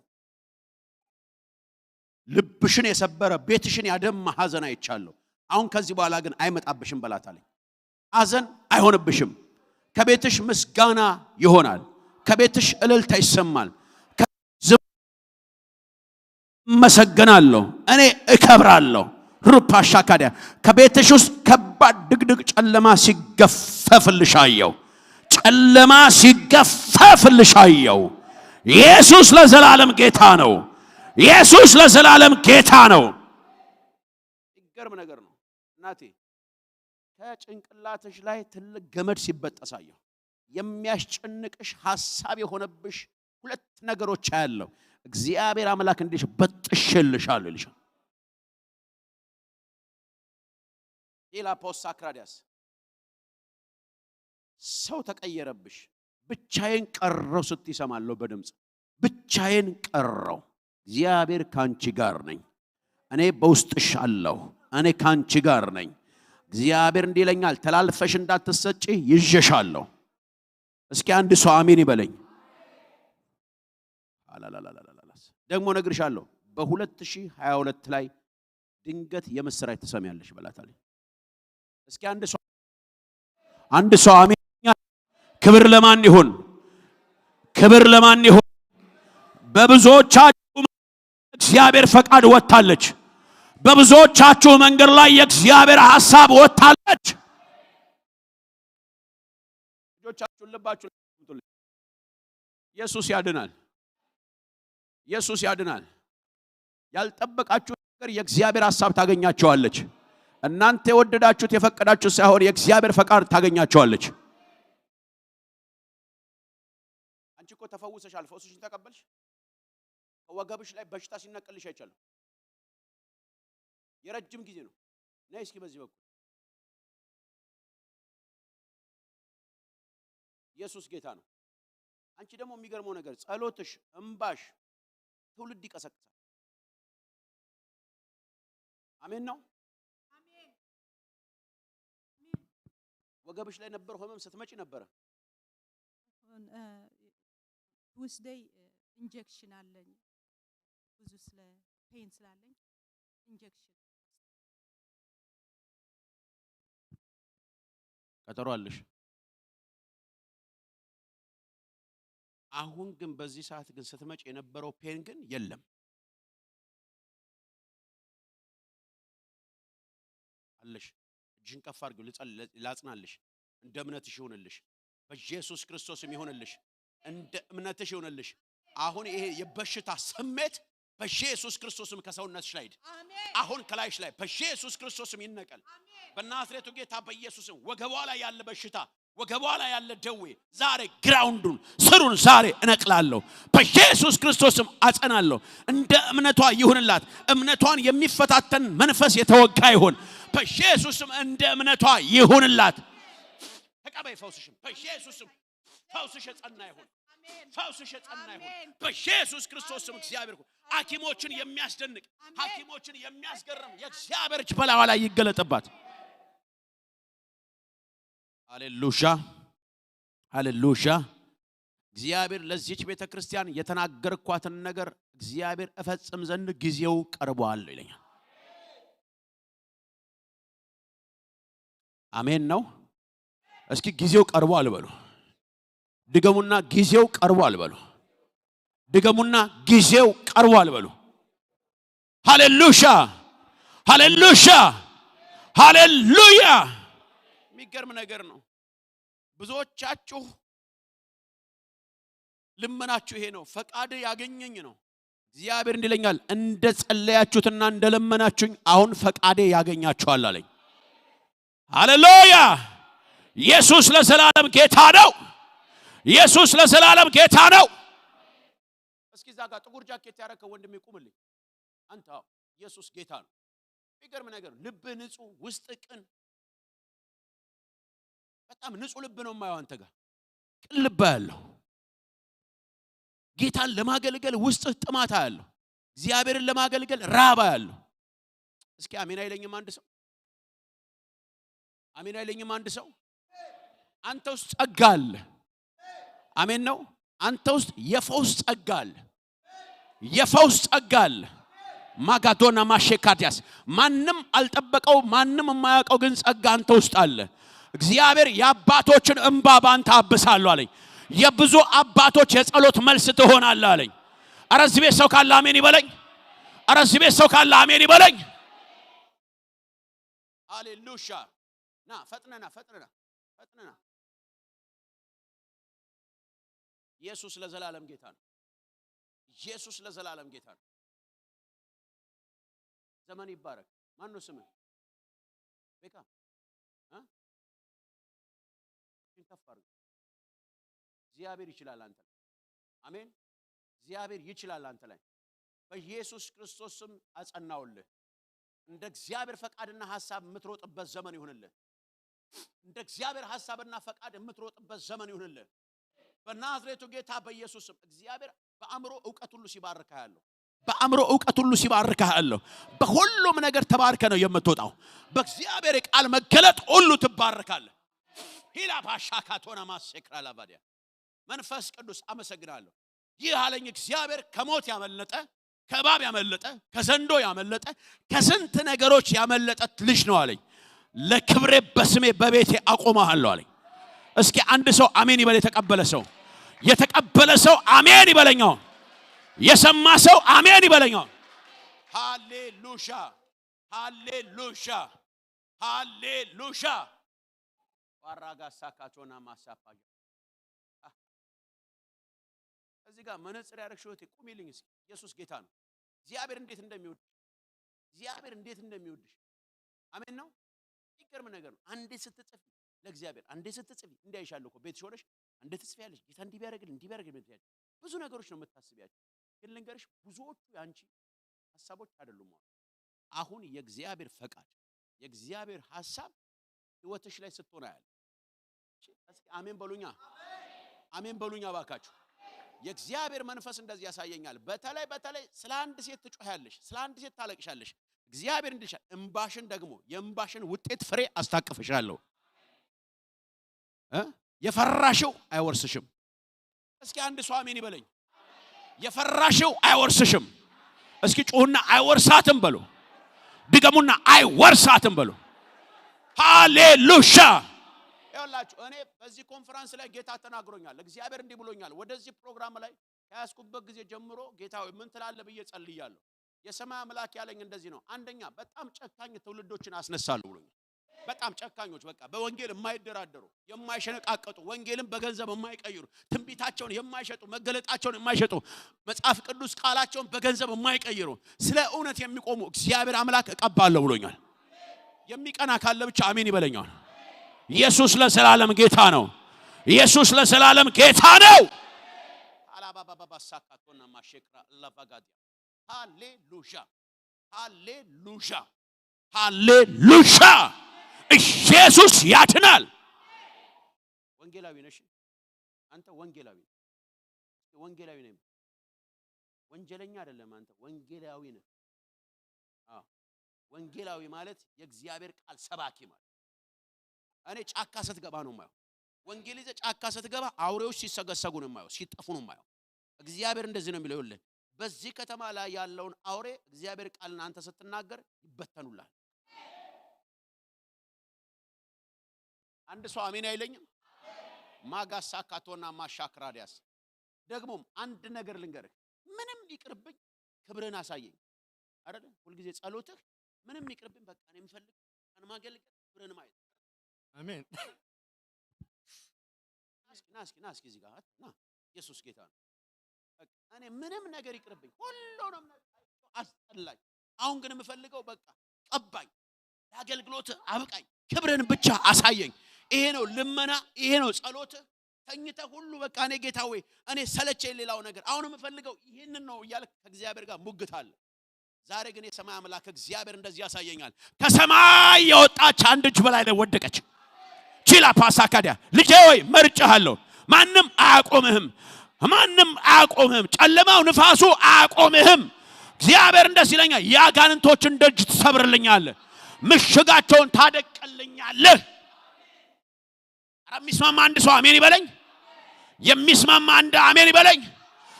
ልብሽን የሰበረ ቤትሽን ያደማ ሐዘን አይቻለሁ። አሁን ከዚህ በኋላ ግን አይመጣብሽም በላት አለኝ። ሐዘን አይሆንብሽም። ከቤትሽ ምስጋና ይሆናል። ከቤትሽ እልልታ ይሰማል። እመሰገናለሁ፣ እኔ እከብራለሁ። ሩፓሻ ካዲያ ከቤትሽ ውስጥ ከባድ ድቅድቅ ጨለማ ሲገፈፍልሽ አየሁ። ጨለማ ሲገፈፍልሽ አየሁ። ኢየሱስ ለዘላለም ጌታ ነው። ኢየሱስ ለዘላለም ጌታ ነው። ይገርም ነገር ነው እናቴ። ከጭንቅላትሽ ላይ ትልቅ ገመድ ሲበጠስ አየሁ። የሚያስጨንቅሽ ሐሳብ የሆነብሽ ሁለት ነገሮች አያለሁ። እግዚአብሔር አምላክ እንዲህ በጥሼልሻለሁ ይልሻል። ሌላ ፖስት ሳክራዲያስ ሰው ተቀየረብሽ። ብቻዬን ቀረው ስትይ እሰማለሁ በድምፅ ብቻዬን ቀረው። እግዚአብሔር ካንቺ ጋር ነኝ፣ እኔ በውስጥሽ አለሁ፣ እኔ ካንቺ ጋር ነኝ። እግዚአብሔር እንዲህ ይለኛል፣ ተላልፈሽ እንዳትሰጪ ይዤሻለሁ። እስኪ አንድ ሰው አሜን ይበለኝ። አላላላላላስ ደግሞ እነግርሻለሁ በ2022 ላይ ድንገት የምስራች ትሰሚያለሽ በላታለች። እስኪ አንድ ሰው አሜን። ክብር ለማን ይሁን? ክብር ለማን ይሁን? በብዙዎቻችሁ እግዚአብሔር ፈቃድ ወጥታለች። በብዙዎቻችሁ መንገድ ላይ የእግዚአብሔር ሐሳብ ወጥታለች። ልጆቻችሁን ልባችሁን ኢየሱስ ያድናል። ኢየሱስ ያድናል። ያልጠበቃችሁ ነገር የእግዚአብሔር ሐሳብ ታገኛቸዋለች። እናንተ የወደዳችሁት የፈቀዳችሁት ሳይሆን የእግዚአብሔር ፈቃድ ታገኛቸዋለች። አንቺ እኮ ተፈውሰሻል። ፈውስሽን ተቀበልሽ። ከወገብሽ ላይ በሽታ ሲነቀልሽ አይቻለሁ። የረጅም ጊዜ ነው። ነይ እስኪ በዚህ በኩል ኢየሱስ ጌታ ነው። አንቺ ደግሞ የሚገርመው ነገር ጸሎትሽ፣ እምባሽ ትውልድ ይቀሰቅሳል። አሜን ነው። አሜን። ወገብሽ ላይ ነበር ህመም ስትመጪ ነበረ። Tuesday injection አለኝ፣ ብዙ ስለ pain ስላለኝ injection። ቀጠሮ አለሽ። አሁን ግን በዚህ ሰዓት ግን ስትመጪ የነበረው pain ግን የለም አለሽ። እጅሽን ከፍ አድርጊው፣ ላጽናልሽ። እንደ እምነትሽ ይሁንልሽ፣ በኢየሱስ ክርስቶስም ይሁንልሽ፣ እንደ እምነትሽ ይሁንልሽ። አሁን ይሄ የበሽታ ስሜት በኢየሱስ ክርስቶስም ከሰውነትሽ ላይ ሂድ። አሁን ከላይሽ ላይ በኢየሱስ ክርስቶስም ይነቀል። በናዝሬቱ ጌታ በኢየሱስም ወገቧ ላይ ያለ በሽታ፣ ወገቧ ላይ ያለ ደዌ ዛሬ ground ኡን ስሩን ዛሬ እነቅላለሁ። በኢየሱስ ክርስቶስም አጸናለሁ። እንደ እምነቷ ይሁንላት። እምነቷን የሚፈታተን መንፈስ የተወጋ ይሁን። በኢየሱስም እንደ እምነቷ ይሁንላት። ተቀበይ ፈውስሽም። በኢየሱስም ፈውስሽ የጸና ይሁን። ፈውስሽ የጸና ይሁን። በኢየሱስ ክርስቶስም እግዚአብሔር ይሁን። ሐኪሞችን የሚያስደንቅ፣ ሐኪሞችን የሚያስገርም የእግዚአብሔር እጅ በላይዋ ላይ ይገለጥባት። ሃሌሉያ ሃሌሉያ። እግዚአብሔር ለዚህች ቤተ ክርስቲያን የተናገርኳትን ነገር እግዚአብሔር እፈጽም ዘንድ ጊዜው ቀርቧል ይለኛል። አሜን ነው። እስኪ ጊዜው ቀርቧል በሉ። ድገሙና ጊዜው ቀርቧል በሉ። ድገሙና ጊዜው ቀርቧል በሉ። ሃሌሉያ ሃሌሉያ ሃሌሉያ። የሚገርም ነገር ነው። ብዙዎቻችሁ ልመናችሁ ይሄ ነው። ፈቃድ ያገኘኝ ነው። እግዚአብሔር እንዲህ ይለኛል፣ እንደ ጸለያችሁትና እንደ ለመናችሁኝ አሁን ፈቃዴ ያገኛችኋል አለኝ። ሃሌሉያ። ኢየሱስ ለዘላለም ጌታ ነው። ኢየሱስ ለዘላለም ጌታ ነው። እስኪ እዛ ጋር ጥቁር ጃኬት ያረከው ወንድሜ ቁምልኝ። አንተ አዎ፣ ኢየሱስ ጌታ ነው። የሚገርም ነገር ልብህ ንጹህ፣ ውስጥ ቅን፣ በጣም ንጹህ ልብ ነው የማየው አንተ ጋር፣ ቅን ልብ ያለው፣ ጌታን ለማገልገል ውስጥህ ጥማት ያለው፣ እግዚአብሔርን ለማገልገል ራባ ያለው። እስኪ አሜን አይለኝም አንድ ሰው? አሜን አይለኝም አንድ ሰው? አንተ ውስጥ ጸጋ አለ። አሜን ነው። አንተ ውስጥ የፈውስ ጸጋ አለ። የፈውስ ጸጋ አለ። ማጋዶና ማሼካዲያስ ማንም አልጠበቀው፣ ማንም የማያውቀው ግን ጸጋ አንተ ውስጥ አለ። እግዚአብሔር የአባቶችን እንባ ባንተ አብሳለሁ አለኝ። የብዙ አባቶች የጸሎት መልስ ትሆናለህ አለኝ። ኧረ እዚህ ቤት ሰው ካለ አሜን ይበለኝ። ኧረ እዚህ ቤት ሰው ካለ አሜን ይበለኝ። ሃሌሉያ። ና ፈጥነና ፈጥነና ፈጥነና። ኢየሱስ ለዘላለም ጌታ ነው። ኢየሱስ ለዘላለም ጌታ ነው። ዘመን ይባረክ። ማን ነው ስምህ? ቤካ እ ከፍ አድርግ። እግዚአብሔር ይችላል አንተ ላይ። አሜን። እግዚአብሔር ይችላል አንተ ላይ። በኢየሱስ ክርስቶስ ስም አጸናውልህ። እንደ እግዚአብሔር ፈቃድና ሐሳብ የምትሮጥበት ዘመን ይሁንልህ። እንደ እግዚአብሔር ሐሳብና ፈቃድ የምትሮጥበት ዘመን ይሁንልህ። በናዝሬቱ ጌታ በኢየሱስ ስም እግዚአብሔር በአእምሮ ዕውቀት ሁሉ ሲባርክህ ያለው፣ በአእምሮ ዕውቀት ሁሉ ሲባርክህ ያለው፣ በሁሉም ነገር ተባርከ ነው የምትወጣው። በእግዚአብሔር የቃል መገለጥ ሁሉ ትባረካለህ። ሂላ ባሻካቶና ማሴክራ ላባዲያ። መንፈስ ቅዱስ አመሰግናለሁ። ይህ አለኝ እግዚአብሔር ከሞት ያመለጠ፣ ከእባብ ያመለጠ፣ ከዘንዶ ያመለጠ፣ ከስንት ነገሮች ያመለጠ ልጅ ነው አለኝ። ለክብሬ በስሜ በቤቴ አቆመሃለሁ አለኝ። እስኪ አንድ ሰው አሜን ይበል። የተቀበለ ሰው፣ የተቀበለ ሰው አሜን ይበለኛው። የሰማ ሰው አሜን ይበለኛው። ሃሌሉያ ሃሌሉያ ሃሌሉያ። ዋራጋ ሳካቾና ማሳፓ። እዚህ ጋር መነጽር ያደረግሽው እህቴ ቁሚልኝ እስኪ። ኢየሱስ ጌታ ነው። እግዚአብሔር እንዴት እንደሚወድሽ፣ እግዚአብሔር እንዴት እንደሚወድሽ። አሜን ነው። ይገርም ነገር ነው። አንዴ ስትጽፊ ለእግዚአብሔር፣ አንዴ ስትጽፊ እንዲያይሻለሁ እኮ ቤትሽ ሆነሽ አንዴ ትጽፊያለሽ። ጌታ እንዲህ ቢያደርግልኝ፣ እንዲህ ቢያደርግልኝ ትያለሽ። ብዙ ነገሮች ነው የምታስቢያቸው። ግን ልንገርሽ፣ ብዙዎቹ የአንቺ ሀሳቦች አይደሉም። አሁን የእግዚአብሔር ፈቃድ፣ የእግዚአብሔር ሀሳብ ህይወትሽ ላይ ስትሆን አያለሁ። እስኪ አሜን በሉኛ። አሜን በሉኝ እባካችሁ። የእግዚአብሔር መንፈስ እንደዚህ ያሳየኛል። በተለይ በተለይ ስለ አንድ ሴት ትጮያለሽ፣ ስለ አንድ ሴት ታለቅሻለሽ። እግዚአብሔር እንዲልሻል እምባሽን ደግሞ የእምባሽን ውጤት ፍሬ አስታቅፍሻለሁ። የፈራሽው አይወርስሽም። እስኪ አንድ ሰው አሜን ይበለኝ። የፈራሽው አይወርስሽም። እስኪ ጩሁና አይወርሳትም በሉ። ድገሙና አይወርሳትም በሉ። ሃሌሉያ። ይኸውላችሁ እኔ በዚህ ኮንፈረንስ ላይ ጌታ ተናግሮኛል። እግዚአብሔር እንዲህ ብሎኛል። ወደዚህ ፕሮግራም ላይ ከያዝኩበት ጊዜ ጀምሮ "ጌታ ሆይ፣ ምን ትላለህ?" ብዬ ጸልያለሁ። የሰማይ አምላክ ያለኝ እንደዚህ ነው። አንደኛ በጣም ጨካኝ ትውልዶችን አስነሳለሁ ብሎኛል። በጣም ጨካኞች፣ በቃ በወንጌል የማይደራደሩ፣ የማይሸነቃቀጡ፣ ወንጌልን በገንዘብ የማይቀይሩ፣ ትንቢታቸውን የማይሸጡ፣ መገለጣቸውን የማይሸጡ፣ መጽሐፍ ቅዱስ ቃላቸውን በገንዘብ የማይቀይሩ፣ ስለ እውነት የሚቆሙ እግዚአብሔር አምላክ እቀባለሁ ብሎኛል። የሚቀና ካለ ብቻ አሜን ይበለኛል። ኢየሱስ ለዘላለም ጌታ ነው። ኢየሱስ ለዘላለም ጌታ ነው። አላባባባሳካቶና ማሼክራ ላቫጋዲያ። ሃሌሉያ፣ ሃሌሉያ፣ ሃሌሉያ! ኢየሱስ ያድናል። ወንጌላዊ ነሽ አንተ፣ ወንጌላዊ ነህ። ወንጌላዊ ነኝ። ወንጀለኛ አይደለም አንተ፣ ወንጌላዊ ነህ። አዎ፣ ወንጌላዊ ማለት የእግዚአብሔር ቃል ሰባኪ ማለት። እኔ ጫካ ስትገባ ነው የማየው። ወንጌል ይዘህ ጫካ ስትገባ አውሬዎች ሲሰገሰጉ ነው የማየው፣ ሲጠፉ ነው የማየው። እግዚአብሔር እንደዚህ ነው የሚለው፣ ይኸውልህ በዚህ ከተማ ላይ ያለውን አውሬ እግዚአብሔር ቃልን አንተ ስትናገር ይበተኑልሃል። አንድ ሰው አሜን አይለኝም? ማጋሳ ካቶና ማሻክራዲያስ። ደግሞም አንድ ነገር ልንገርህ፣ ምንም ይቅርብኝ፣ ክብርህን አሳየኝ አይደለ? ሁልጊዜ ጸሎትህ ምንም ይቅርብኝ፣ በቃ እኔ የምፈልግ ማገልገል፣ ክብርህን ማየት። አሜን። ና እስኪ፣ ና እስኪ፣ እዚህ ጋር ና። ኢየሱስ ጌታ ነው። በቃ እኔ ምንም ነገር ይቅርብኝ፣ ሁሉንም ነገር አስጠላኝ። አሁን ግን የምፈልገው በቃ ቀባኝ፣ ለአገልግሎት አብቃኝ፣ ክብርህን ብቻ አሳየኝ። ይሄ ነው ልመና፣ ይሄ ነው ጸሎት። ተኝተህ ሁሉ በቃ እኔ ጌታ ወይ እኔ ሰለቸኝ ሌላው ነገር፣ አሁን የምፈልገው ይህንን ነው እያልክ ከእግዚአብሔር ጋር ሙግት አለ። ዛሬ ግን የሰማይ አምላክ እግዚአብሔር እንደዚህ ያሳየኛል። ከሰማይ የወጣች አንድ እጅ በላይ ላይ ወደቀች። ቺላ ፓሳካዲያ። ልጄ ሆይ፣ መርጬሃለሁ። ማንም አያቆምህም። ማንም አያቆምህም። ጨለማው ንፋሱ አያቆምህም። እግዚአብሔር እንደዚህ ይለኛል፣ የአጋንንቶችን ደጅ ትሰብርልኛለህ፣ ምሽጋቸውን ታደቅልኛለህ። ኧረ የሚስማማ አንድ ሰው አሜን ይበለኝ። የሚስማማ አንድ አሜን ይበለኝ።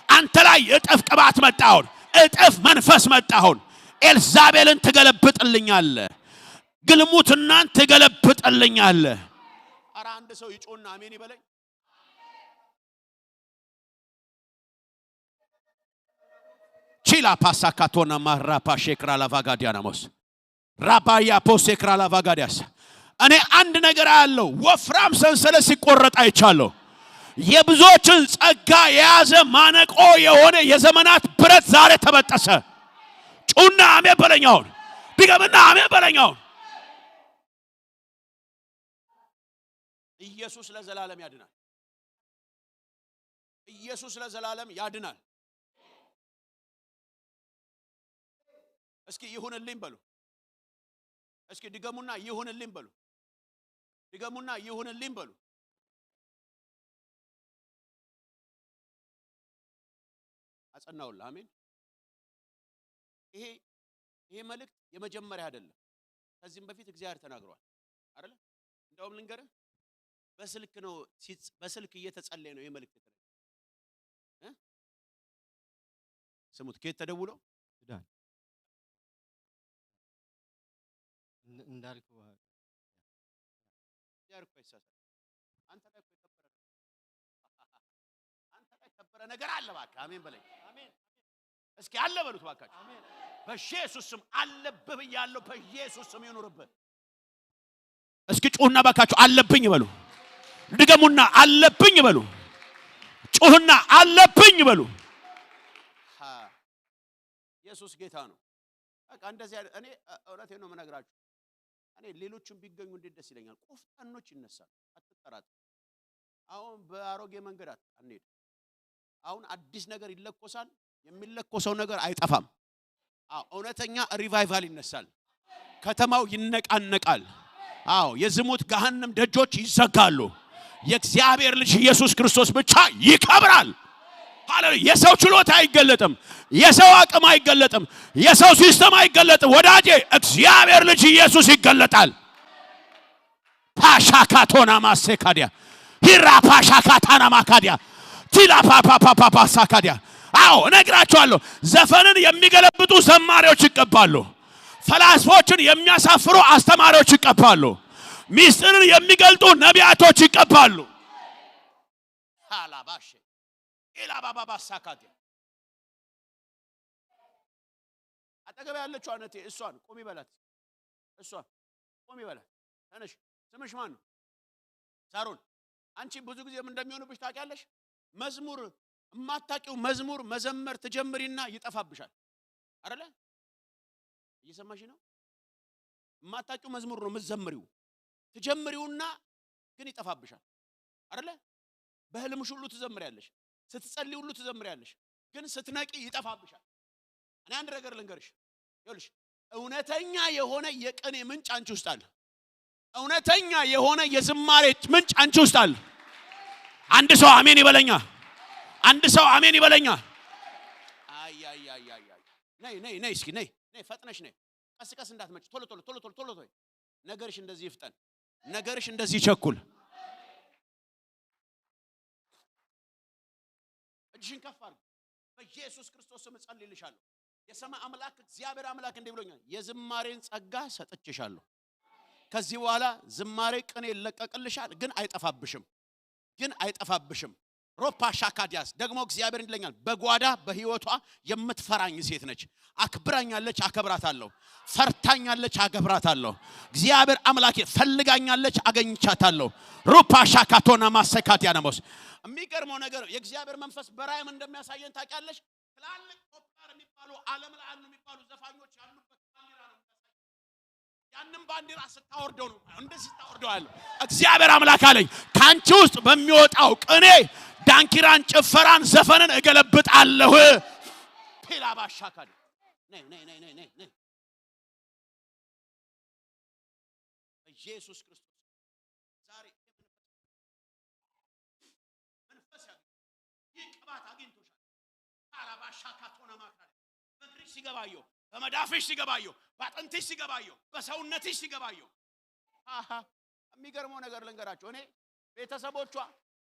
አንተ ላይ እጥፍ ቅባት መጣ አሁን፣ እጥፍ መንፈስ መጣ አሁን። ኤልዛቤልን ትገለብጥልኛለህ፣ ግልሙትናን ትገለብጥልኛለህ። ኧረ አንድ ሰው ይጮና አሜን ይበለኝ። ቺላ ፓሳካቶና ማራፓ ሼክራ ላቫጋዲያናሞስ ራባያ ፖሴክራ ላቫጋዲያስ። እኔ አንድ ነገር አያለው፣ ወፍራም ሰንሰለት ሲቆረጥ አይቻለሁ። የብዙዎችን ጸጋ የያዘ ማነቆ የሆነ የዘመናት ብረት ዛሬ ተበጠሰ። ጩና አሜን በለኛውን፣ ድገምና አሜን በለኛውን። ኢየሱስ ለዘላለም ያድናል። ኢየሱስ ለዘላለም ያድናል። እስኪ ይሁንልኝ በሉ። እስኪ ድገሙና ይሁንልኝ በሉ። ድገሙና ይሁንልኝ በሉ። አጸናውልህ። አሜን። ይሄ መልእክት የመጀመሪያ አይደለም። ከዚህም በፊት እግዚአብሔር ተናግሯል አይደለ? እንደውም ልንገርህ፣ በስልክ ነው፣ በስልክ እየተጸለየ ነው ይሄ መልእክት የተነገረው እ ስሙት፣ ከየት ተደውሎ? ሱዳን እንዳልኩህ እግዚአብሔር እኮ አይሳሳትም። አንተ ላይ እኮ የከበረ አንተ ላይ የከበረ ነገር አለ። እባክህ አሜን በለኝ። እስኪ አለ በሉት እባካችሁ። በኢየሱስ ስም አለብህ ብያለሁ። በኢየሱስ ስም ይኑርብህ። እስኪ ጩሁና እባካችሁ አለብኝ በሉ። ድገሙና አለብኝ በሉ። ጩሁና አለብኝ በሉ። ኢየሱስ ጌታ ነው። በቃ እንደዚህ አይነት እኔ እውነቴን ነው የምነግራችሁ። እኔ ሌሎችም ቢገኙ እንዴት ደስ ይለኛል። ቆፍጣኖች ይነሳሉ፣ አትጠራጠር። አሁን በአሮጌ መንገድ አንሄድ። አሁን አዲስ ነገር ይለኮሳል። የሚለኮሰው ነገር አይጠፋም። አዎ፣ እውነተኛ revival ይነሳል። ከተማው ይነቃነቃል። አዎ፣ የዝሙት ገሃነም ደጆች ይዘጋሉ። የእግዚአብሔር ልጅ ኢየሱስ ክርስቶስ ብቻ ይከብራል። ሃሌሉያ! የሰው ችሎታ አይገለጥም። የሰው አቅም አይገለጥም። የሰው system አይገለጥም። ወዳጄ እግዚአብሔር ልጅ ኢየሱስ ይገለጣል። ፓሻካቶና ማሴካዲያ ሂራ ፓሻካታና ማካዲያ ቲላ ፓፓፓፓ ሳካዲያ። አዎ እነግራቸዋለሁ። ዘፈንን የሚገለብጡ ዘማሪዎች ይቀባሉ። ፈላስፎችን የሚያሳፍሩ አስተማሪዎች ይቀባሉ። ሚስጥርን የሚገልጡ ነቢያቶች ይቀባሉ። አላባሽ ኢላባባባ ሳካዲያ። አጠገብ ያለችው አነቴ እሷን ቁሚ በላት። እሷን ቁሚ በላት። ተነሽ። ስምሽ ማን ነው? ሳሮን። አንቺ ብዙ ጊዜ ምን እንደሚሆንብሽ ታውቂያለሽ? መዝሙር የማታውቂው መዝሙር መዘመር ትጀምሪና ይጠፋብሻል። አይደለ? እየሰማሽ ነው? የማታውቂው መዝሙር ነው የምትዘምሪው። ትጀምሪውና ግን ይጠፋብሻል። አይደለ? በህልምሽ ሁሉ ትዘምሪያለሽ፣ ስትጸልይ ሁሉ ትዘምሪያለሽ፣ ግን ስትነቂ ይጠፋብሻል። እኔ አንድ ነገር ልንገርሽ፣ ይኸውልሽ እውነተኛ የሆነ የቅኔ ምንጭ አንቺ ውስጥ አለ። እውነተኛ የሆነ የዝማሬ ምንጭ አንቺ ውስጥ አለ። አንድ ሰው አሜን ይበለኛ። አንድ ሰው አሜን ይበለኛ። አይ አይ አይ አይ አይ፣ ነይ ነይ ነይ፣ እስኪ ነይ ነይ፣ ፈጥነሽ ነይ። ቀስ ቀስ እንዳትመጪ፣ ቶሎ ቶሎ ቶሎ ቶሎ ቶሎ ቶሎ። ነገርሽ እንደዚህ ይፍጠን፣ ነገርሽ እንደዚህ ይቸኩል። እጅሽን ከፍ አድርጊ። በኢየሱስ ክርስቶስ ስም እጸልይልሻለሁ። የሰማይ አምላክ እግዚአብሔር አምላክ እንዲህ ብሎኛል፣ የዝማሬን ጸጋ ሰጥቼሻለሁ። ከዚህ በኋላ ዝማሬ ቅኔ ይለቀቅልሻል፣ ግን አይጠፋብሽም፣ ግን አይጠፋብሽም። ሮፓ ሻካዲያስ። ደግሞ እግዚአብሔር እንዲለኛል፣ በጓዳ በህይወቷ የምትፈራኝ ሴት ነች። አክብራኛለች፣ አከብራታለሁ። ፈርታኛለች፣ አከብራታለሁ። እግዚአብሔር አምላኬ ፈልጋኛለች፣ አገኝቻታለሁ። ሩፓ ሻካቶና ማሰካቲያ ነሞስ። የሚገርመው ነገር የእግዚአብሔር መንፈስ በራእይም እንደሚያሳየን ታውቂያለሽ። ትላልቅ popular የሚባሉ፣ ዓለም ላይ አሉ የሚባሉ ዘፋኞች ያሉበት ባንዲራ ነው። ያንን ባንዲራ ስታወርደው ነው፣ እንደዚህ ስታወርደው አለ። እግዚአብሔር አምላክ አለኝ፣ ከአንቺ ውስጥ በሚወጣው ቅኔ ዳንኪራን፣ ጭፈራን፣ ዘፈንን እገለብጣለሁ። ፒላ ባሻካድ። ነይ ነይ ነይ ነይ ነይ ነይ። በኢየሱስ ክርስቶስ ዛሬ መንፈስ ያገኝ ይህ ቅባት አግኝቶሻል። አላባሻካቶና ማካድ። በእግርሽ ሲገባየው፣ በመዳፍሽ ሲገባየው፣ በአጥንትሽ ሲገባየው፣ በሰውነትሽ ሲገባየው። አሃ፣ የሚገርመው ነገር ልንገራቸው። እኔ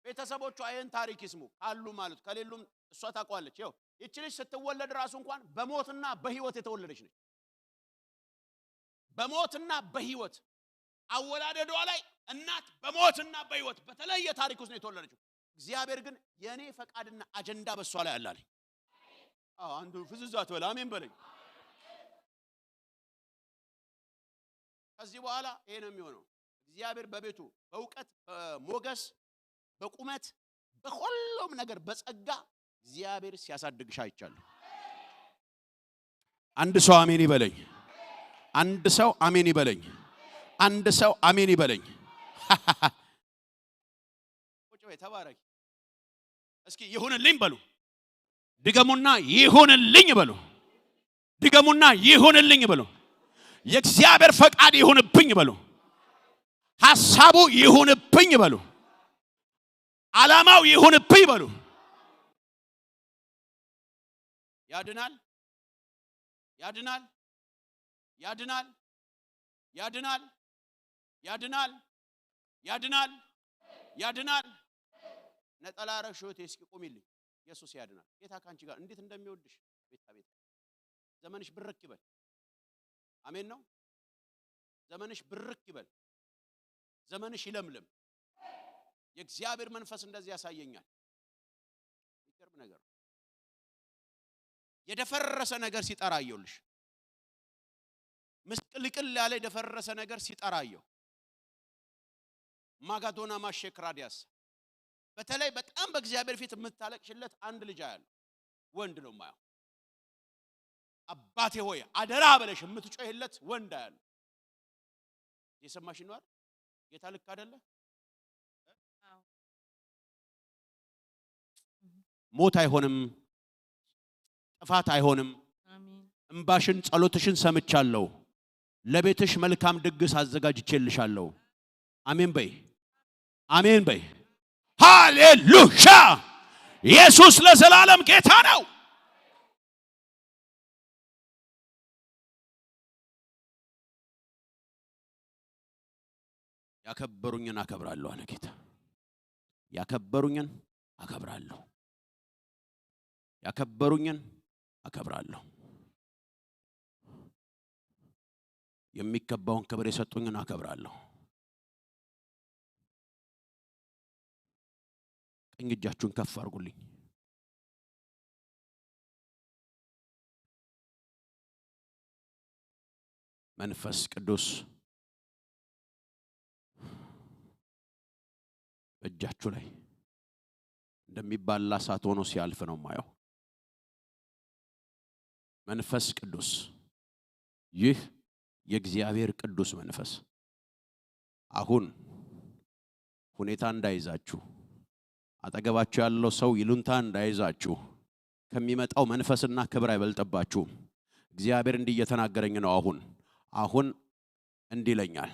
ቤተሰቦቿ ይህን ታሪክ ይስሙ ካሉ ማለት ከሌሉም እሷ ታውቀዋለች። ይኸው ይቺ ልጅ ስትወለድ ራሱ እንኳን በሞትና በህይወት የተወለደች ነች። በሞትና በህይወት አወላለዷ ላይ እናት በሞትና በህይወት በተለየ ታሪክ ውስጥ ነው የተወለደችው። እግዚአብሔር ግን የእኔ ፈቃድና አጀንዳ በእሷ ላይ አለ አለኝ። አዎ አንዱ ፍዝዝ አትበል፣ አሜን በለኝ። ከዚህ በኋላ ይሄ ነው የሚሆነው። እግዚአብሔር በቤቱ በእውቀት፣ በሞገስ፣ በቁመት፣ በሁሉም ነገር በጸጋ እግዚአብሔር ሲያሳድግሽ አይቻለሁ። አንድ ሰው አሜን ይበለኝ። አንድ ሰው አሜን ይበለኝ። አንድ ሰው አሜን ይበለኝ። ቁጭ በይ፣ ተባረኪ። እስኪ ይሁንልኝ በሉ። ድገሙና ይሁንልኝ በሉ። ድገሙና ይሁንልኝ በሉ። የእግዚአብሔር ፈቃድ ይሁንብኝ በሉ። ሐሳቡ ይሁንብኝ በሉ። ዓላማው ይሁንብኝ በሉ። ያድናል፣ ያድናል፣ ያድናል፣ ያድናል፣ ያድናል፣ ያድናል፣ ያድናል። ነጠላ ረግሽ እህቴ፣ እስኪ ቁሚልኝ። ኢየሱስ ያድናል። ጌታ ካንቺ ጋር እንዴት እንደሚወድሽ ቤት አቤት። ዘመንሽ ብርክ ይበል። አሜን ነው። ዘመንሽ ብርክ ይበል። ዘመንሽ ይለምልም። የእግዚአብሔር መንፈስ እንደዚህ ያሳየኛል። የሚገርም ነገር ነው። የደፈረሰ ነገር ሲጠራ አየሁልሽ። ምስቅልቅል ያለ የደፈረሰ ነገር ሲጠራ አየሁ። ማጋዶና ማሼክራዲያስ። በተለይ በጣም በእግዚአብሔር ፊት የምታለቅሽለት አንድ ልጅ አያለሁ። ወንድ ነው የማየው። አባቴ ሆይ አደራ ብለሽ የምትጮህለት ወንድ አያለሁ። የሰማሽ ነው አይደል? ጌታ ልክ አይደለ? አዎ። ሞት አይሆንም፣ ጥፋት አይሆንም። አሜን። እምባሽን ጸሎትሽን ሰምቻለሁ። ለቤትሽ መልካም ድግስ አዘጋጅቼልሻለሁ። አሜን በይ፣ አሜን በይ። ሃሌሉያ! ኢየሱስ ለዘላለም ጌታ ነው። ያከበሩኝን አከብራለሁ አለ ጌታ። ያከበሩኝን አከብራለሁ። ያከበሩኝን አከብራለሁ። የሚገባውን ክብር የሰጡኝን አከብራለሁ። ቀኝ እጃችሁን ከፍ አድርጉልኝ። መንፈስ ቅዱስ በእጃችሁ ላይ እንደሚባላ እሳት ሆኖ ሲያልፍ ነው ማየው። መንፈስ ቅዱስ፣ ይህ የእግዚአብሔር ቅዱስ መንፈስ አሁን ሁኔታ እንዳይዛችሁ፣ አጠገባችሁ ያለው ሰው ይሉንታ እንዳይዛችሁ፣ ከሚመጣው መንፈስና ክብር አይበልጥባችሁም። እግዚአብሔር እንዲህ እየተናገረኝ ነው። አሁን እንዲህ ይለኛል፣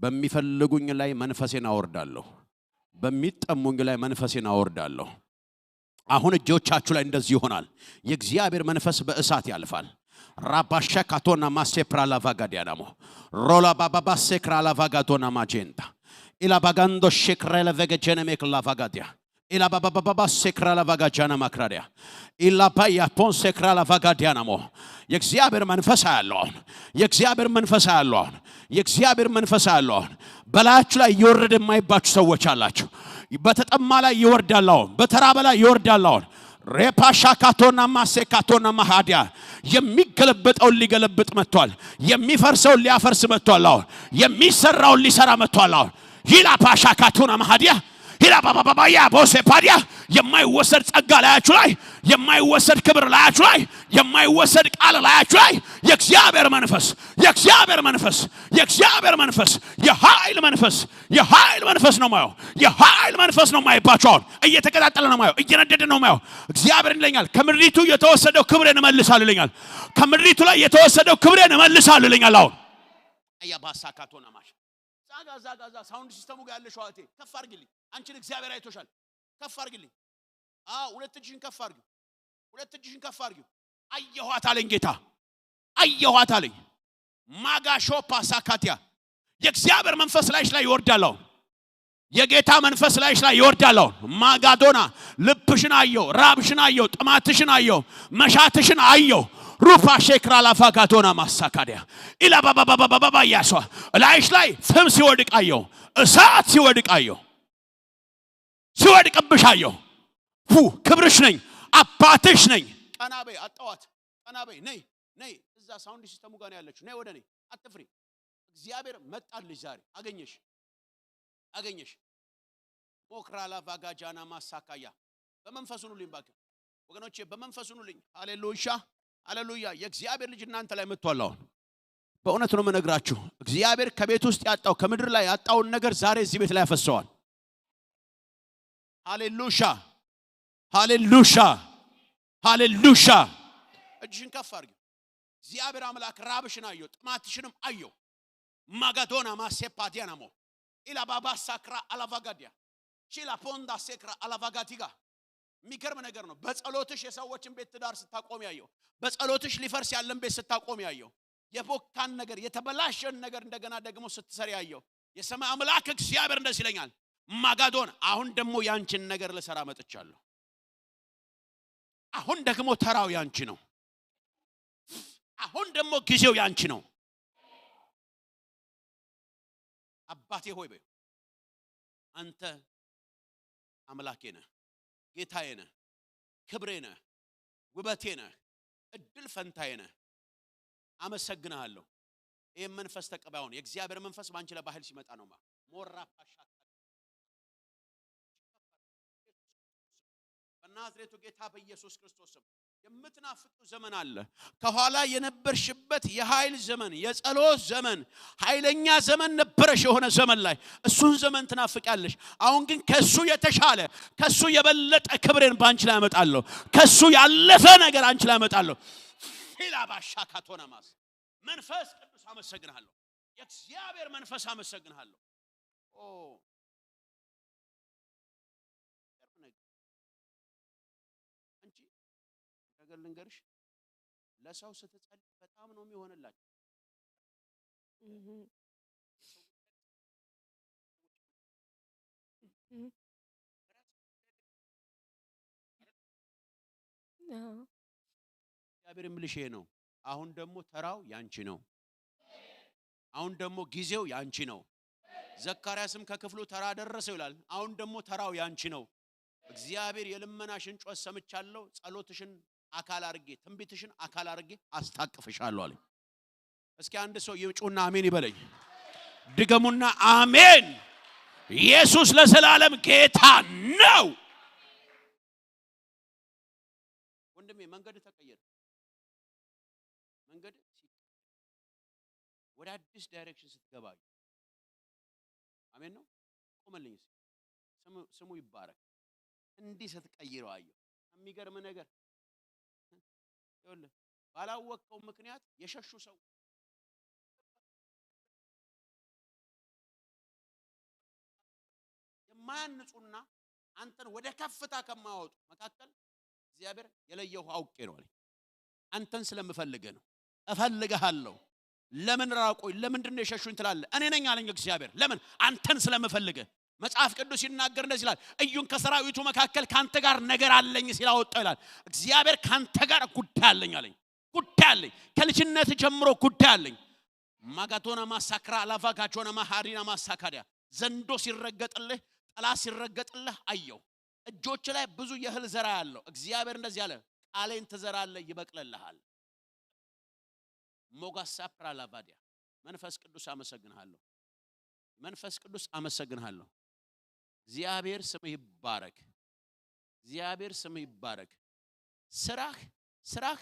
በሚፈልጉኝ ላይ መንፈሴን አወርዳለሁ፣ በሚጠሙኝ ላይ መንፈሴን አወርዳለሁ። አሁን እጆቻችሁ ላይ እንደዚህ ይሆናል። የእግዚአብሔር መንፈስ በእሳት ያልፋል። ራባሻ ካቶና ማሴፕራ ላቫጋዲያናሞ ሮላ ባባባ ሴክራ ላቫጋቶና ማጄንታ ኢላባጋንዶ ሼክሬለ ቨገጀነ ሜክ ላቫጋዲያ ኢላባባባባ ሴክራ ላቫጋጃና ማክራዲያ ኢላባያ ፖን ሴክራ ላቫጋዲያናሞ። የእግዚአብሔር መንፈስ አያለው አሁን። የእግዚአብሔር መንፈስ አያለው አሁን። የእግዚአብሔር መንፈስ አያለው አሁን። በላያችሁ ላይ እየወረደ የማይባችሁ ሰዎች አላችሁ። በተጠማ ላይ ይወርዳል አሁን። በተራበ ላይ ይወርዳል አሁን። ሬፓሻካቶና ማሴካቶና ማሃዲያ። የሚገለበጠውን ሊገለብጥ መጥቷል። የሚፈርሰውን ሊያፈርስ መጥቷል አሁን። የሚሰራውን ሊሰራ መጥቷል አሁን። ሂላ ፓሻካቶና ማሃዲያ ሂላ ባባባያ ቦሴ ፓዲያ። የማይወሰድ ጸጋ ላያችሁ ላይ፣ የማይወሰድ ክብር ላያችሁ ላይ፣ የማይወሰድ ቃል ላያችሁ ላይ፣ የእግዚአብሔር መንፈስ፣ የእግዚአብሔር መንፈስ፣ የእግዚአብሔር መንፈስ፣ የኃይል መንፈስ፣ የኃይል መንፈስ ነው ማየው። የኃይል መንፈስ ነው ማይባቸው። አሁን እየተቀጣጠለ ነው ማየው፣ እየነደደ ነው ማየው። እግዚአብሔር ይለኛል፣ ከምድሪቱ የተወሰደው ክብሬን እመልሳለሁ ይለኛል። ከምድሪቱ ላይ የተወሰደው ክብሬን እመልሳለሁ ይለኛል። አሁን አያባሳካቶና ማሽ ዛጋ ዛጋ ዛ sound system ኡ ጋር ያለሽው እህቴ ከፍ አድርጊልኝ። አንቺን እግዚአብሔር አይቶሻል። ከፍ አድርጊልኝ። አዎ፣ ሁለት እጅሽን ከፍ አድርጊው። ሁለት እጅሽን ከፍ አድርጊው። አየኋት አለኝ ጌታ። አየኋት አለኝ። ማጋሾ ፓሳካቲያ። የእግዚአብሔር መንፈስ ላይሽ ላይ ይወርዳል አሁን። የጌታ መንፈስ ላይሽ ላይ ይወርዳል አሁን። ማጋዶና ልብሽን አየው፣ ራብሽን አየው፣ ጥማትሽን አየው፣ መሻትሽን አየው። ሩፋ ሼክራ ላፋጋቶና ማሳካዲያ ኢላ ባባባባባ ያሷ። ላይሽ ላይ ፍም ሲወድቅ አየው፣ እሳት ሲወድቅ አየው፣ ሲወድቅብሽ አየው። ፉ ክብርሽ ነኝ፣ አባትሽ ነኝ። ቀና በይ፣ አጣዋት። ቀና በይ፣ ነይ ነይ። እዛ sound system ኡ ጋር ነው ያለችው። ነይ ወደ እኔ፣ አትፍሪ። እግዚአብሔር መጣልሽ ዛሬ፣ አገኘሽ፣ አገኘሽ። ሞክራላ ቫጋጃና ማሳካያ። በመንፈሱ ኑልኝ እባክህ ወገኖቼ፣ በመንፈሱ ኑልኝ። ሃሌሉያ፣ ሃሌሉያ። የእግዚአብሔር ልጅ እናንተ ላይ መጥቷል። አሁን በእውነት ነው የምነግራችሁ። እግዚአብሔር ከቤት ውስጥ ያጣው፣ ከምድር ላይ ያጣውን ነገር ዛሬ እዚህ ቤት ላይ ያፈሰዋል። ሃሌሉያ፣ ሃሌሉያ፣ ሃሌሉያ። እጅሽን ከፍ አድርጊ። እግዚአብሔር አምላክ ራብሽን አየው፣ ጥማትሽንም አየው። ማጋዶና ማሴፓዲያናሞ ኢላባባ ሳክራ አላቫጋዲያ ቺላ ፖንዳ ሴክራ አላቫጋቲጋ። የሚገርም ነገር ነው። በጸሎትሽ የሰዎችን ቤት ትዳር ስታቆም ያየው፣ በጸሎትሽ ሊፈርስ ያለን ቤት ስታቆም ያየው፣ የቦካን ነገር፣ የተበላሸን ነገር እንደገና ደግሞ ስትሰሪ ያየው የሰማይ አምላክ እግዚአብሔር እንደዚህ ይለኛል። ማጋዶን፣ አሁን ደግሞ ያንቺን ነገር ልሰራ መጥቻለሁ። አሁን ደግሞ ተራው ያንቺ ነው። አሁን ደግሞ ጊዜው ያንቺ ነው። አባቴ ሆይ በይው፣ አንተ አምላኬ ነህ፣ ጌታዬ ነህ፣ ክብሬ ነህ፣ ውበቴ ነህ፣ እድል ፈንታዬ ነህ። አመሰግንሃለሁ። ይህም መንፈስ ተቀባዩን የእግዚአብሔር መንፈስ በአንቺ ላይ በኃይል ሲመጣ ነው። ሞራ ፓሻ በናዝሬቱ ጌታ በኢየሱስ ክርስቶስ ስም የምትናፍቂው ዘመን አለ። ከኋላ የነበርሽበት የኃይል ዘመን፣ የጸሎት ዘመን፣ ኃይለኛ ዘመን ነበረሽ የሆነ ዘመን ላይ፣ እሱን ዘመን ትናፍቂያለሽ። አሁን ግን ከሱ የተሻለ፣ ከሱ የበለጠ ክብሬን በአንቺ ላይ አመጣለሁ። ከሱ ያለፈ ነገር አንቺ ላይ አመጣለሁ። ፊላባሻ ካቶናማስ። መንፈስ ቅዱስ አመሰግንሃለሁ። የእግዚአብሔር መንፈስ አመሰግንሃለሁ። ኦ። ነገር ልንገርሽ፣ ለሰው ስትጸልይ በጣም ነው የሚሆንላቸው። እግዚአብሔር የሚልሽ ይሄ ነው። አሁን ደግሞ ተራው ያንቺ ነው። አሁን ደግሞ ጊዜው ያንቺ ነው። ዘካርያስም ከክፍሉ ተራ ደረሰው ይላል። አሁን ደግሞ ተራው ያንቺ ነው። እግዚአብሔር የልመናሽን ጩኸት ሰምቻለሁ፣ ጸሎትሽን አካል አድርጌ ትንቢትሽን አካል አድርጌ አስታቅፍሻለሁ አለኝ። እስኪ አንድ ሰው ይጩና አሜን ይበለኝ። ድገሙና አሜን። ኢየሱስ ለዘላለም ጌታ ነው። ወንድሜ መንገድ ተቀየረ። መንገድ ወደ አዲስ direction ስትገባ አሜን ነው። ቆመልኝ እስኪ። ስሙ ይባረክ። እንዲህ ስትቀይረው አየሁ። የሚገርም ነገር ይኸውልህ፣ ባላወቅከው ምክንያት የሸሹ ሰው የማያንጹና አንተን ወደ ከፍታ ከማያወጡ መካከል እግዚአብሔር የለየው አውቄ ነው አለኝ። አንተን ስለምፈልግህ ነው። እፈልግሃለሁ። ለምን ራቁኝ? ለምንድን ነው የሸሹኝ ትላለህ? እኔ ነኝ አለኝ እግዚአብሔር። ለምን? አንተን ስለምፈልግህ። መጽሐፍ ቅዱስ ሲናገር እንደዚህ ይላል፣ እዩን ከሰራዊቱ መካከል ካንተ ጋር ነገር አለኝ ሲል አወጣው ይላል። እግዚአብሔር ካንተ ጋር ጉዳይ አለኝ አለኝ። ጉዳይ አለኝ። ከልጅነት ጀምሮ ጉዳይ አለኝ። ማጋቶና ማሳክራ አላቫጋቾና ማሃሪና ማሳካዲያ ዘንዶ ሲረገጥልህ፣ ጠላት ሲረገጥልህ አየው። እጆች ላይ ብዙ የእህል ዘራ ያለው እግዚአብሔር እንደዚህ አለ፣ ቃሌን ትዘራለህ ይበቅልልሃል። ሞጋሳ ፕራላቫዲያ መንፈስ ቅዱስ አመሰግንሃለሁ። መንፈስ ቅዱስ አመሰግንሃለሁ። እግዚአብሔር ስምህ ይባረክ። እግዚአብሔር ስምህ ይባረክ። ስራህ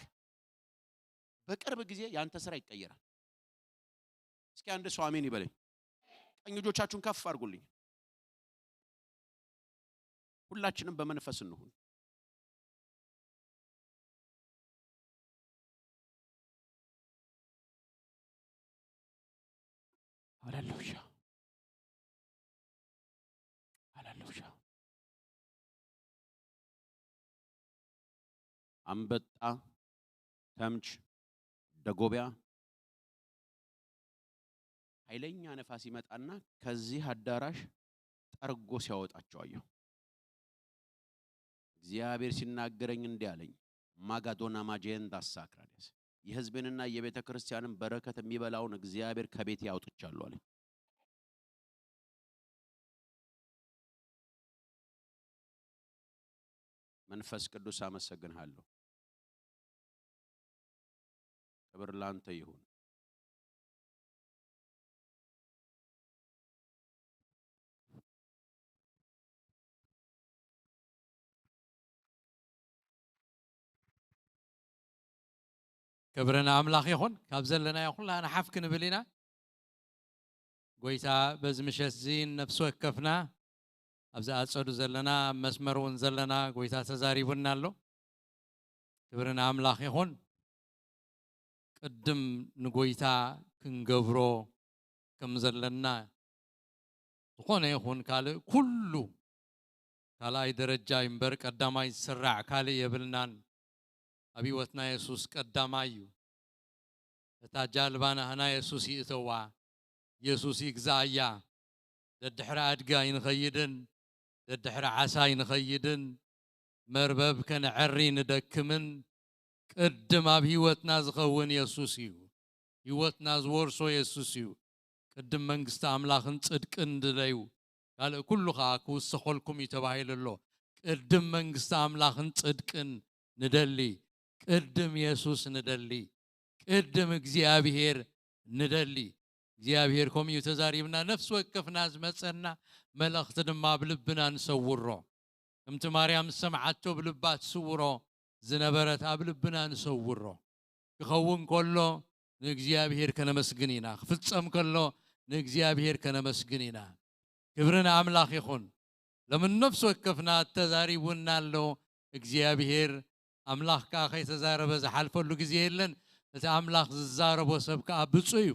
በቅርብ ጊዜ ያንተ ስራ ይቀየራል። እስኪ አንድ ሰው አሜን ይበለኝ። ቀኝ እጆቻችሁን ከፍ አድርጉልኝ። ሁላችንም በመንፈስ እንሁን። ሃሌሉያ ሃሌሉያ። አንበጣ፣ ተምች፣ ደጎቢያ ኃይለኛ ነፋስ ይመጣና ከዚህ አዳራሽ ጠርጎ ሲያወጣቸው አየሁ። እግዚአብሔር ሲናገረኝ እንዲህ አለኝ፣ ማጋዶና ማጄንዳ ሳክራዲስ የሕዝብንና የቤተ ክርስቲያንን በረከት የሚበላውን እግዚአብሔር ከቤቴ አውጥቻለሁ አለኝ። መንፈስ ቅዱስ አመሰግንሃለሁ። ክብር ላንተ ይሁን። ክብርና ኣምላኽ ይኹን። ካብ ዘለናዮ ኩላና ሓፍ ክንብል ኢና። ጎይታ በዚ ምሸት እዚ ነፍሲ ወከፍና ኣብዚ ኣፀዱ ዘለና ኣብ መስመር እውን ዘለና ጎይታ ተዛሪቡና ኣሎ። ክብርና ኣምላኽ ይኹን። ቅድም ንጎይታ ክንገብሮ ከም ዘለና ዝኾነ ይኹን ካልእ ኩሉ ካልኣይ ደረጃ እምበር ቀዳማይ ዝስራዕ ካልእ የብልናን። ኣብ ህይወትና የሱስ ቀዳማይ እዩ። እታ ጃልባ ናህና የሱስ ይእተዋ፣ የሱስ ይግዛእያ። ደድሕሪ ኣድጋ ኣይንኸይድን፣ ደድሕሪ ዓሳ ኣይንኸይድን፣ መርበብ ከነዕሪ ንደክምን። ቅድም ኣብ ህይወትና ዝኸውን የሱስ እዩ። ህይወትና ዝወርሶ የሱስ እዩ። ቅድም መንግስቲ ኣምላኽን ጽድቅን ድለዩ፣ ካልእ ኩሉ ከዓ ክውሰኸልኩም እዩ ተባሂሉ ኣሎ። ቅድም መንግስቲ ኣምላኽን ጽድቅን ንደሊ፣ ቅድም የሱስ ንደሊ፣ ቅድም እግዚአብሔር ንደሊ። እግዚአብሔር ከምኡ እዩ ተዛሪብና። ነፍሲ ወከፍና ዝመፀና መልእኽቲ ድማ ብልብና ንሰውሮ። ከምቲ ማርያም ዝሰምዓቶ ብልባ ትስውሮ ዝነበረት ኣብ ልብና ንሰውሮ። ክኸውን ከሎ ንእግዚአብሔር ከነመስግን ኢና፣ ክፍፀም ከሎ ንእግዚአብሔር ከነመስግን ኢና። ክብርን ኣምላኽ ይኹን። ለምን ነፍሲ ወከፍና ተዛሪቡና ኣሎ እግዚአብሔር። ኣምላኽ ከዓ ከይተዛረበ ዝሓልፈሉ ግዜ የለን። እቲ ኣምላኽ ዝዛረቦ ሰብ ከዓ ብፁዕ እዩ።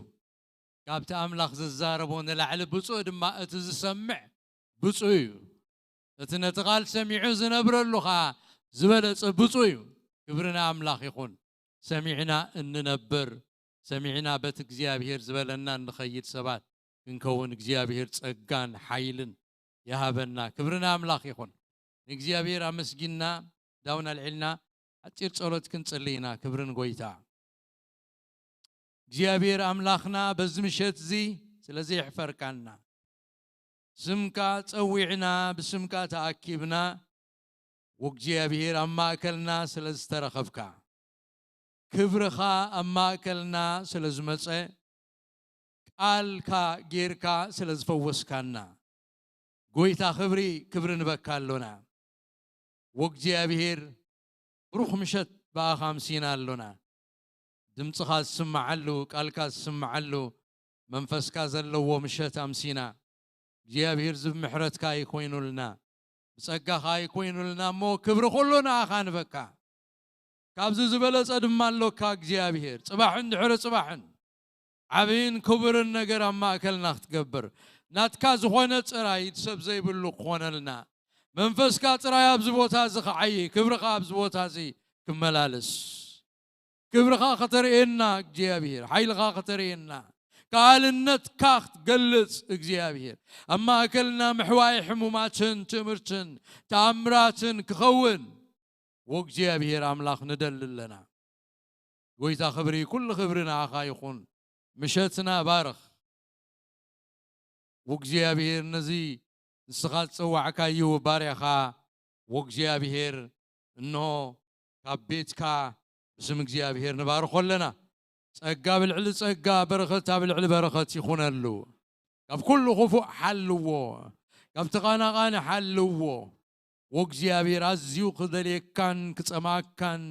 ካብቲ ኣምላኽ ዝዛረቦ ንላዕሊ ብፁዕ ድማ እቲ ዝሰምዕ ብፁዕ እዩ። እቲ ነቲ ቃል ሰሚዑ ዝነብረሉ ከዓ ዝበለፀ ብፁዕ እዩ። ክብርና ኣምላኽ ይኹን። ሰሚዕና እንነብር፣ ሰሚዕና በቲ እግዚኣብሔር ዝበለና እንኸይድ ሰባት ክንከውን እግዚኣብሔር ጸጋን ሓይልን ይሃበና። ክብርና ኣምላኽ ይኹን። ንእግዚኣብሔር ኣመስጊንና ዳውና ኣልዒልና ሓፂር ጸሎት ክንጽሊ ኢና። ክብርን ጎይታ እግዚኣብሔር ኣምላኽና፣ በዚ ምሸት እዚ ስለዚ ይሕፈርካና ስምካ ፀዊዕና ብስምካ ተኣኪብና፣ ወእግዚኣብሔር ኣብ ማእከልና ስለ ዝተረኸብካ፣ ክብርኻ ኣብ ማእከልና ስለ ዝመፀ፣ ቃልካ ጌርካ ስለ ዝፈወስካና፣ ጎይታ ክብሪ ክብሪ ንበካ ኣሎና። ወእግዚኣብሔር ብሩኽ ምሸት ብኣኻ ምሲና ኣሎና። ድምፅኻ ዝስማዓሉ፣ ቃልካ ዝስማዓሉ፣ መንፈስካ ዘለዎ ምሸት ኣምሲና። እግዚኣብሔር ዝብ ምሕረትካ ይኮይኑልና፣ ብፀጋኻ ይኮይኑልና እሞ ክብሪ ኩሉ ንኣኻ ንበካ። ካብዚ ዝበለፀ ድማ ኣሎካ እግዚኣብሔር። ፅባሕን ድሕሪ ፅባሕን ዓብይን ክቡርን ነገር ኣብ ማእከልና ክትገብር፣ ናትካ ዝኾነ ፅራይ ሰብ ዘይብሉ ክኾነልና፣ መንፈስካ ፅራይ ኣብዚ ቦታ እዚ ክዓይ፣ ክብርኻ ኣብዚ ቦታ እዚ ክመላለስ፣ ክብርኻ ከተርእየና እግዚኣብሔር፣ ሓይልኻ ከተርእየና፣ ቃልነትካ ክትገልጽ እግዚኣብሔር፣ ኣብ ማእከልና ምሕዋይ ሕሙማትን ትምህርትን ተኣምራትን ክኸውን ወእግዚኣብሔር ኣምላኽ ንደሊ ኣለና። ጎይታ ክብሪ ኩሉ ክብሪ ንኣኻ ይኹን። ምሸትና ባርኽ ወእግዚኣብሔር። ነዚ ንስኻ ዝፀዋዕካዮ ባርያኻ ወእግዚኣብሔር እንሆ ካብ ቤትካ ብስም እግዚኣብሔር ንባርኾ ኣለና። ጸጋ ብልዕሊ ጸጋ፣ በረኸት ኣብ ልዕሊ በረኸት ይኹነሉ። ካብ ኩሉ ክፉእ ሓልዎ፣ ካብ ተቓናቓኒ ሓልዎ። ወእግዚኣብሔር ኣዝዩ ክደልየካን ክፀማካን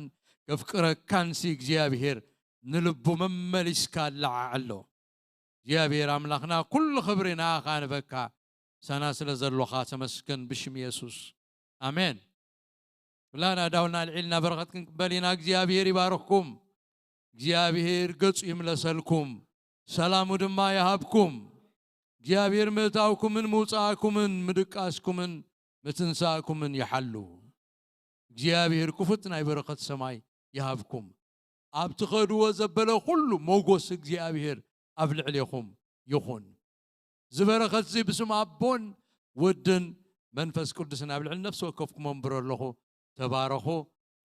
ከፍቅረካን ሲ እግዚኣብሔር ንልቡ መመሊስካ ኣለዓዓሎ። እግዚኣብሔር ኣምላኽና ኩሉ ክብሪ ንኣኻ ንበካ። ምሳና ስለ ዘሎኻ ተመስገን፣ ብሽም ኢየሱስ ኣሜን። ኩላና ዳውና ኣልዒልና በረኸት ክንቅበል ኢና። እግዚኣብሔር ይባርኽኩም። እግዚኣብሔር ገጹ ይምለሰልኩም፣ ሰላሙ ድማ ይሃብኩም። እግዚኣብሔር ምእታውኩምን ምውፃእኩምን ምድቃስኩምን ምትንሳእኩምን ይሓሉ። እግዚኣብሔር ክፉት ናይ በረኸት ሰማይ ይሃብኩም። ኣብ ትኸድዎ ዘበለ ኩሉ ሞጎስ እግዚኣብሔር ኣብ ልዕሌኹም ይኹን። ዝበረኸት እዚ ብስም ኣቦን ወድን መንፈስ ቅዱስን ኣብ ልዕሊ ነፍሲ ወከፍኩም መንብሮ ኣለኹ። ተባረኹ፣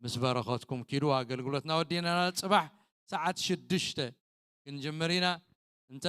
ምስ በረኸትኩም ኪዱ። ኣገልግሎትና ወዲና፣ ፅባሕ ሰዓት 6 ክንጅምር ኢና። እንተ